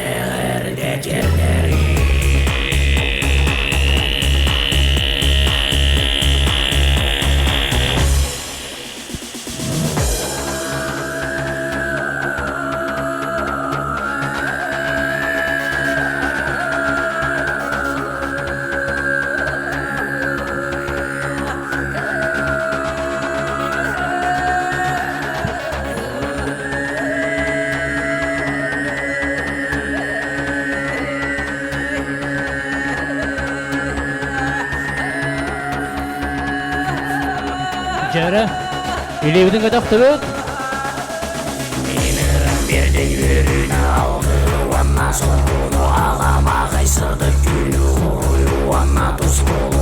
Эҕэрдэ тиэрдэри Дьэрэ, илиибитин көтөхтүбүт. Биэрдин үөрүүнү алгыы уонна соргуну аламаҕай сырдык түүнү уруйу уонна тускулу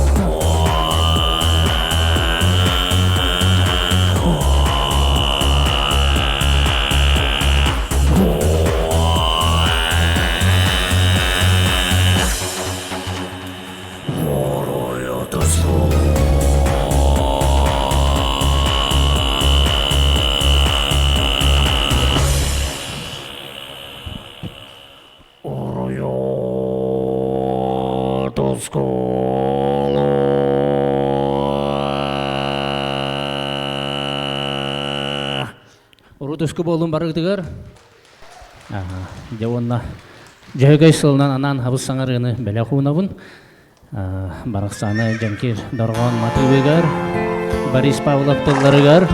Уруйу тускулу Уруйу тускулу Урут туску буолун барыгытыгар. Дьэ уонна Дьөһөгөй сылынан анаан хабыс саҥарыыны бэлэх уунабын. Барахсааны Дьэҥкир Дорҕоон матыыбыгар, Борис Павлов тылларыгар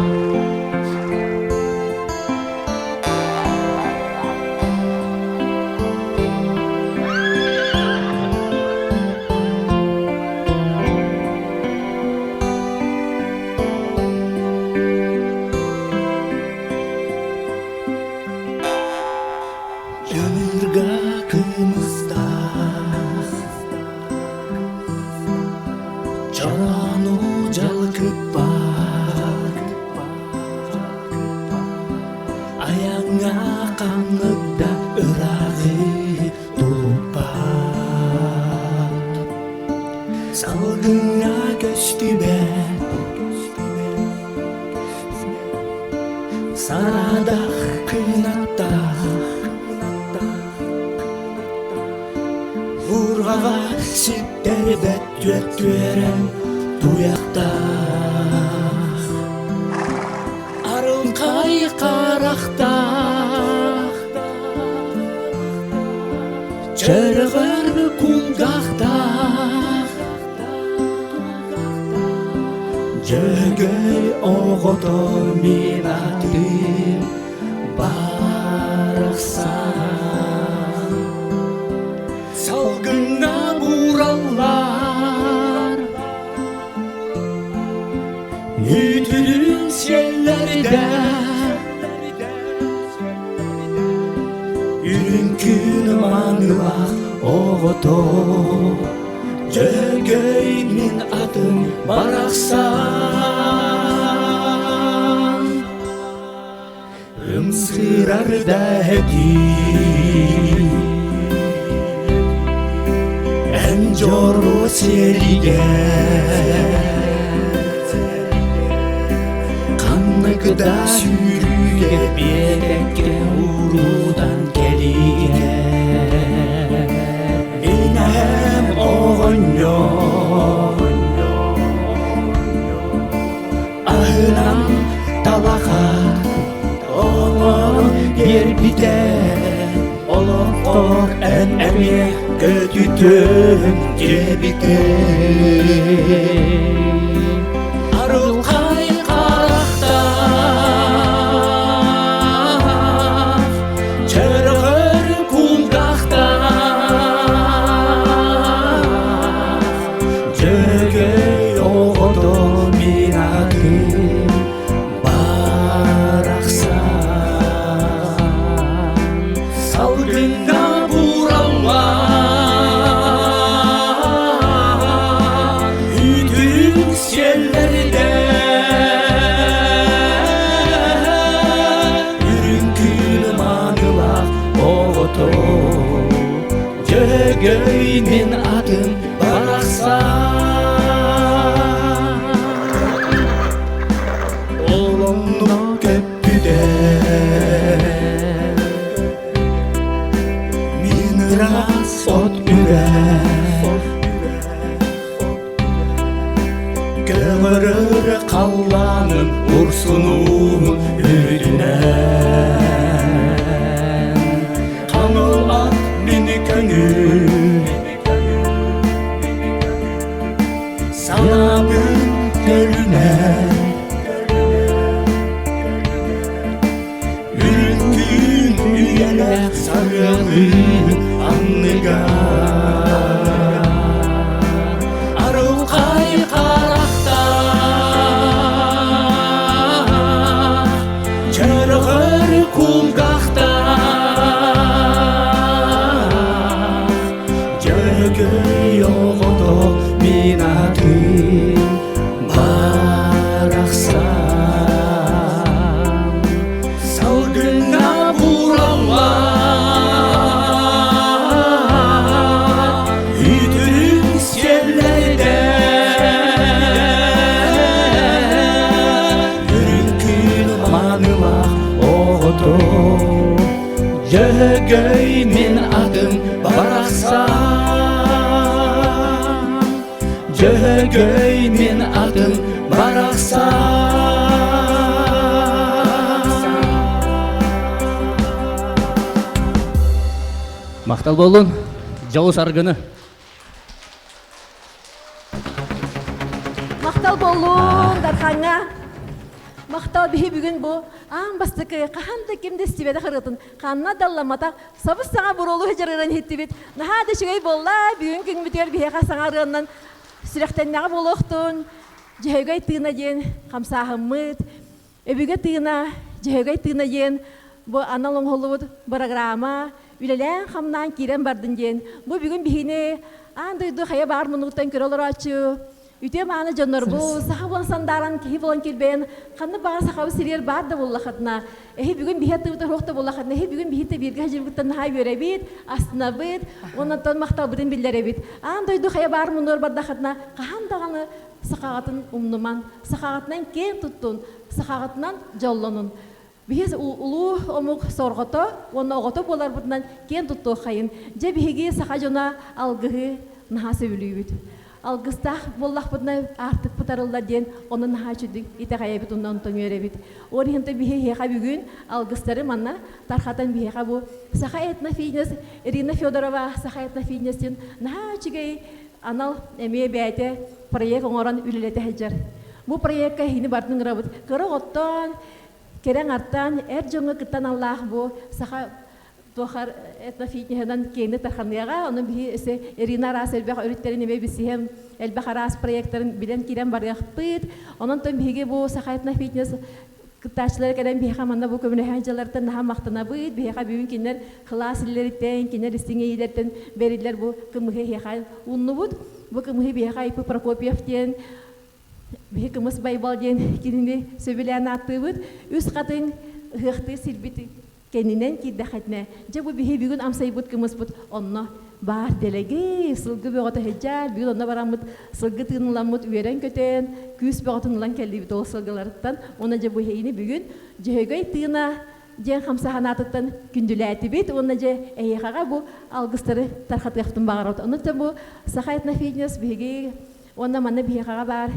Дьаныырга кымыстаах Чороону дьалкыппат Айаҥҥа ханнык да ырааҕы тулуппат Салгыҥҥа көстүбэт Сарадах кынаттаах Урҕаҕа ситтэрбэт түөттүөрэн туйахтаах Арылхай харахтаах Чөрөҕөр кулгаахтаах Дьөгөй оҕото мин атым барахсан Салгыҥҥа буураллар Үтүрүн сиэллэрдэ Үрүҥ күн маанылаах оҕото Дьөгөй мин атым барахсан Ымсыырар да этим Эн дьоруо сиэлигэр Ханнык да сүүрүүгэ биэтэккэ уруутан кэлигэ Мин эһэм оҕонньор Аһынан талаха оҥорон Көтөн диэбитэ Арылхай харахтаах Чөрөҕөр кулгаахтаах Дьөгөй оҕото мин атым барахсан Салгыҥҥа бураллан Үтүн сиэллэрдэ Үрүҥ күн маанылаах оҕото Дьөгөй мин атым барахсан Ол онно көппүтэ Мин ыраас от үрэх Көҕөрөр халлааным урсунуун үрдүнэн Хаҥыл ат мини көҥүл Санаабын көлүнэн Үрүҥ үйэлээх сарыалын анныгар Арылхай харахтаах Чөрөҕөр кулгаахтаах Дьөгөй оҕото мин атым барахсан Салгыҥҥа бураллан Үтүрүҥ сиэллэрдэ Үрүҥ күн маанылаах оҕото Дьөгөй мин атым барахсан Дьөһөгөй мин атым барахсан Махтал боллун, дьолу саргыны. Махтал боллун, Дархаҥҥа. Махтал биһи бүгүн бу аан бастакы хаһан да ким да истибэтэх ырыатын ханна далламматах сабыс саҥа буруолу дьарыыран иһиттибит. Наһаа да үчүгэй буолла. Бүгүн күҥмүтүгэр биһиэхэ саҥа ырыаннан сүрэхтэннэҕэ буолуохтун. Дьөһөгөй тыына диэн хамсааһыммыт. Өбүгэ тыына, Дьөһөгөй тыына диэн бу анал оҥоһуллубут бырагыраама үлэлээн-хамнаан киирэн бардын диэн. Бу бүгүн биһини аан дойду хайа баар муннугуттан көрө олорооччу Үтүө мааны дьоннорбут, саха буолан сандааран, киһи буолан килбэйэн, ханнык баҕар сахабыт сиригэр баар да буоллахытына, эһи бүгүн биһи аттыбытыгар суох да буоллахытына, эһи бүгүн биһи бииргэ сылдьыбыттан наһаа үөрэбит, астынабыт, уонна оттон махталбытын биллэрэбит. Аан дойду хайа баар муннугар бардахытына, хаһан даҕаны сахаҕытын умнумаҥ, сахаҕытынан киэн туттун, сахаҕытынан дьоллонун. Биһи улуу омук сорҕото уонна оҕото буоларбытынан киэн туттуоххайын. Дьэ биһиги саха дьоно алгыһы наһаа сөбүлүүбүт. Алгыстаах буоллахпытына аартыкпыт арыллар диэн ону наһаа үчүгдүк итэҕэйэбит уонна онтон үөрэбит. Ол иһин биһи эһиэхэ бүгүн алгыстары манна тархатан биһиэхэ бу Саха этнофитнес Ирина Федорова Саха этнофитнес диэн наһаа үчүгэй анал эмиэ бэйэтэ проект оҥорон үлэлэтэ сылдьар. Бу проекка эһигини барытын ыҥырабыт. Кыра оҕоттон Кэрэҥ артаан эр дьоҥҥо кыттан аллаах бу саха туохар этнофитнеһынан киэҥник тарханыаҕа. Онон биһи өссө Ирина араас элбэх өрүттэрин эмиэ билсиһэн, элбэх араас проектарын билэн киирэн барыахпыт. Онон тон биһиги бу саха этнофитнес кыттааччылара кэлэн биһиэхэ манна бу көмөлөһөн дьаллартан наһаа махтанабыт. Биһиэхэ бүгүн кинилэр кылаас үлэлэриттэн, кинилэр истиҥ иэйиилэртэн бэриллэр бу кымыһы эһиэхэ ууннубут. Бу кымыһы биһиэхэ Айпы Прокопьев диэн Биһи Кымыс Байбал диэн кинини сөбүлээн ааттыыбыт. Үс хатыҥ ыһыахтыы сирбит кэннинэн киирдэххитинэ, дьэ бу биһи бүгүн амсайбыт кымыспыт онно баар дэлэгэй, сылгы бөҕөтө сылдьар, бүгүн онно бараммыт сылгы тыыныламмыт үөрэн-көтөн, күүс бөҕөтүн ылан кэллибит ол сылгыларыттан. Уонна дьэ бу эһигини бүгүн Дьөһөгөй тыына диэн хамсааһын аатыттан күндүлээтибит уонна дьэ эһиэхэҕэ бу алгыстары тархатыахпытын баҕарабыт. Онон бу Саха этнофитнес биһиги Уонна манна биһиэхэҕэ баар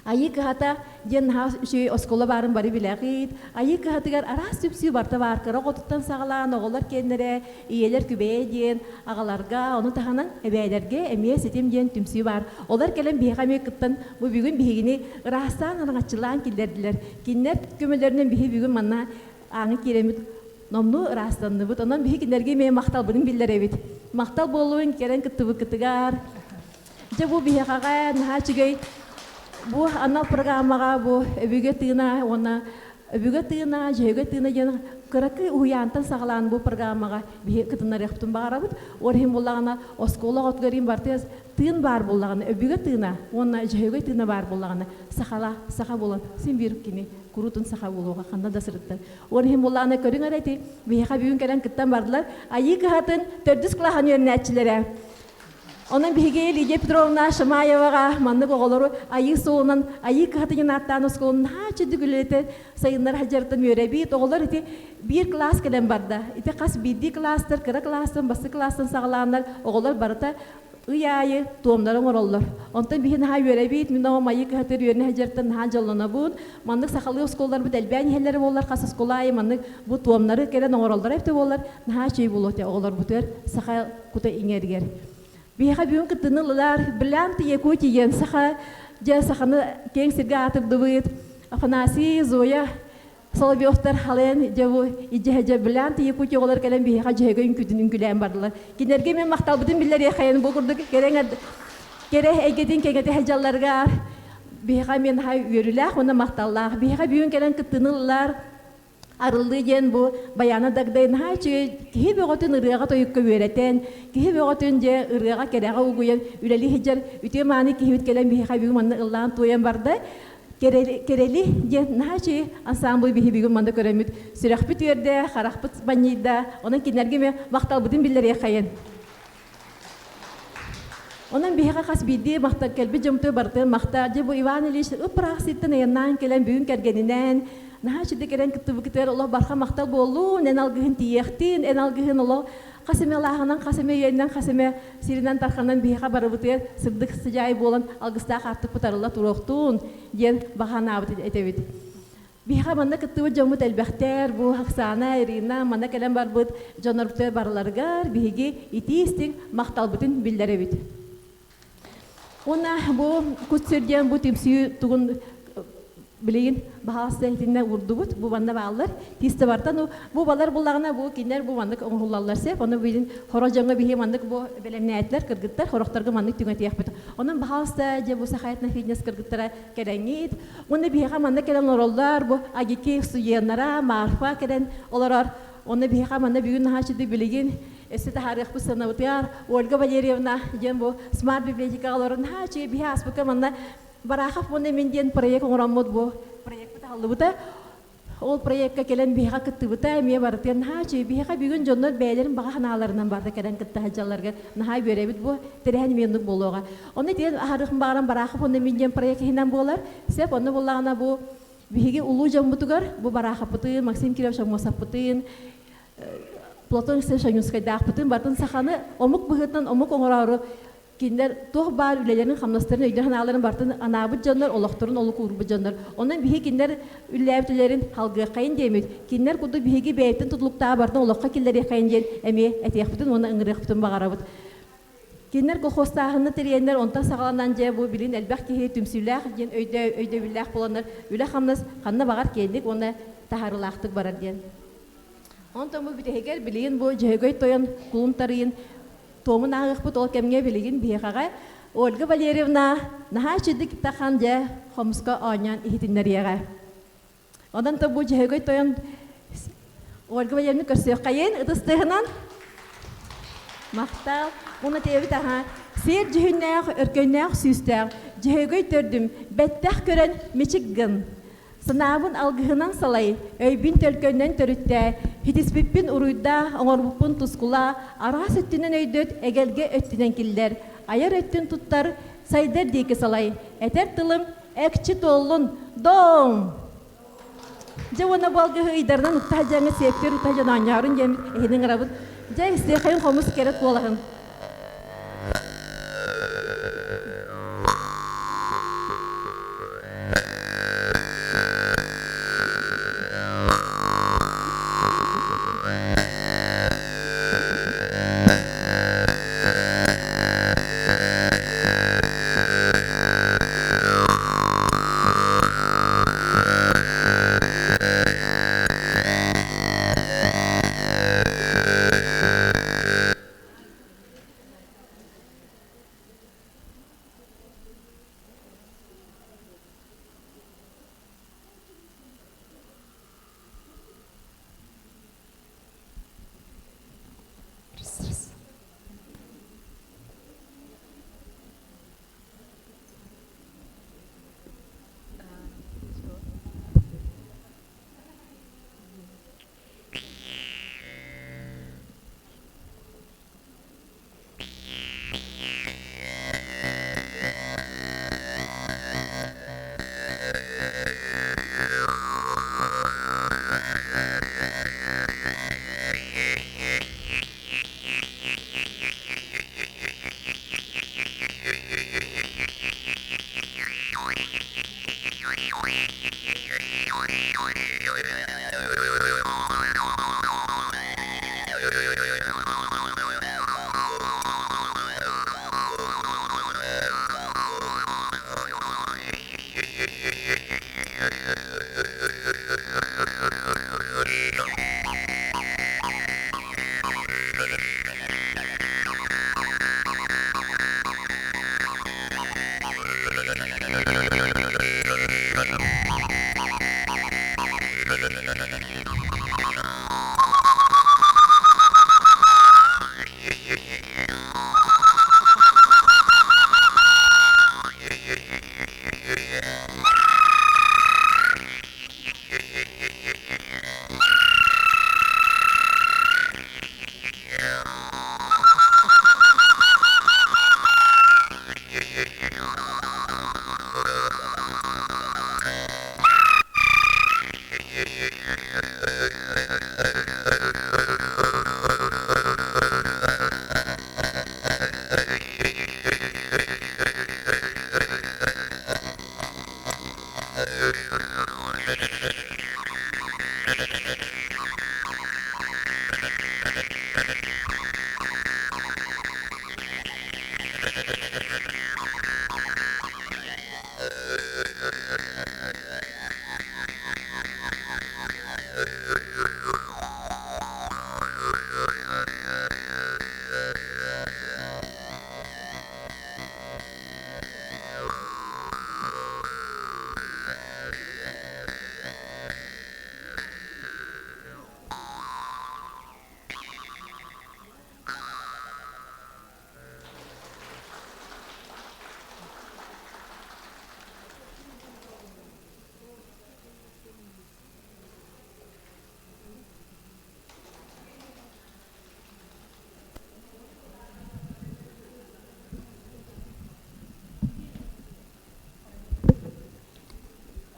Айыы кыһата диэн наһаа үчүгэй оскуола баарын бары билэҕит. Айыы кыһатыгар араас түмсүү барыта баар. Кыра оҕотуттан саҕалаан оҕолор киэннэрэ, ийэлэр күбэйэ диэн аҕаларга, ону таһынан эбээлэргэ эмиэ ситим диэн түмсүү баар. Олор кэлэн биһиэхэ эмиэ кыттан бу бүгүн биһигини ыраастаан араҥаччылаан киллэрдилэр. Кинилэр көмөлөрүнэн биһи бүгүн манна ааҥы киирэммит номнуо ыраастанныбыт. Онон биһи кинилэргэ эмиэ махталбытын биллэрэбит. Махтал буолуун кэлэн кыттыбыккытыгар. Дьэ бу биһиэхэҕэ наһаа үчүгэй бу анал программаҕа бу өбүгэ тыына уонна өбүгэ тыына, дьөһөгө тыына диэн кыракый уһуйаантан саҕалаан бу программаҕа биһи кытыннарыахпытын баҕарабыт. Ол иһин буоллаҕына оскуола оҕотугар иһин барытыгар тыын баар буоллаҕына, өбүгэ тыына уонна дьөһөгөй тыына баар буоллаҕына сахала саха буолан син биир кини куруутун саха буолуоҕа ханна да сырыттар. Ол иһин буоллаҕына көрүҥ эрэ ити биһиэхэ бүгүн кэлэн кыттан бардылар. Айыы кыһатын төрдүс кылааһын үөрэнээччилэрэ. Онон биһиги Лидия Петровна Шамаеваҕа маннык оҕолору айыы суолунан айыы кыһатын ааттаан оскуолун наһаа чөдүк үлэлэтэ сайыннара сылдьарыттан үөрэбит. Оҕолор ити биир кылаас кэлэн барда. Ити хас биирдии кылаастар кыра кылаастан, бастакы кылаастан саҕалааннар оҕолор барыта ый аайы туомнары оҥороллор. Онтон биһи наһаа үөрэбит, мин оҕом айыы кыһатыгар үөрэнэ сылдьарыттан наһаа дьоллонобун. Маннык сахалыы оскуолаларбыт элбээн иһэллэрэ буоллар, хас оскуола аайы маннык бу туомнары кэлэн оҥороллоро эбитэ буоллар, наһаа үчүгэй буолуо этэ оҕолорбутугар саха кута иҥэригэр. Биһиэхэ бүгүн кыттыыны ыллылар Бриллианты Якутии диэн саха дьэ саханы киэҥ сиргэ аатырдыбыт Афанасий, Зоя Соловьевтар халыан дьэ бу идьэһэ Бриллианты Якутии оҕолор кэлэн биһиэхэ дьөһөгөй үҥкүүтүн үҥкүүлээн бардылар. Кинилэргэ мен махталбытын биллэриэхэйэн бу курдук кэрэ кэрэ эйгэтин кэҥэтэ сылдьалларыгар биһиэхэ мен наһаа үөрүүлээх уонна махталлаах. Биһиэхэ бүгүн кэлэн кыттыыны ыллылар Арыллыы диэн бу Баяна Дагдай наһаа үчүгэй киһи бөҕөтүн ырыаҕа-тойукка үөрэтэн, киһи бөҕөтүн дьэ ырыаҕа кэрэҕэ угуйан үлэлии сылдьар үтүө-мааны киһибит кэлэн биһиэхэ бүгүн манна ыллаан туойан барда. Кэрэли диэн наһаа үчүгэй ансаамбыл биһи бүгүн манна көрөммүт сүрэхпит үөрдэ, харахпыт манньыйда. Онон кинилэргэ эмиэ махталбытын биллэриэххэйин. Онон биһиэхэ хас биирдии махтал кэлбит дьомтуй барытын махта. Дьэ бу Иван Ильич ып-ыраах сиртэн айаннаан кэлэн бүгүн кэргэнинээн наһаа үчүгэй кэлэн кыттыбыкытыгар олох барха махтал буоллун, эн алгыһын тиийиэхтин, эн алгыһын олох хас эмэ алааһынан, хас эмэ үйэннэн, хас эмэ сиринэн тарханан биһиэхэ барыбытыгар сырдык сыдьаай буолан алгыстаах аартыкпыт арылла туруохтун диэн баҕа санаабыт этэбит. Биһиэхэ манна кыттыбыт дьоммут элбэхтэр, бу Оксана, Ирина манна кэлэн барбыт дьоннорбутугар барыларыгар биһиги итии-истиҥ махталбытын биллэрэбит. Уонна бу кут сир диэн бу түмсүү тугун билигин баһаалыста итиннэ уурдубут, бу манна бааллар. Тиистабартан бу балар буллаҕына бу кинилэр бу маннык оҥоһуллаллар сеп. Ону билин хоро дьоҥҥо биһи маннык бу бэлэмнээтилэр кыргыттар, хорохторго маннык түҥэтиэхпит. Онон баһаалыста дьэ бу Саха этнофитнес кыргыттара кэлэҥҥит. Уонна биһиэхэ манна кэлэн олороллор, бу Агики студеннара, Марфа кэлэн олорор. Онно биһиэхэ манна бүгүн наһаа билигин өссө таһаарыахпыт санабытыгар Ольга Валерьевна диэн бу смарт библиотекаҕа олорон наһаа үчүгэй биһи ааспыкка манна Барахов уонна мин диэн проект оҥороммут бу проекпыт аһыллыбыта. Ол проекка кэлэн биһиэхэ кыттыбыта эмиэ барытыгар наһаа үчүгэй. Биһиэхэ бүгүн дьоннор бэйэлэрин баҕа санааларынан барыта кэлэн кытта сылдьалларыгар наһаа үөрэбит бу тэрээһин эмиэ оннук буолуоҕа. Онно итиэн аһарыахпын баҕаран Барахов уонна мин диэн проект иһинэн буолар. Сөп, онно буоллаҕына бу биһиги улуу дьоммутугар бу Бараховпытын, Максим Киров Шамосовпытын, Платон Алексеевич Ойуунскайдаахпытын барытын саханы омук быһыытынан омук оҥороору Кинилэр туох баар үлэлэрин-хамнастарын, өйдөрүн-санааларын барытын анаабыт дьоннор, олохторун олук уурбут дьоннор. Онон биһиги кинилэр үлэлээбит үлэлэрин халгыаххайын диэммит, кинилэр курдук биһиги бэйэбитин тутулуктааҕы барытын олоххо киллэриэххэйин диэн эмиэ этиэхпитин уонна ыҥырыахпытын баҕарабыт. Кинилэр колхозтааһыны тэрийэннэр онтон саҕаланан дьэ бу билин элбэх киһи түмсүүлээх диэн өйдөбүллээх буоланнар үлэ-хамнас ханна баҕар киэҥник уонна таһаарыылаахтык барар диэн. Онтон бу бүтэһигэр билигин бу Дьөһөгөй тойон кулун тарыйын Туомун ааҕыахпыт ол кэмҥэ билигин биһиэхэҕэ Ольга Валерьевна наһаа үчүгдүк тахан дьэ хомуска оонньоон иһитиннэриэҕэ. Онон то бу Дьөһөгөй тойон Ольга Валерьевна көрсүөххэйин ытыс тыаһынан. Махтал. Уна тэбит аха. Сиэр дьүһүннээх, өркөннөөх сүүстээх, Дьөһөгөй төрдүм, бэттэх көрөн мичик гын. Санаабын алгыһынан салай, өйбүн төлкөннөн төрүттээ, хитиспиппин уруйдаа, оҥорбуппун тускулаа, араас өттүнэн өйдөт, эгэлгэ өттүнэн киллэр, айар өттүн туттар, сайдар диэки салай, этэр тылым экчи туоллун, дом! Дьэ уонна бу алгыһы ыйдарынан укта сылдьаҥҥа сиэппэр ута дьон оонньоорун диэммит эһини ыҥырабыт. Дьэ, истиэхэйин хомус кэрэ куолаһын.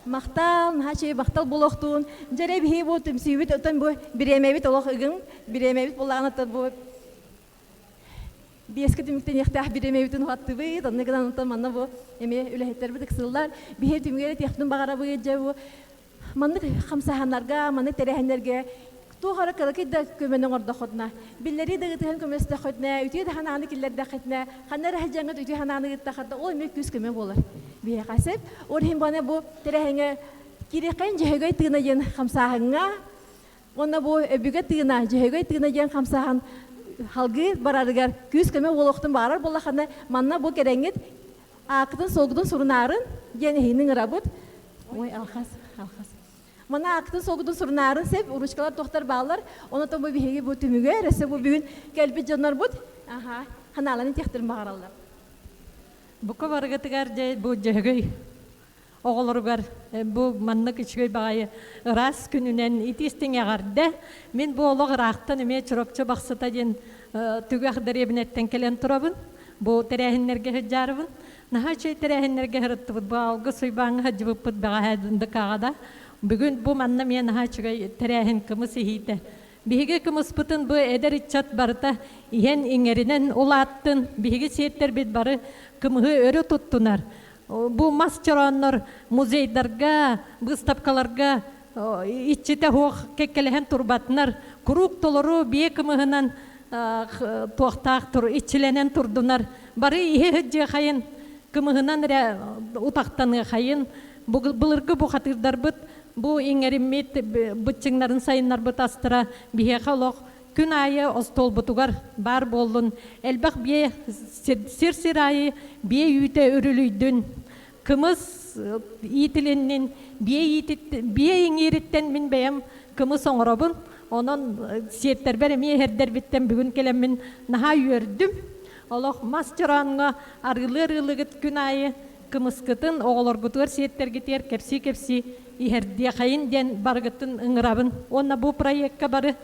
Махтал, наһаа үчүгэй махтал буолуохтун. Дьэрэ биһи бу түмсүүбүт оттон бу бириэмэбит олох ыгым, бириэмэбит буоллаҕына оттон бу биэскэ түмүктэниэхтээх бириэмэбитин уһаттыбыт, онно гынан оттон манна бу эмиэ үлэһиттэрбит ыксыллар. Биһи түмүгэр этиэхпитин баҕарабыт, дьэ бу маннык хамсааһыннарга, маннык тэрээһиннэргэ туох эрэ кыракый да көмөнү оҥордоххутуна, биллэрии да ытыһан көмөлөстөххүтүнэ, үтүө да санааны киллэрдэххитинэ, ханна эрэ сылдьаҥҥыт үтүө санааны ыыттаххытына, ол эмиэ күүс-көмө буолар. Биһиэхэ сөп. Ол иһин бу бу тэрээһиҥҥэ киириэххэйин Дьөһөгөй тыына диэн хамсааһыҥҥа уонна бу өбүгэ тыына, Дьөһөгөй тыына диэн хамсааһын салгыы барарыгар күүс-көмө буолуохтун баҕарар буоллаххына, манна бу кэрэҥҥит ааккытын-суолгутун сурунаарын диэн эһигини ыҥырабыт. Ой, алхас, алхас. Мана ааккытын-суолгутун сурунаарын сөп, ручкалар туохтар бааллар. Онон бу биһиги бу түмүгэр, өссө бу бүгүн кэлбит дьоннорбут аха, ханааларын тиэхтэрин баҕараллар. Бука барыгытыгар дьэ бу дьөһөгөй оҕолоругар бу маннык үчүгэй баҕайы ыраас күнүнэн итиистиҥ эҕэрдэ. Мин бу олох ыраахтан эмиэ Чурапчы Бахсыта диэн түгэх дэриэбинэттэн кэлэн турабын. Бу тэрээһиннэргэ сылдьаарыбын. Наһаа үчүгэй тэрээһиннэргэ сырыттыбыт. Бу алгыс уйбааҥҥа сылдьыбыппыт бэҕэһээ ДК-ҕа да. Бүгүн бу манна эмиэ наһаа үчүгэй тэрээһин кымыс иһиитэ. Биһиги кымыспытын бу эдэр ыччат барыта иһэн иҥэринэн улааттын. Биһиги сиэттэрбит бары кымыһы өрө туттунар. Бу мас чорооннор музейдарга, быыстапкаларга иччитэ суох кэккэлэһэн турбатынар, куруук толору биэ кымыһынан туохтаах тур иччилэнэн турдунар. Бары иһи сылдьыахайын, кымыһынан эрэ утахтаныахайын. Былыргы бухатыырдарбыт бу иҥэриммит быччыҥнарын сайыннарбыт астара биһиэхэ олох күн аайы остуолбутугар баар буоллун, элбэх биэ сир-сир аайы биэ үүтэ үрүлүйдүн, кымыс иитилиннин, биэ биэ иҥиириттэн мин бэйэм кымыс оҥоробун, онон сиэттэрбэр эмиэ иһэрдэрбиттэн бүгүн кэлэммин наһаа үөрдүм. Олох мас чорооҥҥо арыылыы-арыылыгыт күн аайы кымыскытын оҕолоргутугар сиэттэргитигэр кэпсии-кэпсии иһэрдиэхэйин диэн барыгытын ыҥырабын. Уонна бу проекка бары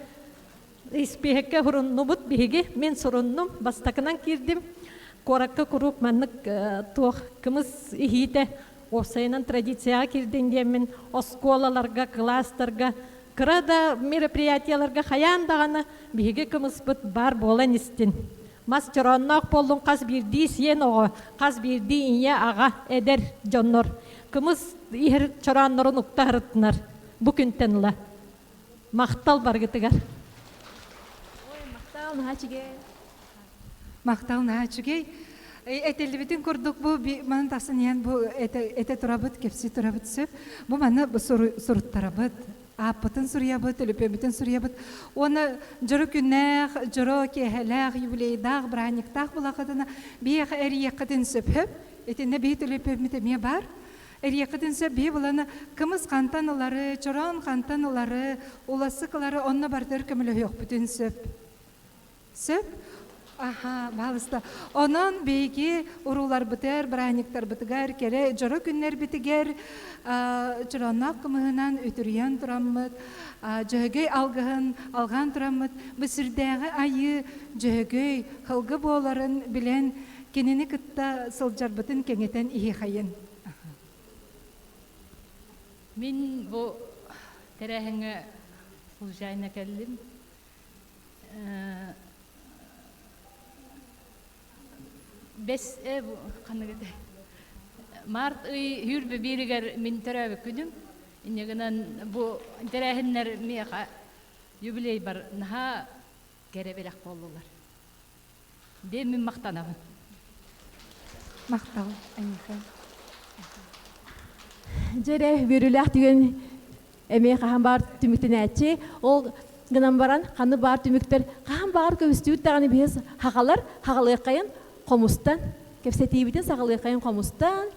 испииһэккэ суруннубут биһиги. Мин суруннум, бастакынан киирдим. Куоракка куруук маннык туох кымыс иһиитэ уопсайынан традицияҕа киирдин диэммин оскуолаларга, кылаастарга, кыра да мероприятиеларга хайаан даҕаны биһиги кымыспыт баар буолан истин. Мас чороонноох буоллун хас биирдии сиэн оҕо, хас биирдии ийэ, аҕа, эдэр дьоннор. Кымыс иһэр чорооннорун укта сырыттынар бу күнтэн ыла. Махтал баргытыгар. Ой, махтал наһаа үчүгэй. Махтал наһаа үчүгэй. Этиллибитин курдук бу манан тахсан иһэн бу этэ турабыт, кэпсии турабыт сөп. Бу манна суруттарабыт. Ааппытын суруйабыт, төлөпүөммүтүн суруйабыт. Уонна дьоро күннээх, дьоро киэһэлээх, юбилейдаах, бырааһынньыктаах булахытына биһиэхэ эрийиэххитин сөп. Итиннэ биһи төлөпүөммүт эмиэ баар. Эриэххитин сөп биһи буланы кымыс хантан ылары, чороон хантан ылары, уласык ылары онно барытыгар көмөлөһүөхпүтүн сөп. Сөп? Аха, баалыста. Онон биһиги урууларбытыгар, бырааһынньыктарбытыгар, кэрэ дьоро күннэрбитигэр чороонноох кымыһынан үтүрүйэн тураммыт, Дьөһөгөй алгыһын алҕаан тураммыт, бу сирдээҕи айыы Дьөһөгөй һылгы буоларын билэн, кинини кытта сылдьарбытын кэҥэтэн иһиэхэйин. Мин бу тэрээһиҥҥэ случайно кэллим. Бэс ханнык этэ? Март ый сүүрбэ бииригэр мин төрөөбүт күнүм. Инньэ гынан бу тэрээһиннэр миэхэ юбилейбар наһаа кэрэ бэлэх буоллулар. Диэн мин махтанабын. Махтал, эйиэхэ. Дьэрэ, үөрүүлээх түгэн эмиэ хаһан баар түмүктэнээччи. Ол гынан баран, ханны баар түмүктэр хаһан баар көмүстүүр даҕаны биһи хахалар, хаҕалыаххайын хомустан, кэпсэтиибитин саҕалыаххайын хомустан,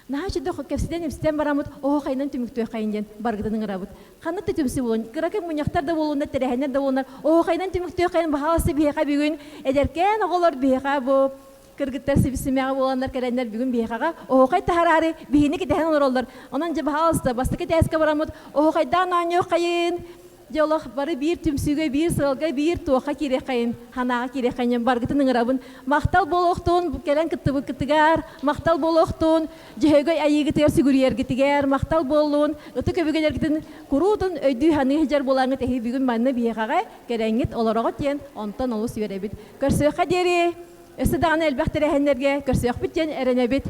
Наһаа үчүгэй кэпсэтэн-ипсэтэн бараммыт оһуохайынан түмүктүөххэйин диэн баргытын ыҥырабыт. Ханнык да түмсүү буолун, кыракый мунньахтар да буолуннар, тэрээһиннэр да буолуннар, оһуохайынан түмүктүөххэйин баһаалыста биһиэхэ бүгүн эдэркээн оҕолор биһиэхэ бу кыргыттар сибисимэҕэ буоланнар кэлэннэр бүгүн биһиэхэҕэ оһуохай таһараары биһини кэтэһэн олороллор. Онон дьэ баһаалыста бастакы этээскэ бараммыт оһуохайдаан оонньуоххайын, Дьэ олох бары биир түмсүүгэ, биир сыалга, биир туохха киириэххэйин, санааҕа киириэххэйин баргытын ыҥырабын. Махтал буолуохтун, кэлэн кыттыбыккытыгар, махтал буолуохтун, Дьөһөгөй айыыгытыгар сүгүрүйэргитигэр, махтал буоллун, ытык өбүгэлэргитин куруутун өйдүү-саныы сылдьар буолаҥҥыт эһи бүгүн манна биһиэхэҕэ кэлэҥҥит олороҕут диэн онтон олус үөрэбит. Көрсүөххэ диэри, өссө даҕаны элбэх тэрээһиннэргэ көрсүөхпүт диэн эрэнэбит.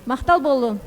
Махтал буоллун!